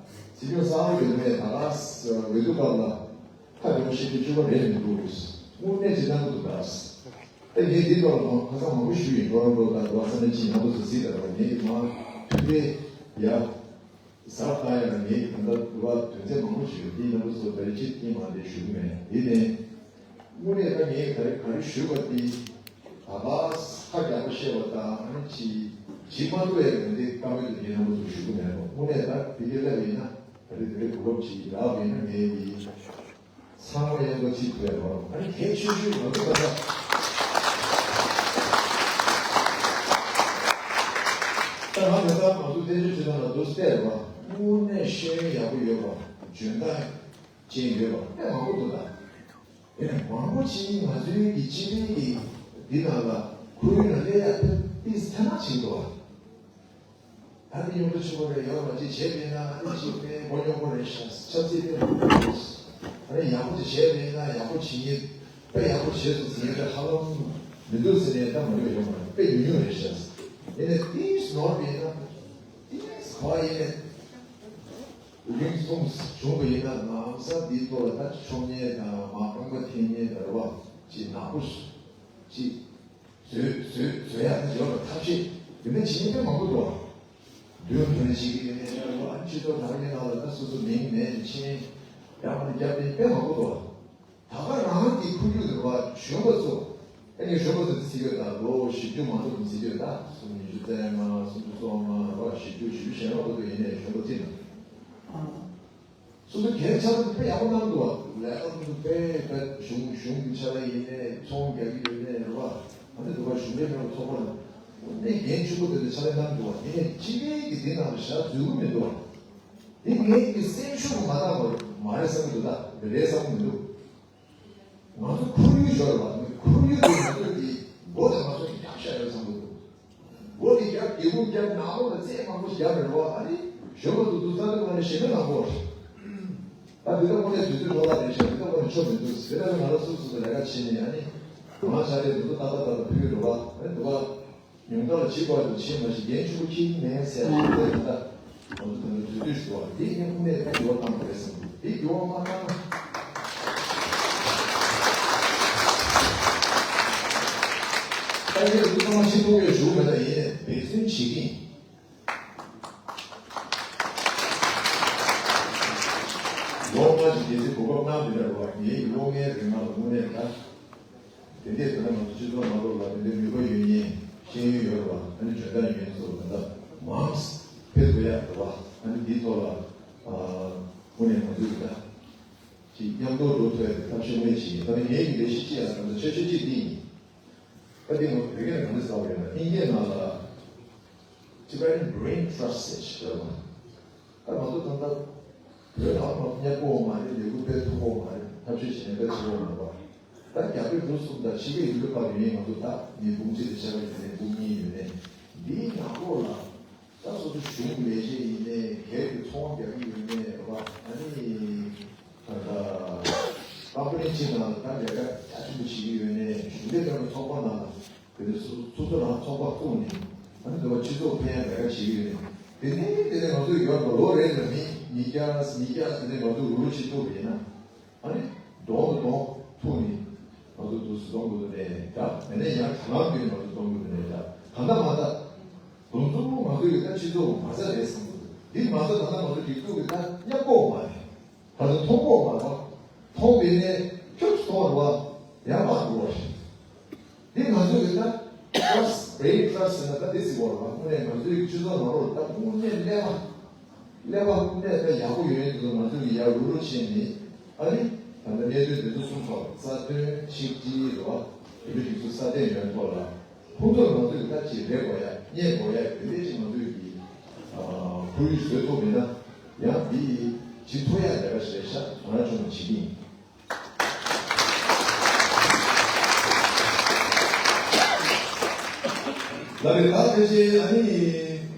སྲིད་སྐྱོང་གསར་པ་ཡོད་མེད་ད་ག་ཟེར་འོས་བསྡུ་སྐབས་ལ་ཁ་བདེ་མོ་བཤད་རྒྱུ་བཅུ་པ་རེད་མི་འདུག་དངོས་གནས་ཅིག་གནང་གི་འདུག་ད། ད་ངས་འདི་ཐོག་ལ་མང་ཁ་སང་མང་པོ་ཞུས་ཡིན། ཊོ་རོན་ཊོ་དང་འགྲོ་བ་ས་གནས་ཅིག་མང་པོ་ཚོ་གཟིགས་ད་ར་ངས་མང་ཐུགས་རེ་ཡ། གཟབ་གཏང་ཡང་ངེད་ཀྱི་ད་ལྟ་འདུག་པ་དོན་ཚན་མང་པོ་ཞིག་ཡོད། དེའི་རྣམ་པ་ཚོ་ད་རེས་ཅིག་ཀྱང་མ་དེ་ཞུ་གི་མེད། དེ་ནས་དངོས་གནས་ད་ངས་ད་རེས་ག་རེ་ཞུས་པ་དེ་ད་ག་ཧ་རྒྱག་པ་བཤད་པ་དང་ཨ་ནི་ཅི་ཇི་མ་གཏོགས་ཡ་དེ་འདི་བཀའ་མོལ་དེ་ངའི་རྣམ་པ་ཚོ་ཞུ་གི་མེད་པ། དངོས་གནས་ད་དེ་ག་ལབ་ཡིན་ན་ད་རེས་དེ་རེས་གོ་སྐབས་ཅིག་རག་པ་ཡིན་ན་ངས་དེ། ཚང་མ་མཉམ་དུ་ཁྲིད་ཐུབ་ཡ་རོགས། ཨ་ནི་གལ་ཆེ་ཤོས་ང་ཚོ་ད་ལྟ་ད་ང་ད་ལྟ་ང་ཚོ་བསྟན་བཅོས་ཁྲིད་སྟངས་ལ་འདུག་སྟེར་བ་དངོས་གནས་ཤེས་ཡོན་ཡག་པོ་ཡོད་པ་འཇོན་ཐང་ཅན་ཡོད་པ་དཔེ་མང་པོ་འདུག་ད་དེ་ནས་མང་པོ་ཅིག་ང་ཚོའི་གི་སྤྱི་པའི་གི་འདི་ནང་ལ་ཁོར་ཡུག་ནང་སླེབས་ཡ་དཔེ་ཏིས་ཐ་ན་ཅིག་འདུག་བ། ད་འདི་ཡོང་འདྲ་ཆུ་བོ་རེ་ཡོང་བ་ཅི་བྱས་མེད་ན་ཨ་ནི་ཅི་དཔེ་མགོ་རྙོག་པོ་རེད་ཤག་ཆབ་སྲིད་དེ་མ་འདུག་ཨ་ནི་ཡག་པོ་ཅི་བྱས་མེད་ན་ཡག་པོ་བྱེད་ཉེན་དཔེ་ཡག་པོ་བྱས་སོང་ཟེར་ཉེན་དཔེ་ཧ་ལམ་མི་འདུག་ཟེར་ནས་ད་མ་འདུག་ཡོང་མ་རེད། དཔེ་ཉུང་ཉུང་རེད་ཤག་ཡིན་ནའི་ཏིས་ནོར་བ་ཡིན་ན་ཏིས་ག་ཡིན་ནའི་རིང་ཐུང་བྱུང་བ་ཡིན་ན་ནམ་ས་འདིའི་ཐོག་ལ་ད་ཆོག་ཉེན་དང་མ་རྐང་པ་འཐེན་ཉེན་དང་རེད་བ་ཅི་ནག་པོ་ཅི། བཟོས་བཟོས་བཟོས་ཡག་དེ་བཟོས་པར་ཐབས་ཤེས་དེ་འདྲ་བྱེད་མཁན་དཔེ་མང་པོ་འདུག་མདུན་དོན་བྱེད་ཀྱི་ཡོད་ནའི་འདྲ་བ་སྤྱི་ཚོགས་དྲ་རྒྱའི་ནང་ལ་ད་སོ་སོ་མིང་མེད་ནས་ཕྱིན་ཡང་མ་ནས་རྒྱབ་རྟེན་དཔེ་མང་པོ་འདུག་ད་ག་རང་གི་ཁུར་རྒྱུག་འདུག་བ་གཞོན་པ་ཚོ་ཨ་ནི་གཞོན་པ་ཚོ་འདི་ཚིག་ཡོད་ད་ལོ་བཞི་བཅུ་མ་གཏོགས་འདི་ཚིག་ཡོད་ད་སུམ་ཉི་ཤུ་རྩ་ལྔ་སུམ་ཅུ་སོ་ལྔ་ར་བཞི་བཅུ་བཞི་བཅུ་ཞེ་ལྔ་བར་དུ་ཡིན་ནའི་གཞོན་པ་ཚིག་ན། སོ་སོ་གལ་ཆེ་བ་དེ་དཔེ་ཡག་པོ་གནང་འདུག་བ། ལས་ཀ་དེ་དཔེ་དཔེ་གཞུང་གཞུང་གི་ཆ་ལ་ཡིན་ནའི་ཚོང་རྒྱག་གི་ཡོད་ནའི་རེད་བ། ཨ་ནི་འདུག་བ་གཞུང་ལས་མེད་པ་ཚོགས་པ་ལ་དངོས་གནས་འགན་ཆེན་པོ་དེ་འདྲ་ཆ་ལ་གནང་འདུག་བ། ཡིན་ནའི་སྤྱི་པའི་གི་དེ་ནང་ལ་ཞག་འཛུལ་གི་མི་འདུག་བ། དེ་ངའི་གི་སེམས་ཤུགས་མ་བཏང་བ་མ་རེད་བསམ་གི་འདུག་ད་དེ་རེད་བསམ་གི་མི་འདུག་ང་ཚོ་ཁོར་ཡུག་ཤོར་བ་ནི་ཁོར་ཡུག་དེ་ང་ཚོ་གི་མགོ་དང་ང་ཚོ་གི་རྒྱག་ཤ་ཡོད་བསམ་གི་འདུག་མགོ་དེ་རྒྱབ་སྡེ་ཁུག་རྒྱབ་ནག་པོ་ལ་རྩེ་མང་པོ་ཞིག་རྒྱབ་རེད་བ། ཨ་ནི་གཞོན་པ་ཚོ་འདུག་རྩ་དེ་ང་ནི་ཞེ་མེད་ནག་པོ་རེད། ད་དེ་ལྟ་བུ་ནས་དུས་ཚོད་ལོ་ལ་རེད་ཤག་དེ་ལྟ་བུ་ནས་ཆོ་མི་འདུག་དེ་ལྟ་བུ་ང་ལ་སུ་སུ་དང་ལས་ཀ་བྱེད་ནས་ཨ་ནི་ང་ཆ་རེ་འདུག་ཏག་ཏག་ཏག་ཏག་ཕུལ་རེད་བ། ཨ་ནི་འདུག་བ། ཉུང་མཐའ་ལ་བྱིས་པ་དང་བྱིས་མ་ཞིག་འགན་ཆུང་ཆུང་མེད་ཟེར་ཞིག་ལས་ད་ང་ཚོ་དེ་འདྲ་དུས་དུས་ཞུ་བ་འདི་ངས་དངོས་གནས་ད་འགྱུར་བ་བཏང་དགོས་རེད་བསམ་འདུག་འདི་འགྱུར་བ་མ་བཏང་ན་ད་ངས་འདི་ཚང་མ་ཤེས་ཐུབ་ཡོད་ཞུ་མེད་ད་ཡིན་ནས་འབད་བརྩོན་བྱེད་ཀྱི་ཡིན། ལོ་ལྔ་ ཅིག་གལ་སྲིད་གོ་སྐབས་གནང་བྱས་ན་རེད་བ། ངའི་གློག་བརྙན་རིགས་ལ་དངོས་གནས་ད། དེ་འདྲས་ད་ལྟ་ང་ཚོ་སྤྱི་ཚོགས་ནང་ལོགས་ལ་དེ་འདྲའི་ནུས་པ་ཡོད་མཁན་ཤེས་ཡོན་ཡོད་རེད་བ། ཨ་ནི་འཇོན་ཐང་ཡོད་མཁན་ཚོ་ད་ལྟ་མང་ཙམ་ཕེབས་དགོས་ཡ་རེད་བ། ཨ་ནི་འདིའི་ཐོག་ལ་ཨ་དངོས་གནས་ང་ཚོས་ད་ཅིག་མཉམ་དུ་འགྲོ་ཐུབ་ཡ་དེ་ཐབས་ཤེས་དངོས་གནས་བྱེད་ཀྱི་ཡིན། ད་ནི་ངའི་ལས་གཞི་གཅིག་ཡང་ང་ཚོ་འཆར་གཞི་གཅིག་འདི་ཡིན། ད་འདི་ང་བོད་སྐད་ནང་ག་འདྲ་ཟེར་བ་ཡོད་ན། ཨིན་སྐད་ནང་ལ་Tibetan Brain Trust ཟེར་ཞིག་ཡོད་རེད་བ། ད་ང་ཚོ་ད་ལྟ་བོད་ལ་མ་གནས་པོ་མ་རེད། ལས་འགུལ་སྤེལ་ཐུབ་པོ་མ་རེད། ཐབས་ཤེས་བྱས་ནས་ད་བྱེད་པོ་མ་རེད་པ། ད་རྒྱ་བོད་འབྲུག་གསུམ་དང་ཕྱི་རྒྱལ་ཡུལ་གྲུ་ཁག་ཡོད་མཁན་ང་ཚོ་ད་མི་འབུམ་གཅིག་དང་ཕྱེད་ཀ་ཡོད་ནས་འབུམ་གཉིས་ཡོད་ནས། འདིའི་ནང་ལོགས་ལ་ད་སོ་སོ་གཞུང་ལས་བྱེད་ཡིན་ནས་སྒེར་གྱི་ཚོང་རྒྱག་གི་ཡོད་ནས་རེད་པ། ཨ་ནི་ད་ལྟ་ཀམ་པ་ནི་གཅིག་ནང་ལ་ད་ལས་ཀ་རྒྱ་ཆེན་པོ་བྱེད་ཀྱི་ཡོད་ནས། གཞུང་འབྲེལ་མེད་པའི་ཚོགས་པ་ནང་ལ་དེ་ནས་སོ་སོ་སོ་རང་ཚོགས་པ་བཙུགས་ནས། ཨ་ནི་འདི་བ་སྤྱི་ཚོགས་ཕན་ཡ་ལས་ཀ་བྱེད་ཀྱི་ཡོད་ནས། དེ་ནས་དེ་ནས་ང་ཚོ་ཡོད་པ་ལོ་རེ་ལ་མི་ཉིས་བརྒྱ་ཉིས་བརྒྱ་དེ་ནས་ང་ཚོ་རུ་རུ་བྱེད་ཐུབ་པ་ཡིན་ན། ཨ་ནི་གདོང་དང་གདོང་ཐུག་ནས་ང་ཚོ་འདུག་སེ་གཏོང་དགོས་འདུག་ནས་འདྲ། དེ་ནས་ཡང་དྲ་ལམ་བརྒྱུད་ནས་ང་ཚོ་གཏོང་དགོས་འདུག་ནས་འདྲ། གང་ལྟར་མ་ལྟར་དུང་ཚོ་ང་ཚོ་ཡི་ད་སྤྱི་ཚོགས་མ་རྩ་རེད་བསམ་གྱི་འདུག་འདི་མ་རྩ་ད་ལྟ་ང་ཚོ་སྒྲིག་འཛུགས་ཀྱི་ད་མཉམ་པོ་མ་རེད། ད་ཚོ་མཐོང་གོ་མ་མཐོང་། མཐོང་བས་ནས་ཁྱོད་ཚོ་མཐོང་བ་ཡང་མ་འགྲོ་བ་རེད། འདི་ང་ཚོ་གི་ད་Trust, Brain Trust ཟེར་ན་ད་འདི་ཟེར་བ་རེད་བ། དངོས་གནས་ང་ཚོའི་སྤྱི་ཚོགས་ནང་ལོགས་ད་དངོས་གནས་ཀླད་པ་ཀླད་པ་དངོས་གནས་ད་ཡག་པོ་ཡོད་ཡོད་འདུག་ང་ཚོ་གི་ཡར་རུ་རུ་ཕྱིན་ནས། ཨ་ནི་ད་ལྟ་གནད་དོན་འདི་ཚོ་གསུམ་ཐོག་རྩ་དོན་གཅིག་སྒྲིལ་རེད་བ། དེ་འདྲ་ཞིག་ཚོ་སྲ་བརྟན་ཡོང་ཐོག་ལ། ཁོང་ཚོར་ང་ཚོས་ད་ཅིག་རེ་དགོས་ཡ་རྙེད་དགོས་ཡ་དེ་འདྲའི་ཅིག་ང་ཚོས་ཀྱི་ཁོར་ཡུག་བཟོས་ཐུབ་མེད་ན། ཡང་འདི་བྱེད་ཐུབ་ཡ་ལས་ཀ་ཞིག་རེད་ཤག་ང་རང་ཆུང་ངུ་བྱེད་ཀྱི་ཡིན། ལགས་རེད། ད་ཕལ་ཆེར་ཨ་ནི་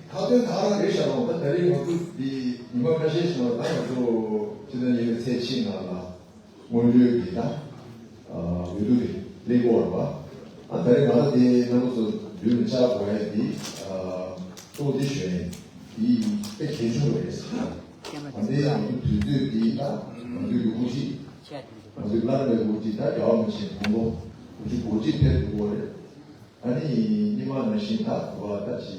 ཁ་ཏོན་ད་རང་རེད་ཤག་རོང་། ད་ད་རེས་ང་ཚོ་འདི་ཉི་མ་ཁ་ཤས་ཤིག་ནང་ད་ང་ཚོ་སྤྱི་ཟླ་གཉིས་པའི་ཚེས་གཅིག་ནང་ལ། སྔོན་འགྲོའི་གི་ད། འོས་བསྡུ་དེ་སླེབས་ཀྱི་ཡོད་རེད་པ། ཨ་ད་རེས་ང་ལ་དེ་རྣམ་པ་ཚོ་མདུན་ལ་བཅར་དགོས་ཡ་དེ། གཙོ་བོ་དེ་ཞུ་ཡ་ཡིན། དེ་དཔེ་གལ་ཆེན་པོ་རེད་ཟེར། ཨ་ནི་ང་ཚོའི་དུས་ཚོད་དེ་ད་ང་ཚོའི་གི་དབུ་ཁྲིད། ང་ཚོའི་བླ་ན་མེད་པའི་དབུ་ཁྲིད་ད་རྒྱལ་བ་རིན་པོ་ཆེ་དགུང་ལོ་དགུ་བཅུ་གོ་གཅིག་ཕེབས་འགྲོ་གི་ཡོད་རེད། ཨ་ནི་སྔོན་མ་ནང་བཞིན་ད་བ་ད་ཅི་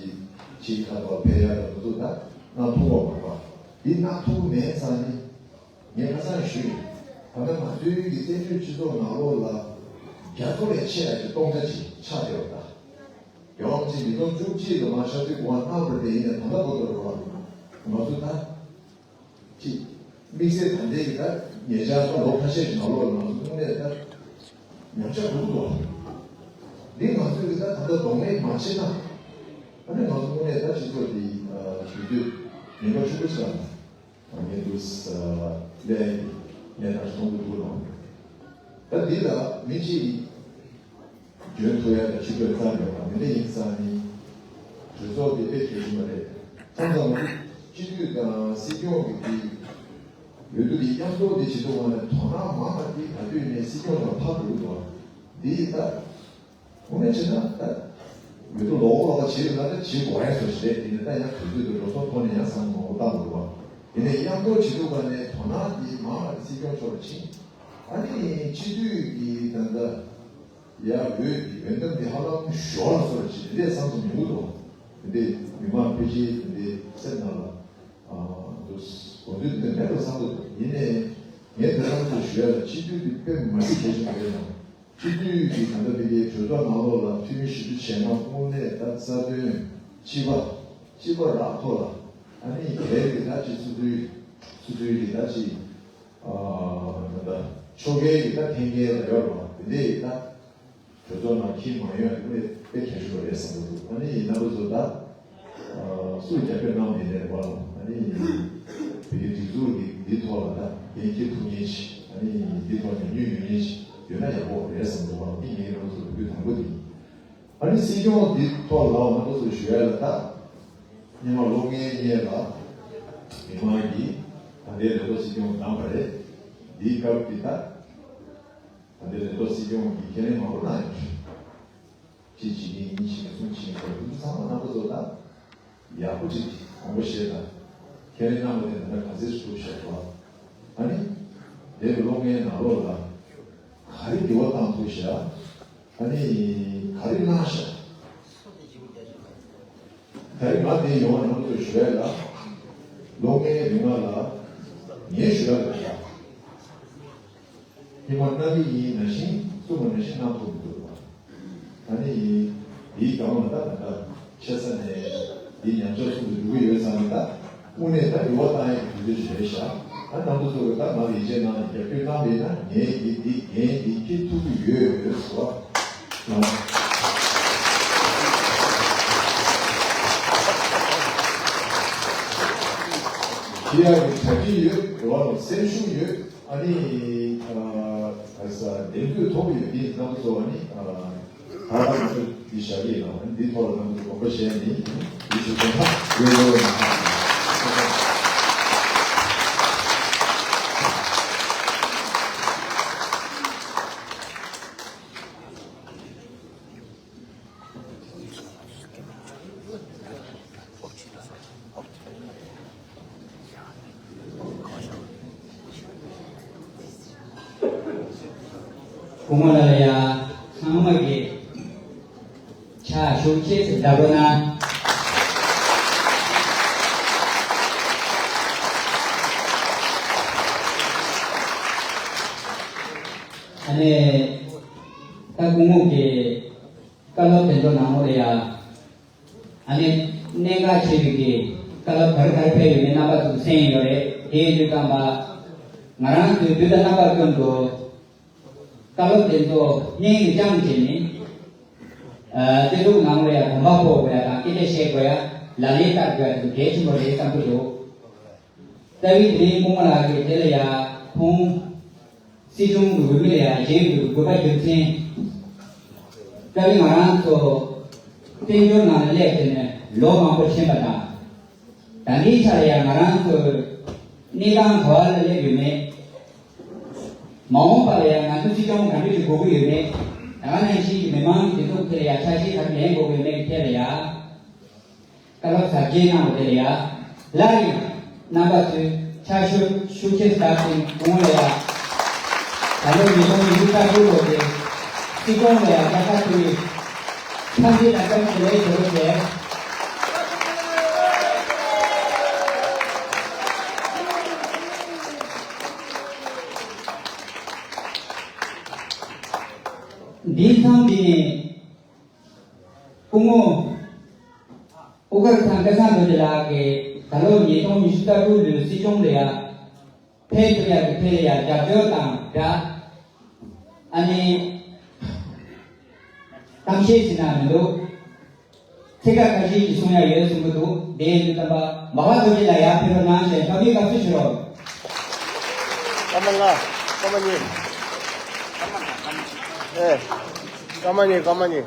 ཅི་ཁ་བ་ཕེབས་ཡ་ད་ང་ཚོ་ད་གནང་ཐུབ་པ་མ་རེད་པ། དེ་གནང་ཐུབ་མེད་ཙང་ནི། ངས་ཁ་སང་ཞུས་ཡིན། ད་ལྟ་ང་ཚོའི་གི་བཙན་བྱོལ་སྤྱི་ཚོགས་ནང་ལོགས་ལ་རྒྱ་མཚོ་ལས་ཆེ་བ་ཞིག་སྟོང་ཆ་ཅིག་ཆགས་བསྡད་པ་དང་། རྒྱལ་བ་རིན་པོ་ཆེ་ཉིས་སྟོང་བཅུ་གཅིག་ལོ་མ་ཆབ་སྲིད་གོ་བ་གནང་བ་དེ་ཡིན་ནའི་ད་ལྟ་བར་དུ་རེད་བ། ང་ཚོ་ད་ཅིག་དམིགས་བསལ་ད་ལྟའི་གི་ད་ཉེ་ཆར་ད་ལོ་ཁ་ཤས་ཀྱི་ནང་ལོགས་ལ་ང་ཚོ་དངོས་གནས་ད་ཉམས་ཆག་འགྲོ་གི་འདུག་བ། འདི་ང་ཚོས་གི་ད་ད་ལྟ་གདོང་ལེན་མ་བྱས་ན། ཨ་ནི་ང་ཚོ་དངོས་གནས་ད་སྤྱི་ཚོགས་འདི་དུས་ཚོད་ཉེན་ཁ་ཆེན་པོ་ཞིག་ལ། ངས་འདུག་ལས་ངས་ད་གསུང་གི་འདུག་ལོ། ད་འདི་ལ་མི་གཅིག་འཇོན་ཐུབ་ཡ་ལ་ཕྱི་དྲོད་རྩ་ཡོད་པ་མི་འདྲ་ཡིན་ཙང་ནི། གྲོས་ཚོགས་འདི་དཔེ་གལ་ཆེན་པོ་རེད། མཚམས་མཚམས་སྤྱི་འཐུས་དང་སྲིད་སྐྱོང་གི་འདི་འོས་བསྡུ་འདི་མཉམ་འགྲོ་འདི་བྱེད་ཐུབ་པ་ནས་དོ་སྣང་མང་བ་འདི་ད་དུས་ནས་སྲིད་སྐྱོང་ལ་ཕར་འགྲོ་གི་འདུག་འདི་ད། དངོས་གནས་བྱས་ན་ད། མི་ཚོ་ལོག་ལོག་བྱེད་ཡོད་ན་ད་བྱེད་དགོས་ཡ་ཚོ་ཞིག་རེད། དེ་ནས་ད་ཡང་དུས་ཚོད་དུ་འགྲོ་སོང་ཐོག་ནས་ཡང་བསམ་བློ་བཏང་དགོས་པ། དེ་ནས་མཉམ་དུ་བྱེད་ཐུབ་པ་ནས་དོ་སྣང་དེ་མང་བ་སྲིད་སྐྱོང་མཆོག་ལ་བྱིན། ཨ་ནི་སྤྱི་འཐུས་ཀྱི་ད་ལྟ་ཡ་འོས་ཀྱི་འོས་འདེམས་དེ་ཧ་ལམ་ཞོར་ལ་སོར་བྱེད་དེ་འདྲས་བསམ་བློ་ཡོང་གི་འདུག་དེ་འདྲས་མི་མང་ཕལ་ཆེར་དེ་འདྲས་སེམས་ནང་ལ་འདུག་གོ་འདུག་དེ་མེད་དུ་བསམ་གི་འདུག་ཡིན་ནའི་ངས་དེ་རང་ཚོ་ཞུ་ཡ་ལ་སྤྱི་འཐུས་དེ་དཔེ་མ་སྲིད་གལ་ཆེན་པོ་རེད་ལ། སྤྱི་འཐུས་ཀྱི་ད་ལྟ་དེ་གའི་གྲོས་ཚོགས་ནང་ལོགས་ལ་འཐུས་མི་བཞི་བཅུ་ཞེ་ལྔ་དངོས་གནས་ད་རྩ་དོན་སྤྱི་པ་སྤྱི་པ་རག་ཐོག་ལ་ཨ་ནི་སྒེར་གྱི་ད་ཅིག་སོ་སོའི་སོ་སོའི་གི་ད་ཅིག་ད་ལྟ་ཕྱོགས་འགལ་གྱི་ད་འཐེན་འཁྱེར་ལ་ཡོད་རེད་བ། དེ་འདྲའི་ད་གྲོས་ཚོགས་ནང་འཁྱེར་མ་ཡོང་ཡ་དེ་དཔེ་དཔེ་གལ་ཆེན་པོ་རེད་བསམ་གྱི་འདུག་ཨ་ནི་ཡིན་ན་ང་ཚོ་ད། སུས་རྒྱབ་སྐྱོར་གནང་མེད་ནའི་བར་ལ་ཨ་ནི་བོད་ཀྱི་སྒྲིག་འཛུགས་ཀྱི་འདི་ཐོག་ལ་ད་འགན་འཁྱེར་ཐུབ་མཁན་ཞིག་ཨ་ནི་འདི་ཐོག་ཉམས་མྱོང་ཡོད་མཁན་ཞིག་ཡོད་ན་ཡག་པོ་རེད་བསམ་འདུག་བ། འདི་ངའི་རང་ཚོ་འབོད་སྐུལ་དང་པོ་འདི་ཡིན། ཨ་ནི་སྲིད་སྐྱོང་འདི་ཐོག་ལ་ང་ཚོ་ཞུ་ཡ་ལ་ད་སྔོན་མ་གློག་བརྙན་བརྙན་ལ་མི་མང་གིས་ད་ལྟའི་ལས་ཐོག་སྲིད་སྐྱོང་བདམས་པ་རེད། འདིའི་སྐབས་ཀྱི་ད། ད་ལྟའི་ལས་ཐོག་སྲིད་སྐྱོང་གིས་ཁས་ལེན་མང་པོ་གནང་ཡོད་རེད། གཅིག་བྱེད་ཀྱིན་གཉིས་བྱེད་ཀྱིན་གསུམ་བྱེད་ཀྱིན་ཟེར་དུས་ཚང་མ་རྣམ་པ་ཚོ་ད་ཡག་པོ་ཅིག་དགོངས་པ་བཞེས་དང་། ཁས་ལེན་གནང་བ་དེ་ད་ལྟ་ག་ཚོད་ཐུབ་བཞག་པ། ཨ་ནི་འདས་པའི་གློག་བརྙན་ནང་ལོགས་ལ་ག་རེ་འགྱུར་བ་བཏང་ཐུབ་བཞག་ཨ་ནི་ག་རེ་གནང་བཞག་ད་རེས་ང་འདིར་ཡོང་བ་རྣམ་པ་ཚོར་ཞུ་ཡ་ལ། གློག་བརྙན་རིག་དངོས་ལ་ངས་ཞུ་ཡ་ལ་ཡ། ཉི་མ་གནང་རྒྱུ་ཡིན་ན་བཞིན་གསུངས་པ་ནང་བཞིན་གནང་ཐུབ་མི་འདུག་པ། ད་ནི་འདིའི་སྒང་ལ་ད་ད་ལྟ་ཆེ་ས་ནས་འདི་ཉམས་ཆག་སོང་དུ་འགྲོ་གི་ཡོད་བསམ་ནས། ད་དངོས་གནས་ད་རེ་བ་བཏང་ཡག་གི་དུས་ཚོད་ཞིག་རེད་ཤག་ད་རྣམ་པ་ཚོ་གི་ད་ང་ལ་ཡིད་ཆེས་གནང་ནས་རྒྱབ་སྐྱོར་གནང་བས་ན། ངས་འདི་འདི་འགན་འདི་འཁྱེར་ཐུབ་ཀྱི་ཡོད་ཟེར་བ། ཞུ་ཡག་གི་གྲ་སྒྲིག་ཡོད། རེ་བ་དང་སེམས་ཤུགས་ཡོད། ཨ་ནི་ཨ་ས་གདེང་ཚོད་ཐོབ་ཡོད། འདི་རྣམ་པ་ཚོ་ཨ་ནི་ཨ་ད་ང་ཚོ་འདི་བཞག་གི་ཡིན་ལ། ཨ་ནི་འདི་ཐོག་ལ་རྣམ་པ་ཚོ་དགོངས་པ་བཞེས་ནས་འདི་ཞུ་དོན་ཐག་ཡོད་ཡོད་ཡིན། སྐུ་ངོ་ལགས་ལ་ཡ་ཚང་མ་གིས་ཕྱག་ཤུགས་ཆེ་ཙམ་བརྡབ་རོགས་གནང་། ཨ་ནི་ད་སྐུ་ངོ་གི་བཀའ་སློབ་དེ་ཚོ་ནང་ལོགས་ལ་ཡ། ཨ་ནི་གནད་འགག་ཆེ་བའི་གི་བཀའ་སློབ་ག་རེ་ག་རེ་ཕེབས་ཡོད་མེད་རྣམ་པ་ཚོས་གསན་ཡོད་རེད། དེ་ཡིན་དུས་ཙམ་པ་ང་རང་ཚོས་དུས་དང་རྣམ་པ་ཀུན་ཏུ་བཀའ་སློབ་དེ་ཚོ་སྙིང་ནས་བཅངས་བྱས་ནས། ཨ་སྤྱི་ཚོགས་ནང་ལ་ཡང་གོམ་པ་སྤོ་དགོས་ཡ་དང་། སྐད་ཆ་བཤད་དགོས་ཡ། ལག་ལེན་བསྟར་དགོས་ཡ་དེ་ཚོ་གལ་ཆེན་པོ་རེད་བསམ་གྱི་འདུག་རྩ་བའི་དེ་རིང་སྐུ་ངོ་ལགས་ཀྱིས་དེ་ལ་ཡ་ཁོང་སྲིད་སྐྱོང་གི་འོས་མི་ལ་ཡ་བཞེངས་དགོས་པའི་དགོས་པ་རྒྱུ་མཚན། རྩ་བའི་ང་རང་ཚོ་བཙན་བྱོལ་ནང་ལ་སླེབས་ཏེ་ནས་ལོ་མང་པོ་ཕྱིན་པ་དང་། ད་ལྟའི་ཆ་ལ་ཡང་ང་རང་ཚོ་གནས་སྟངས་ག་བ་ལ་སླེབས་ཡོད་མེད། མ་འོངས་པ་ལ་ཡང་ང་ཚོ་སྲིད་སྐྱོང་ག་འདྲ་ཞིག་དགོས་ཀྱི་ཡོད་མེད། ད་ག་ནང་བཞིན་གྱི་མི་མང་གི་སྡེ་ཚོགས་དེ་ལ་ཡང་ཆ་ཤས་ག་རེ་ལེན་དགོས་ཀྱི་ཡོད་མེད་ཀྱི་ཐད་ལ་ཡང་བཀའ་སློབ་ཟབ་རྒྱས་གནང་བ་དེ་ལ་ཡང་སླར་ཡང་རྣམ་པ་ཚོས་ཕྱག་ཤུགས་ཤུགས་ཆེ་བརྡབས་ཤིང་གོང་ལ་ཡང་། ད་ལོ་ཉིས་སྟོང་ཉི་ཤུ་རྩ་དྲུག་ལོ་དེ་སྲིད་སྐྱོང་ལ་ཡང་བཀའ་ཤག་ཐུག་ཡིག་འཚམས་འདྲི་དང་བཀྲ་ཤིས་བདེ་ལེགས་ཞུ་རོགས་བྱས། འདི་མཚམས་འདི་ནས་སྐུ་ངོ་དབུ་དཀར་ཚང་སྐལ་བཟང་རྡོ་རྗེ་ལགས་ཀྱིས་ད་ལོ་ཉིས་སྟོང་ཉི་ཤུ་རྩ་དྲུག་ལོའི་སྲིད་སྐྱོང་ལ་ཡང་ཕེབས་ཐུབ་ཡག་གི་ཐད་ལ་ཡང་རྒྱབ་སྐྱོར་དང་སྦྲགས། ཨ་ནི་གཏམ་བཤད་ཟེར་ན་མི་འདུག་ཚིག་ཁ་ཁ་ཤས་ཀྱིས་གསུང་ཡག་ཡོད་གསུང་གི་འདུག་དེ་ཡིན་དུས་ཙམ་པ་འབའ་བ་རྡོ་རྗེ་ལགས་ཡར་ཕེབས་རོགས་གནང་ཞེས་ཕབ་ལེན་བཀའ་འཚོལ་ཞུ་རོགས། སྐར་མ་ལྔ། སྐར་མ་གཉིས། ཨེ། སྐར་མ་གཉིས། སྐར་མ་གཉིས།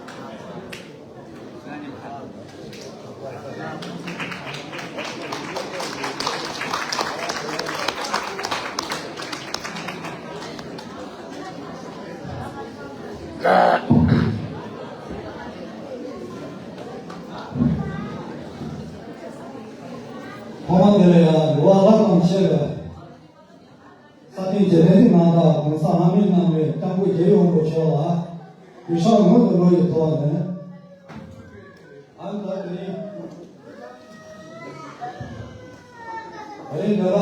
ཐོག་མ་དེ་ལ་ཡང་རེ་བ་སླར་ཡང་ཆེ་བའི་ས་སྟེང་རྗེ་བཙུན་ནང་དང་གོང་ས་ལྷ་མིའི་རྣམ་པའི་སྐྱབས་མགོན་རྒྱལ་བའི་དབང་པོ་མཆོག་ལ་གུས་ཕྱག་སྔོན་དུ་འགྲོ་བའི་ཐོག་ནས། ཨ་ནི་ད་དེ་རིང་དེ་རིང་འདི་ལ་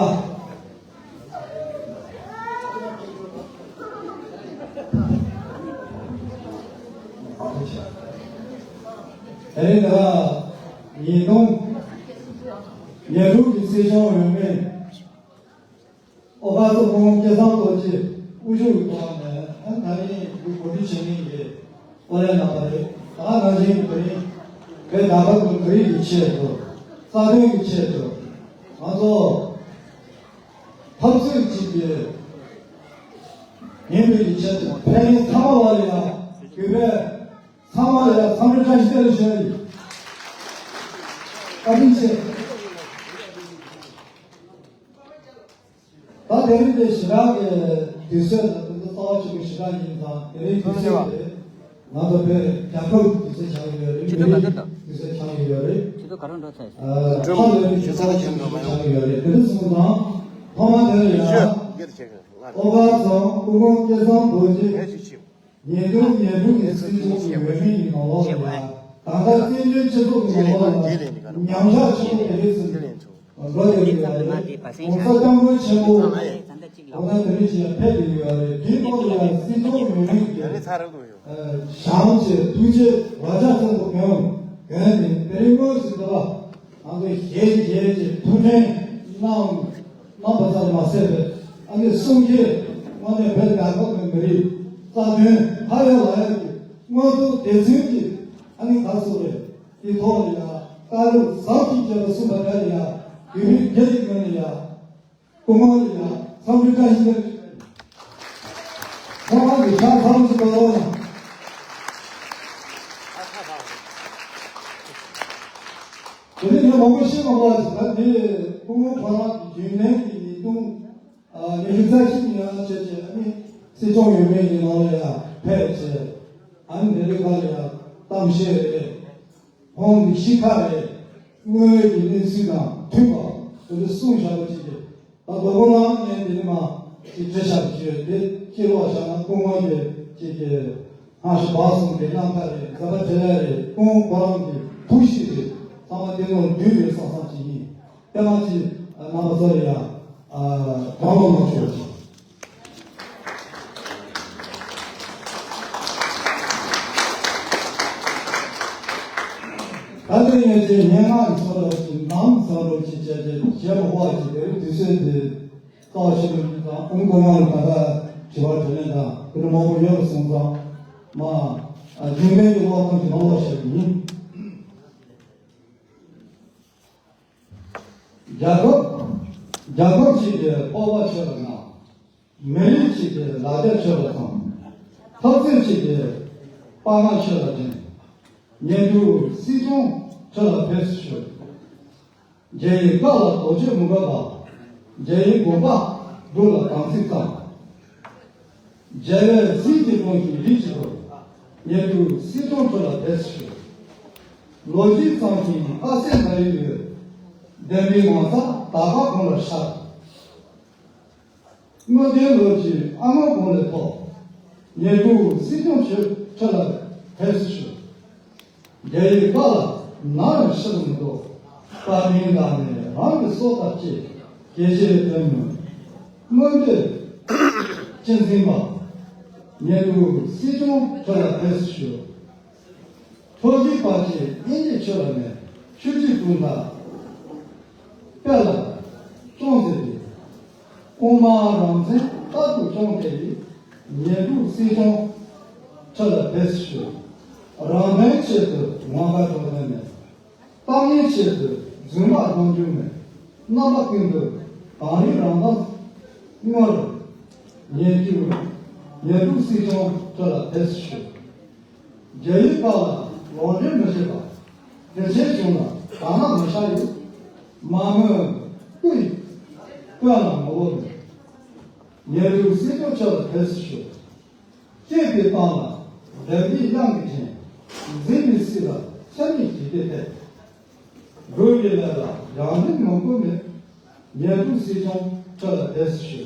དེ་རིང་འདི་ལ་ཉིས་སྟོང་ཉེར་དྲུག་གི་སྲིད་སྐྱོང་འོས་མི། ཨོ་ཁ་སོ་ཁོང་སྐལ་བཟང་རྡོ་རྗེ་དབུ་བཞུགས་ཀྱི་ཐོག་ནས་ཨ་ནི་ད་རིང་འདི་གོ་སྒྲིག་བྱེད་མཁན་གྱི་ཨོ་ལེ་རྣམ་པ་རེད། ད་ནང་བཞིན་དེ་རིང་བོད་རྒྱལ་ཁབ་ཀྱི་བོད་ཡིག་གི་ཆེད་དུ། རྩ་དོན་གྱི་ཆེད་དུ། ང་ཚོ་འཐབ་རྩོད་ཅིག་གི་ཡིན་པའི་གི་ཆེད་དུ་ཕན་ཡོན་ཚང་མ་ལ་ཡང་གུས་པས་ཚང་མ་ལ་ཡང་འཚམས་འདྲི་བཀྲ་ཤིས་བདེ་ལེགས་ཞུ་ཡ་ཡིན། བཀའ་དྲིན་ཆེ། ད་དེ་རིང་འདི་ཞེ་དྲག་གི་དུས་ཚོད་དང་དེ་ཚོ་རྩ་བ་གཅིག་པུ་ཞེ་དྲག་ཡིན་ཙང་། དེ་རིང་དུས་ཚོད་དེ་ང་ཚོ་བོད་རྒྱལ་ཁབ་དུས་ཚོད་ཆགས་ཀྱི་ཡོད་རེད། མི་རིགས་དུས་ཚོད་ཆགས་ཀྱི་ཡོད་རེད། ཨ། ཁ་ལོ་རིང་གི་རྩ་བ་གཅིག་པུ་ཆགས་ཀྱི་ཡོད་རེད། དེ་འདྲ་སོང་ཙང་ཐོག་མ་དེ་ལ་ཡང་ཨོ་དཀར་ཚང་སྐུ་ངོ་སྐལ་བཟང་རྡོ་རྗེ། ཉིས་སྟོང་ཉེར་དྲུག་གི་སྲིད་སྐྱོང་གི་འོས་མི་ཡིན་ནོ་ལོ་ལ་ཡ། ད་ལྟ་བཙན་བྱོལ་སྤྱི་ཚོགས་ཀྱི་ནང་ལོགས་ལ་ཉམས་ཆག་ཆེན་པོ་དེ་རིང་ཙམ་འགྲོ་ཡོད་ཀྱི་ཡོད་རེད། ༸གོང་ས་༸སྐྱབས་མགོན་ཆེན་པོ་ལ་ ད་ལྟ་དེ་རིང་ཞིག་ཡང་ཕེབས་ཀྱི་ཡོད་རེད། དེའི་ཐོག་ལ་ཡང་སྲིད་སྐྱོང་མི་མང་གིས་ཡ་རེད་ཚ་རབ་ཏུ་ཡོད། ཨ་བྱམས་བརྩེ་ཐུགས་རྗེ་ལ་རྒྱ་ཚོན་པོ་གང་གང་ནས་དེ་རིང་དངོས་སུ་ད་ང་ཚོའི་ཞལ་མཇལ་གྱི་ཐུགས་འཕྲིན་གནང་གནང་བ་ཙམ་མ་ཟད་པའི་ཨ་ནི་གསུང་ཆོས་དངོས་གནས་བོད་རྒྱལ་ཁབ་ཀྱི་མི་རིགས་རྩ་དོན་ཕ་ཡུལ་ལ་ཡང་གི་མངོན་མཐོ་དད་བརྩོན་གྱི་ཨ་ནི་ག་སོགས་རེད། དེའི་ཐོག་ལ་ཡང་བཀའ་སློབ་ཟབ་ཅིང་རྒྱས་པ་གསུངས་པ་དེ་ལ་ཡང་དགེ་བའི་རྒྱ་ཡི་ངོས་ནས་ཡང་སྐུ་ངོ་ལ་ཡང་འཚམས་འདྲི་བཀྲ་ཤིས་བདེ་ལེགས། ཁོང་རང་གི་ཕྱག་འཚལ་ལོ་ཞིག་གཏོང་རོགས་གནང་། དེ་ནས་ངས་མང་པོ་བཤད་མ་དགོས་པ་ཞིག་ད་དེ་སྐུ་ངོ་ཁོ་རང་གི་རྒྱུན་ལྡན་གྱི་ཉིས་སྟོང་ཉི་ཤུ་རྩ་གཅིག་ཉིན་ཡང་བྱས་རྗེས་ཨ་ནི་སྲིད་སྐྱོང་འོས་མིའི་ནང་ལ་ཡང་ཕེབས་རྗེས་ཨ་ནི་འདི་རིགས་ཁག་ལ་ཡང་གཏམ་བཤད་རེད། ཁོང་གི་གཤིས་ཀ་རེད། དངོས་ཡོད་ཀྱི་གནས་ཚུལ་དང་མཐུན་པ་དེ་འདྲ་གསུངས་བཞག་པ་ཅིག་གིས་ད་དོ་དགོང་ལ་ངས་འདི་ནས་མ་ཅིག་བྲིས་བཞག་པ་ཅིག་ཡོད་དེ་སྤྱིར་བ་བཞག་ན་སྐུ་ངོ་གི་ཅིག་གི་སྔ་ཕྱི་བར་གསུམ་གྱི་རྣམ་ཐར་རེད། མཛད་པ་འཕྲིན་ལས་རེད། སྐུ་ངོ་ཁོ་རང་གི་ཐུགས་གཤིས་རེད། ཚང་མ་དེ་ལོ་འདུས་ཡོད་བསམ་བསམ་ཅིག་ཡིན། དེ་མ་ཅིག་རྣམ་པ་ཚོ་ལ་ཡང་དྲང་བློ་གནང་ཆོག་ཅིག་ད་ལྟ་ཡན་ཆད་སྙན་ངག་གི་བཟོ་འདྲ་ཅིག་ནམ་བཟོ་འདྲ་ཅིག་བྱས་ཏེ་བྱས་པ་བ་ཅིག་དེ་རིང་དུས་ཚོད་འདི་རྩ་བ་ཤེས་པ་ཅིག་དང་ཨུམ་གོང་མ་ལ་ད་ལྟ་དྲི་བ་དྲིས་ལན་དང་དེ་འདྲ་མང་པོ་ཡོད་པ་སོང་ཙང་མ་རྒྱུན་ལྡན་གྱི་བློ་ཐམས་ཅད་མ་ལོག་བཤད་པ་ཡིན། རྒྱལ་ཁབ་རྒྱལ་ཁབ་ཅིག་གི་སྤོབས་པ་ཆེ་བ་དང་། མི་རིགས་ཤིག་གི་ལ་རྒྱ་ཆེ་བ་དང་། འཐབ་རྩོད་ཅིག་གི་དཔའ་ངར་ཆེ་བ་ཅན། ཉན་ཐོས་སྲིད་སྐྱོང་ཁྲི་ལ་ཕེབས་སུ་ཞུ། རྒྱལ་བའི་བཀའ་ལ་དོགས་གཅོད་མི་དགོས་པ། རྒྱལ་བའི་དགོངས་པ་སྒྲུབ་ལ་དམ་ཚིག་གཙང་། རྒྱལ་བའི་སྲིད་ཀྱི་དབང་གིས་རིགས་ཀྱི་བུ། ཉན་ཐོས་སྲིད་སྐྱོང་ཁྲི་ལ་ཕེབས་སུ་ཞུ། ལོ་རྒྱུས་གཙང་ཞིང་ཁ་གསལ་ན་ཡོད་ཡོད། བདེན་པའི་ངོ་མཚར་དག་པ་གང་ལ་ཤར། དངོས་བདེན་ལོ་རྒྱུས་ཨ་སྔོན་གང་ལས་ཐོག་ཉེར་དྲུག་སྲིད་སྐྱོང་ཆེ་ཁྲི་ལ་ཕེབས་སུ་ཞུ། རྒྱལ་བའི་བཀའ་ལ་ནམ་ཡང་ཕྱིར་མི་ལྡོག་དཔའ་མིང་ལ་ནས་རང་གི་སྲོག་དང་བཅས་དགེ་བཤེས་དོན་མོ་དངོས་འབྲེལ་གཅེས་འཛིན་པ། ཉེར་དྲུག་སྲིད་སྐྱོང་ཁྲི་ལ་ཕེབས་སུ་ཞུ། ཁྲོ་རྒྱུད་བར་ཆད་དབྱེན་གྱི་ཆོས་ལ་མེད། ཆོས་བརྒྱུད་ཀུན་ལ་དཔེ་ལ་སྐྱོང་མཛད་པའི། དབུ་མ་རང་བཙན་རྟག་ཏུ་སྐྱོང་མཛད་པའི། ཉེར་དྲུག་སྲིད་སྐྱོང་ཁྲི་ལ་ཕེབས་སུ་ཞུ། རང་དོན་ཆེད་དུ་ངོ་དགའ་གྲོགས་དོན་མེད། གཏམ་ངན་ཆེད་དུ་རྫུན་མ་རྣམ་འགྱུར་མེད། རྣམ་པ་ཀུན་ཏུ་གངས་རིའི་རང་མདངས་མངོན། ཉེར་དྲུག་ཉེར་དྲུག་སྲིད་སྐྱོང་ཁྲི་ལ་ཕེབས་སུ་ཞུ། རྒྱལ་བའི་བཀའ་ལ་ལོག་འགྲེལ་མི་བྱེད་པ། དེ་ཆེན་བྱུང་ལ་གང་ན་མི་ཤ་ཡོད། མ་མོའི་སྐུ་ཡི་སྟོན་ལ་ངོ་བོ་མེད། ཉེར་དྲུག་སྲིད་སྐྱོང་ཁྲི་ལ་ཕེབས་སུ་ཞུ། གཅེས་པའི་དཔང་ལ་འདམ་པའི་གཡང་གི་ཆེན། འཛིན་པའི་སྲིད་ལ་ཚད་མེད་ཀྱི་སྡེ་ཕེབས། དགོས་ཀྱི་ལས་ལ་རང་ལུས་མང་པོ་མེད། ཉེར་དྲུག་སྲིད་སྐྱོང་ཁྲི་ལ་ཕེབས་སུ་ཞུ།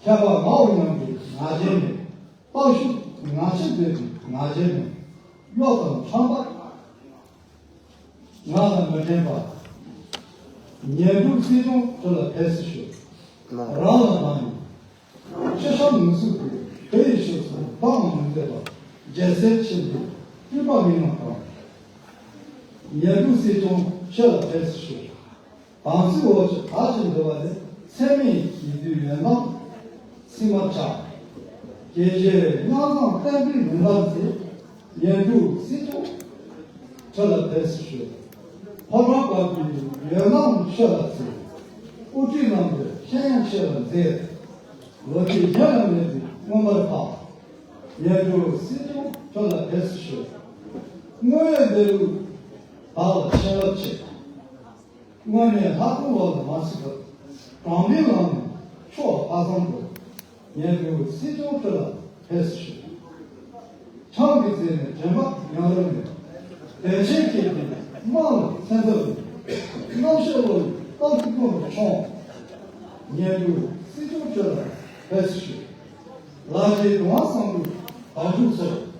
མཁས་པ་མའོ་ཡང་གི་ང་རྒྱལ་མེད། སྟག་ཤུགས་ང་ཆེ་འདོད་ཀྱི་ང་རྒྱལ་མེད། གཡོ་དང་ཁྲམ་པ་ང་ལ་མི་དྲན་པ། ཉེར་དྲུག་སྲིད་སྐྱོང་ཁྲི་ལ་ཕེབས་སུ་ཞུ། རང་ལ་རང་ཡིན། ཕྱི་བཤམས་ནུས་ཤུགས་ཀྱིས་བོད་ཡི་ཕྱོགས་སུ་འབངས་མི་མཛད་པ། རྒྱལ་སྲས་ཆེན་པོའི་སྤྲུལ་པ་མི་མང་དང་། ཉེར་དྲུག་སྲིད་སྐྱོང་ཁྲི་ལ་ཕེབས་སུ་ཞུ། དམ་ཚིག་འོག་གི་བདག་ཅིག་འདུལ་བ་ལས། ཚད་མེད་ཡིད་དུ་ཡོད་ན་ཚིག་མ་ཆག་དགེ་བཤེས་རྙོག་འཛིང་བསྟན་པའི་ལུང་པར་མཛེས། ཉེར་དྲུག་སྲིད་སྐྱོང་ཁྲི་ལ་ཕེབས་སུ་ཞུ། ཕོ་བྲང་དཀར་པོའི་འོད་སྣང་ཆོས་ལ་བརྩེ། དབུ་ཁྲིད་རྣམས་ཀྱི་ཤེས་ཡོན་ཆེ་བར་མཛེས། ལོ་རྒྱུས་གཞན་ལ་མེད་པའི་མངོན་པར་འཕགས། ཉེར་དྲུག་སྲིད་སྐྱོང་ཁྲི་ལ་ཕེབས་སུ་ཞུ། དངོས་ཡོད་བདེ་ལུགས་བདག་ལ་བྱིན་རླབས་ཆེ། དངོས་གནས་ལྷ་སྐུ་ལོ་ལ་མ་ཚིག་པར། དྲང་བདེན་ལམ་ནས་ཕྱོགས་ལྷག་བསམ་དུ། ཉེར་དྲུག་སྲིད་སྐྱོང་ཁྲི་ལ་ཕེབས་སུ་ཞུ། ཆང་གི་རྩེ་ནས་དྲན་པ་ཡང་རུང་མེད། དད་ཆེན་སྐྱེས་ཏེ་དམངས་ལ་སེམས་འཚབ་མེད། རྣམ་ཤེས་བློ་ཡི་སྟོབས་ཀྱིས་ཀུན་ཏུ་མཆོང་། ཉེར་དྲུག་སྲིད་སྐྱོང་ཁྲི་ལ་ཕེབས་སུ་ཞུ། ལ་རྒྱའི་གདུང་བ་བསམ་བློའི་བང་ཆུང་སོགས།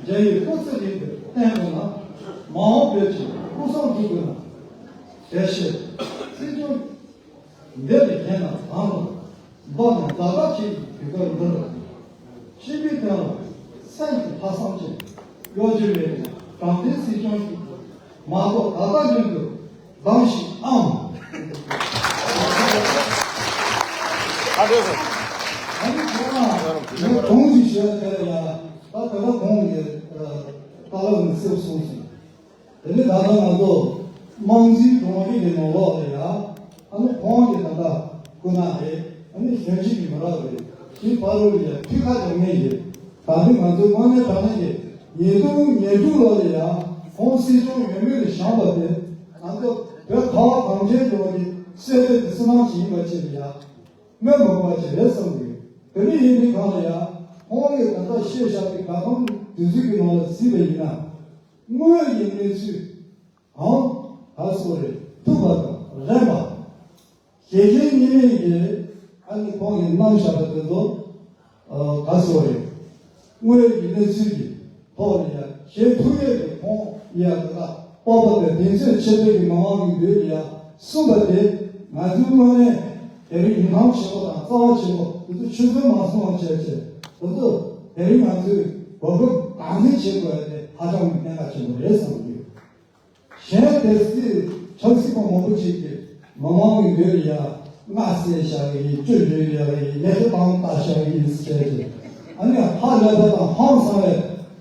རྒྱ་ཡི་སྐུ་ཚེ་རིང་དུ་བརྟན་དགོས་ན། མ་འོངས་བོད་ཀྱི་སྐུ་བསམ་འགྲུབ་དགོས་ན། དེ་ཕྱིར་སྲིད་སྐྱོང་འདི་ལས་རྒན་ན་དང་ལོ། མདོ་ནས་ཛ་དྲག་ཆེ་བའི་དུས་སྐབས་འདིར། སྤྱི་པའི་དོན་ལ་སེམས་ཀྱི་ལྷག་བསམ་ཅན། གཡོ་ཅན་མེད་པའི་དྲང་བདེན་སྲིད་སྐྱོང་ཞིག་ཏུ་མ་གཏོགས། ད་ལྟ་བཞིན་དུ་སྡང་ཞིང་ཨང་། ཨ་འདྲ་ཟེར། ཨ་ནི་ཁོ་རང་ངས་གོང་ཞིག་བཤད་དེ་ལ་ཡ། ད་དེ་ལ་གོང་གི་ཏཱ་ལའི་ནས་གསལ་པོ་གསུངས་སོང་། དེ་ནས་ད་ལྟ་ང་ཚོ་དམངས་གཙོའི་གྲོང་གླིང་གི་ནང་ལོགས་ལ་ཡ། ཨ་ནི་ཁོང་གི་ད་ལྟ་སྐུ་ན་རེད། ཨ་ནི་གཞོན་སྐྱེས་ཀྱི་མི་རབས་རེད། དེའི་བར་དུ་ཡ་འཐུས་ཁ་རྒྱག་མཁན་ཡིན། ད་ནི་ང་ཚོའི་དངོས་གནས་དྲང་གནས་ཀྱི་ཉིས་སྟོང་ཉེར་དྲུག་ལོ་ལ་ཡ་ཁོང་སྲིད་སྐྱོང་ཡོད་མེད་ལ་བཞག་པ་དེ། ང་ཚོ་བོད་ཁ་བ་གངས་ཅན་ལྗོངས་ཀྱི་སྲིད་དོན་གྱི་སྲིད་དབང་ཞིག་ཡིན་པ་ཆེད་ལ་ཡ། སྨོན་མ་དགོས་པ་ཅིག་རེད་བསམ་གི་ཡོད། དེ་འདྲ་ཡིན་དུས་གང་ལ་ཡ། ཁོང་གིས་ད་ལྟ་བཤད་བཞག་པའི་བཀའ་དམ་དུས་ཚོད་ཀྱི་ནང་ལ་གཟིགས་པ་ཡིན་ན། དངོས་ཀྱི་གནས་ཚུལ་གང་ག་སོགས་རེད། ཐུབ་པ་དང་རན་པ། གཞི་གཞན་གཉིས་མེད་ཀྱི་ཨ་ནི་ཁོང་གིས་གནང་བཞག་པ་དེ་ཚོ་ག་སོགས་རེད། དངོས་ཀྱི་གནས་ཚུལ་གྱི་ཐོག་ལ་ཡ་བཤད་ཐུབ་ཡས་ཀྱི་ཁོང་ཡ་ད་ལྟ་སྤོབས་པ་དང་གདེང་ཚོད་ཆེ་བའི་གི་མི་མང་གི་མདུན་ལ་ཡ་གསུངས་པ་དེ། ང་ཚོའི་དངོས་གནས་དེ་རིང་ཉིན་ཐང་ཆེན་པོ་དང་རྩ་བ་ཆེན་པོ་དེ་ཚོ་ཆུད་ཟོས་མ་སོང་བ་བྱས་བྱས། དེ་ཚོ་དེ་རིང་ང་ཚོའི་གོ་སྐབས་དམ་འཛིན་བྱེད་དགོས་ཡ་དེ་ཧ་ཅང་གི་གནད་འགག་ཆེན་པོ་རེད་བསམ་གི་ཡོད། གཞན་དེ་སྲིད་ཆབ་སྲིད་པ་མང་པོ་ཅིག་གིས་མི་མང་གི་མདུན་ལ་ཡ་སྔགས་བསད་བཞག་གི་ཡིན། བཅུད་བསྒྲིལ་ཡ་གི་ཡིན། ཉེ་ཆར་དང་ལྟ་བཞག་གི་ཡིན་ཟེར་བྱས། ཨ་ནི་ཧ་ལས་པ་དང་ཧང་སང་བའི་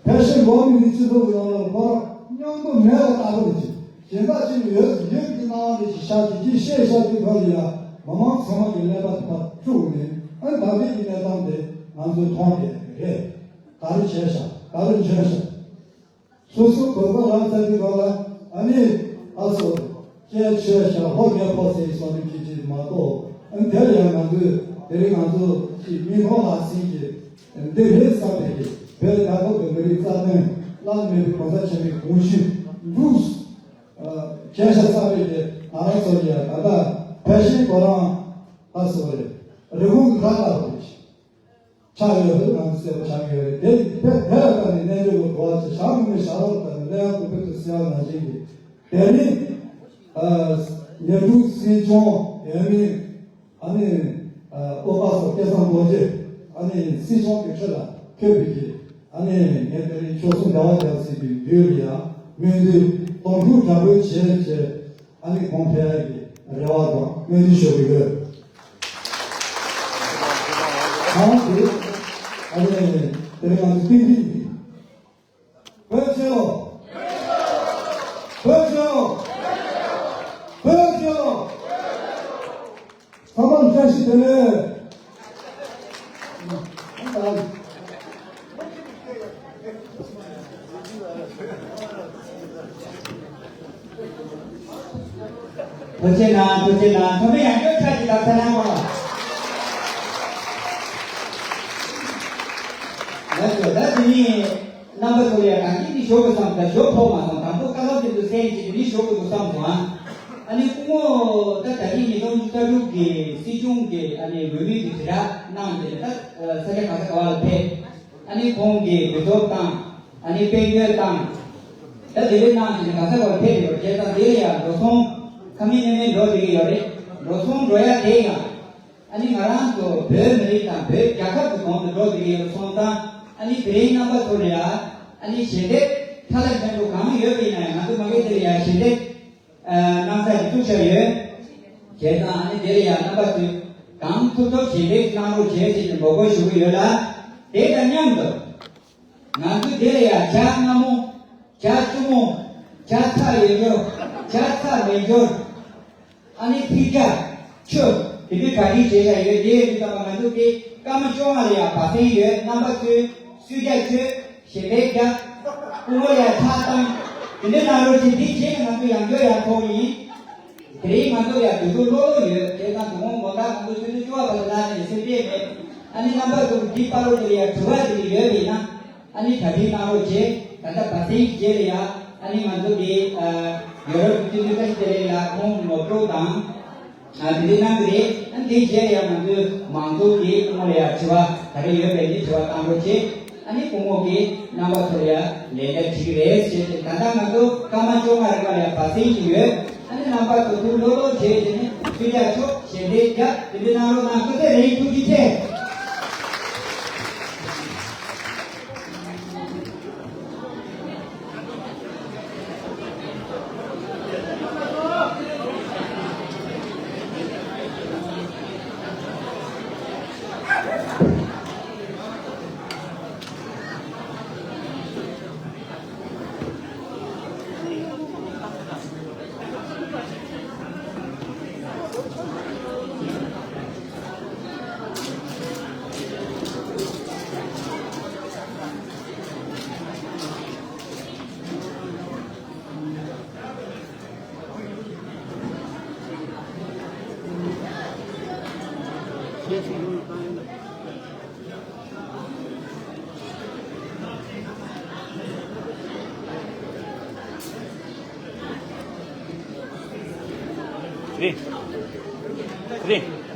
ཕལ་ཆེར་ལོ་ནི་མི་སྤྱི་ཚོགས་ཀྱི་ནང་ལ་ཁོ་རང་མཉམ་དུ་མེད་པ་ལྟ་བུ་ཅིག་གཞན་དག་ཅིག་ཡོད་ཡོད་ཀྱི་སྣང་བ་རེ་ཞིག་ཤར་གྱི་ཅིག་བཤད་བཞག་གི་ཁ་ལ་ཡ་མི་མང་ཚང་མ་གི་ཀླད་པ་དེ་ཕར་བཅུག་ནས། ཨ་ནི་ད་ལྟའི་གི་གནས་སྟངས་དེ་ང་ཚོས་མཐོང་བསྡད་ཡོད་རེད། ག་རེ་བྱས་ཤག་ག་རེ་འཇོན་ཤག་སོ་སོའི་གོ་སྐབས་རག་ཚར་དུས་སྒང་ལ། ཨ་ནི་ཨ་སོ་སྐྱེས་ཆོས་བྱ་ཧོ་རྒྱལ་ཕོ་ཟེར་སོང་ནི་ཁྱེད་ཀྱིས་མ་གཏོགས། ཨ་ནི་དེར་ཡང་ང་ཚོས་དེ་རིང་ང་ཚོ་ཀྱི་མི་ཕམ་ལགས་ཟིན་གྱི་འདི་རེད་བསམ་པའི་གི་བོད་ད་ཁོ་བོད་མི་རིགས་རྩ་དོན་བླ་ན་མེད་པའི་གོ་ས་ཆེན་པོའི་གོམས་གཤིས་འདུག་བྱས་ཤག་བསམ་པའི་གི་ང་རང་ཚོ་ཡང་ད་ལྟ་ཕལ་ཆེར་ཁོ་རང་ཨ་སོ་རེད། རི་ཁུང་གི་ཁ་ལྟ་བུ་རེད། ཆགས་ཡོད་པ་ང་ཚོ་གསལ་པོ་ཆགས་ཡོད་རེད། དེ་དེ་དེ་ལ་བརྟེན་ནས་གནས་འགྱུར་ལ་གོ་བ་ཆེ་བཞག་མི་མེད་བཞག་རོགས་བརྟེན་ནས་གནས་ཡང་གོ་བོད་དུ་གསལ་བ་ནང་བཞིན་གྱི་དེ་ནི་ཉེར་དྲུག་སྲིད་སྐྱོང་འོས་མི་ཨ་ནི་ཨོ་པ་སོ་སྐལ་བཟང་རྡོ་རྗེ་ཨ་ནི་སྲིད་སྐྱོང་གི་ཁྲི་ལ་འཁོད་པའི་གི་ཨ་ནི་ངས་དེ་རིང་མཆོག་གསུམ་ཟླ་བ་རྒྱག་སྲིད་པའི་དུས་ལ་ཡང་སྨོན་འདུན་གདུང་སེམས་དྲག་པོས་བྱས་བྱས། ཨ་ནི་གོང་འཕེལ་གྱི་རེ་བ་དང་སྨོན་འདུན་ཞུ་གི་ཡོད། ཨང་དེ་ཨ་ནི་དེ་རིང་ང་ཚོ་ཏིང་ཏིང་གི་བོད་རྒྱལ་ལོ། བོད་རྒྱལ་ལོ། བོད་རྒྱལ་ལོ། ཚང་མ་བཀྲ་ཤིས་བདེ་ལེགས། ཐུགས་རྗེ་གནང་། ཐུགས་རྗེ་གནང་། ཐོག་མའི་ཡང་བསྐྱར་ཕྱག་གཅིག་ལག་པ་གནང་གོ། ལགས་སོ། ད་དེ་ནས་རྣམ་པ་ཚོ་ལ་ཡང་གང་ཅི་ནི་ཞོགས་པ་བསམ། ད་ཞོགས་ཕོག་མ་སོང་། དང་པོ་བཀའ་སློབ་དེ་ཚོ་གསན་བྱས་དེ་ནས་ཞོགས་པ་དུ་བསམ་སོང་ཨ། ཨ་ནི་སྐུ་ངོ་ད་ད་རིང་ཉིས་སྟོང་ཉི་ཤུ་རྩ་དྲུག་གི་སྲིད་སྐྱོང་གི་ཨ་ནི་འོས་མི་གི་དྲིལ་བསྒྲགས་གནང་བྱས་ནས་ད་ས་ཆ་ག་ས་ག་བ་ལ་ཕེབས། ཨ་ནི་ཁོང་གིས་གུས་ཐུབ་དང་ཨ་ནི་དཔལ་འབྱོར་དང་ད་དེ་འདྲའི་གནང་བྱས་ནས་ག་ས་ག་བ་ལ་ཕེབས་ཡོད་རེད། བྱས་ཙང་འདི་ལ་ཡང་འགྲོ་སོང་ཁ་མིན་སྣོན་མིན་འགྲོ་བསྡད་ཀྱི་ཡོད་རེད། འགྲོ་སོང་འགྲོ་ཡ་དེ་ཡང་ཨ་ནི་ང་རང་ཚོ་བོད་མི་རིགས་དང་བོད་རྒྱལ་ཁབ་ཀྱི་གོང་དུ་འགྲོ་བསྡད་ཀྱི་ཡོད་སོང་ཙང་། ཨ་ནི་དེ་རིང་རྣམ་པ་ཚོ་ལ་ཡ་ཨ་ནི་ཞལ་འདེབས་ཐ་ལ་ཆེན་པོ་གང་ཡོད་པ་ཡིན་ན་ཡང་ང་ཚོ་མ་གི་དེ་ལ་ཡ་ཞལ་འདེབས་གནང་ས་ཞིག་བཙུགས་བཞག་ཡོད། བྱས་ཙང་ཨ་ནི་དེ་ལ་ཡ་རྣམ་པ་ཚོས་གང་ཐུབ་ཐུབ་ཞལ་འདེབས་གནང་རོགས་བྱེད་ཅེས་ཀྱི་འབོད་སྐུལ་ཞུ་གི་ཡོད་ལ། དེ་དང་མཉམ་དུ་ང་ཚོ་དེ་ལ་ཡ་ཇ་མངར་མོ། ཇ་སྐྱུར་མོ། ཇ་ཚྭ་ཡོད་འགྱུར། ཇ་ཚྭ་མེད་འགྱུར། ཨ་ནི་ཐིག་ཇ། ཆུ། དེ་འདྲའི་གྲ་སྒྲིག་བྱས་བཞག་ཡོད། དེ་ཡོད་དུས་ཙམ་པ་ང་ཚོ་དེ་སྐར་མ་བཅོ་ལྔ་ལ་ཡ་བ་ཚན་ཡོད། རྣམ་པ་ཚོས་གསོལ་ཇ་མཆོད། ཞལ་འདེབས་རྒྱག་སྐུ་ངོ་ལ་ཡ་ཕྱག་བཏང་། དེ་འདྲ་གནང་རོགས་བྱེད། དེ་རྗེས་ནས་ང་ཚོ་ཡང་བསྐྱར་ཡར་ཐོན་ཡིན། དེ་རིང་ང་ཚོ་ལ་ཡ་དུས་ཚོད་ལྷོད་ལྷོད་ཡོད། བྱས་ཙང་དུས་ངོ་དགོང་དག་ང་ཚོ་ཆུ་ཚོད་བཅུ་པ་བར་དུ་ལངས་ནས་སེམས་ཁྲལ་མེད། ཨ་ནི་རྣམ་པ་ཚོ་འདི་པར་རོ་དེ་ལ་ཡ་དྲི་བ་དེ་ཡོད་པ་ཡིན་ན། ཨ་ནི་གྲ་སྒྲིག་གནང་རོགས་བྱེད། ད་ལྟ་བ་ཚན་གྱི་རྗེས་ལ་ཡ་ཨ་ནི་ང་ཚོ་གི་ཡོ་རོབ་ཀྱི་སྤྱི་འཐུས་བཀྲ་ཤིས་བདེ་ལེགས་ལགས་ཁོང་ངོ་སྤྲོད་དང་། ཨ་དེ་འདྲ་གནང་གི་རེད། ཨ་ནི་དེའི་རྗེས་ལ་ཡང་ང་ཚོའི་མང་ཚོགས་ཀྱིས་སྐུ་ངོ་ལ་ཡང་དྲི་བ་ག་རེ་ཡོད་པས་ནི་དྲི་བ་བཏང་རོགས་བྱེད། ཨ་ནི་སྐུ་ངོ་གིས་རྣམ་པ་ཚོར་ཡང་ལན་འདེབས་བྱེད་ཀྱི་རེད་ཞེས་ཏེ། ད་ལྟ་ང་ཚོ་སྐར་མ་བཅོ་ལྔ་རིང་ལ་ཡང་བ་ཚན་ཞིག་ཡོད། ཨ་ནི་ རྣམ་པ་ཚོ་ཐུགས་ལྷོད་ལྷོད་བྱས་བྱས་ནས་ཆོས་རྒྱལ་མཆོག་ཞལ་འདེབས་རྒྱབ་དེ་འདྲའི་གནང་རོགས་གནང་། སྐུ་ཚེ་རིང་། ཐུགས་རྗེ་ཆེ། རེད། རེད།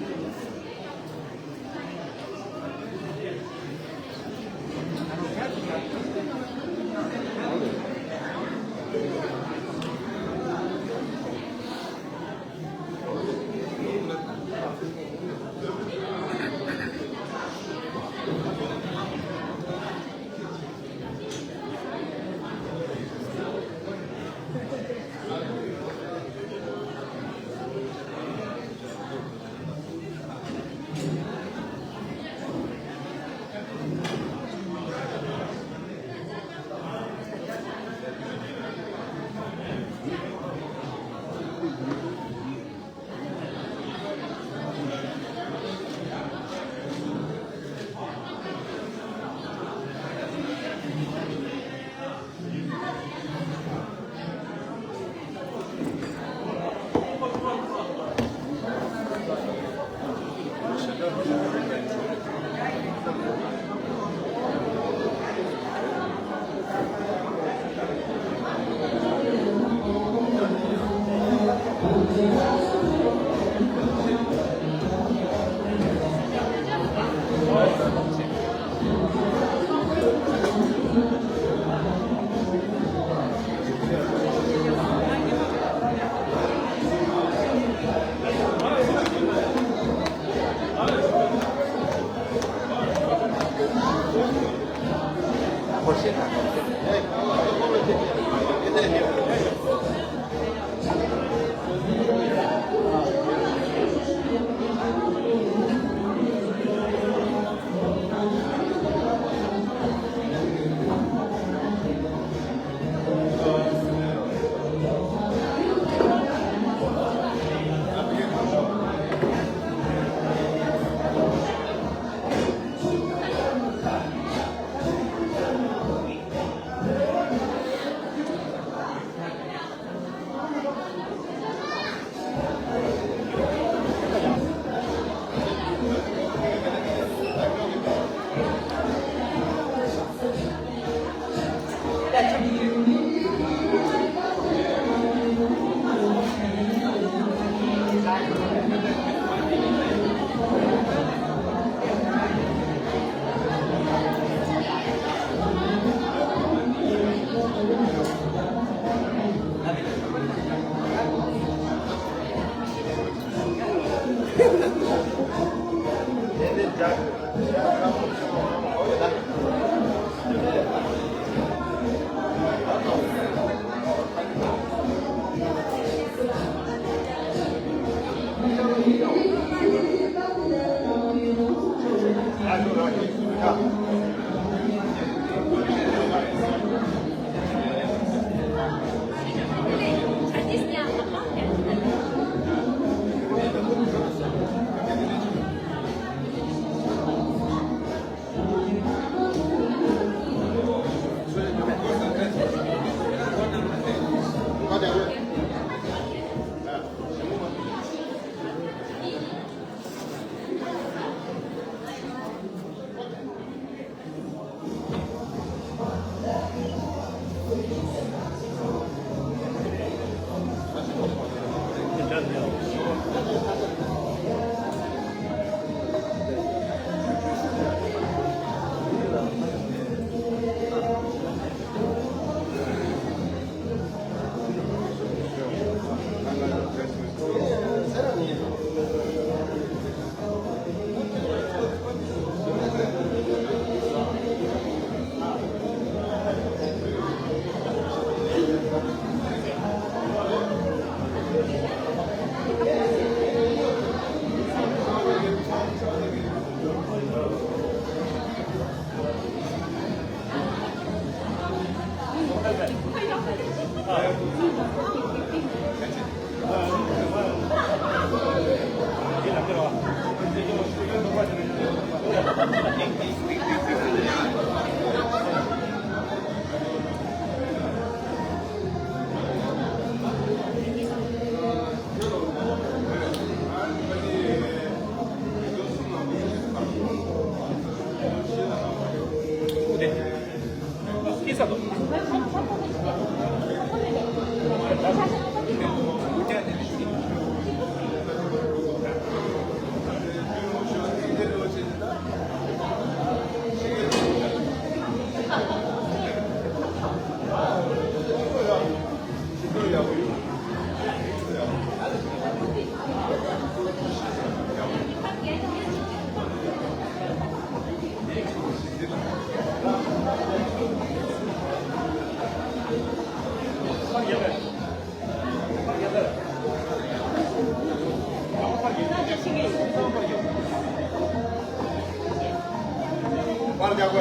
Thank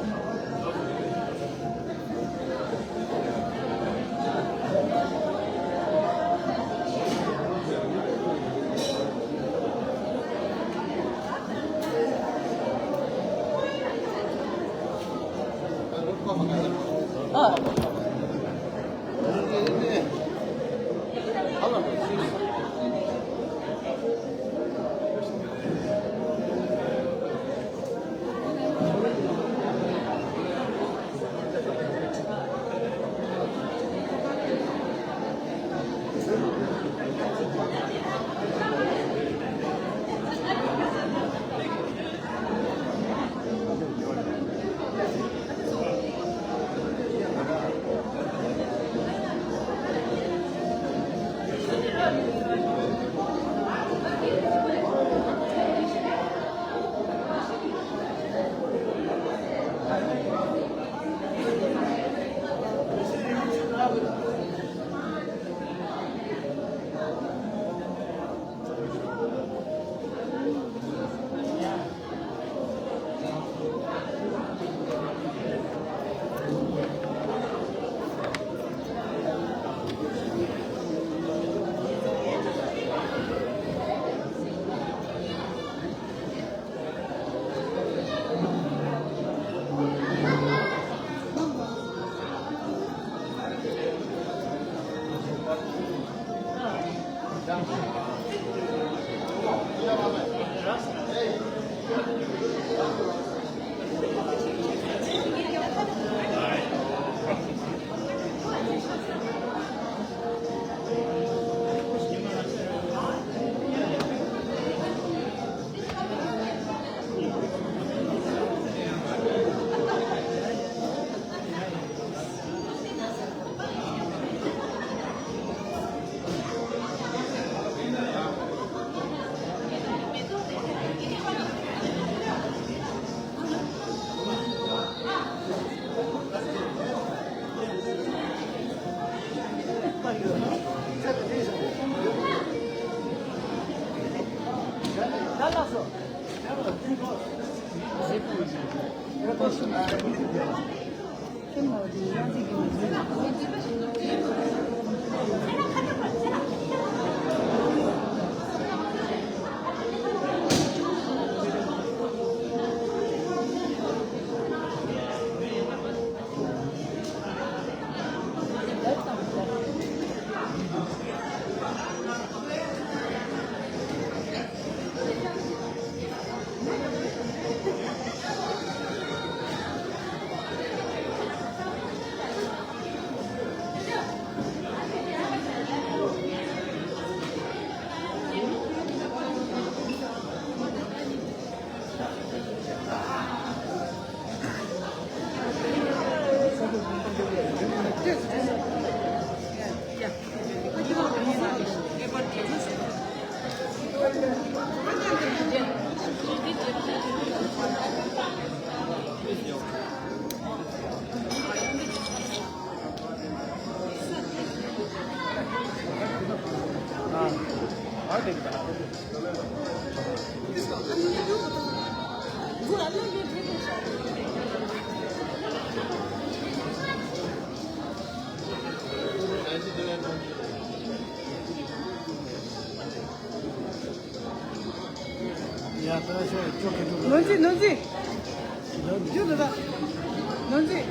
you. ནོར་འཛིན། ནོར་འཛིན། རྒྱུ་འདི་དག་ནོར་འཛིན།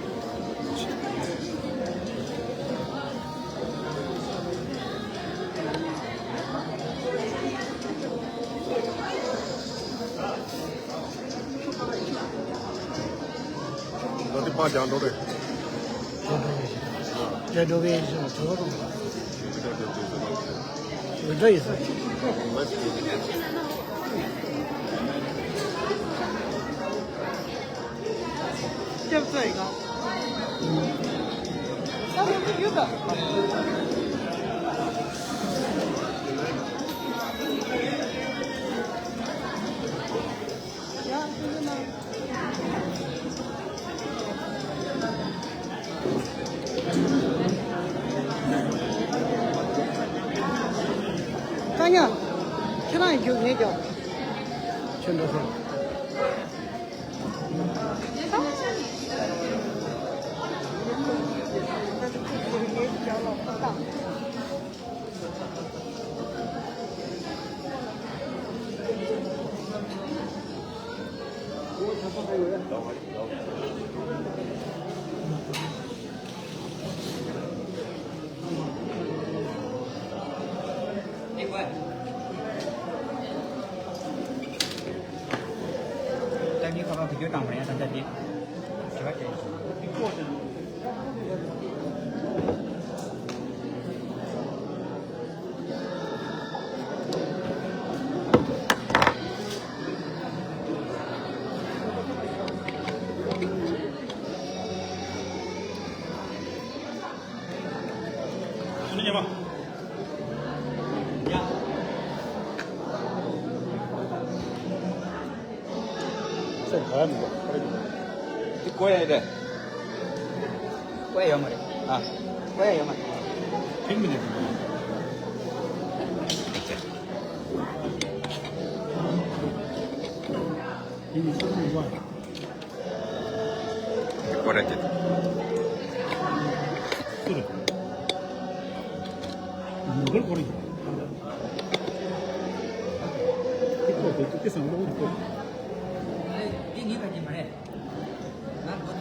ང་དེ་ཕར་རྒྱག་འགྲོ་རེད། རྒྱག་འགྲོ་གི་ཡིན་ཟེར་བ་དོ། འགྲོ་ཡིན་ཟེར། སྐྱབས་ཚ་ཡིན་ག་ས་མོ་ཡོད་ག་ཀ་ཉག་ཁྱེད་རང་རྒྱུགས་ངས་རྒྱོགས། ཁྱོད་འགྲོ་ཤོག་ད་ནི་ཁ་པར་བི་ཌིའོ་བཏང་བ་ཡང་ད་ལྟ་དེ་དྲི་བ་དྲན་སོང་། ཚེ་ག་མི་འདུག་འདི་བཀོད་ཡ་རེད། བཀོད་ཡ་ཡོད་མ་རེད། ཨ། བཀོད་ཡ་ཡོད་མ་རེད། ཕིག་མི་འདུག་འདི་ནི་སོ་སོ་ཡོད་རེད། འདི་བཀོད་ཡ་རེད། སུ་རེད། མོ་གལ་བཀོད་ཡ་རེད། འདི་བཀོད་དེ་ཏུ་ཏི་སང་ལོ་འདི་བཀོད། འདི་ངའི་ཁ་ཅིག་མ་རེད། ང་བཀོད།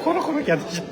ཁོ་ར་ཁོ་ར་རྒྱ་དེ་ཤི།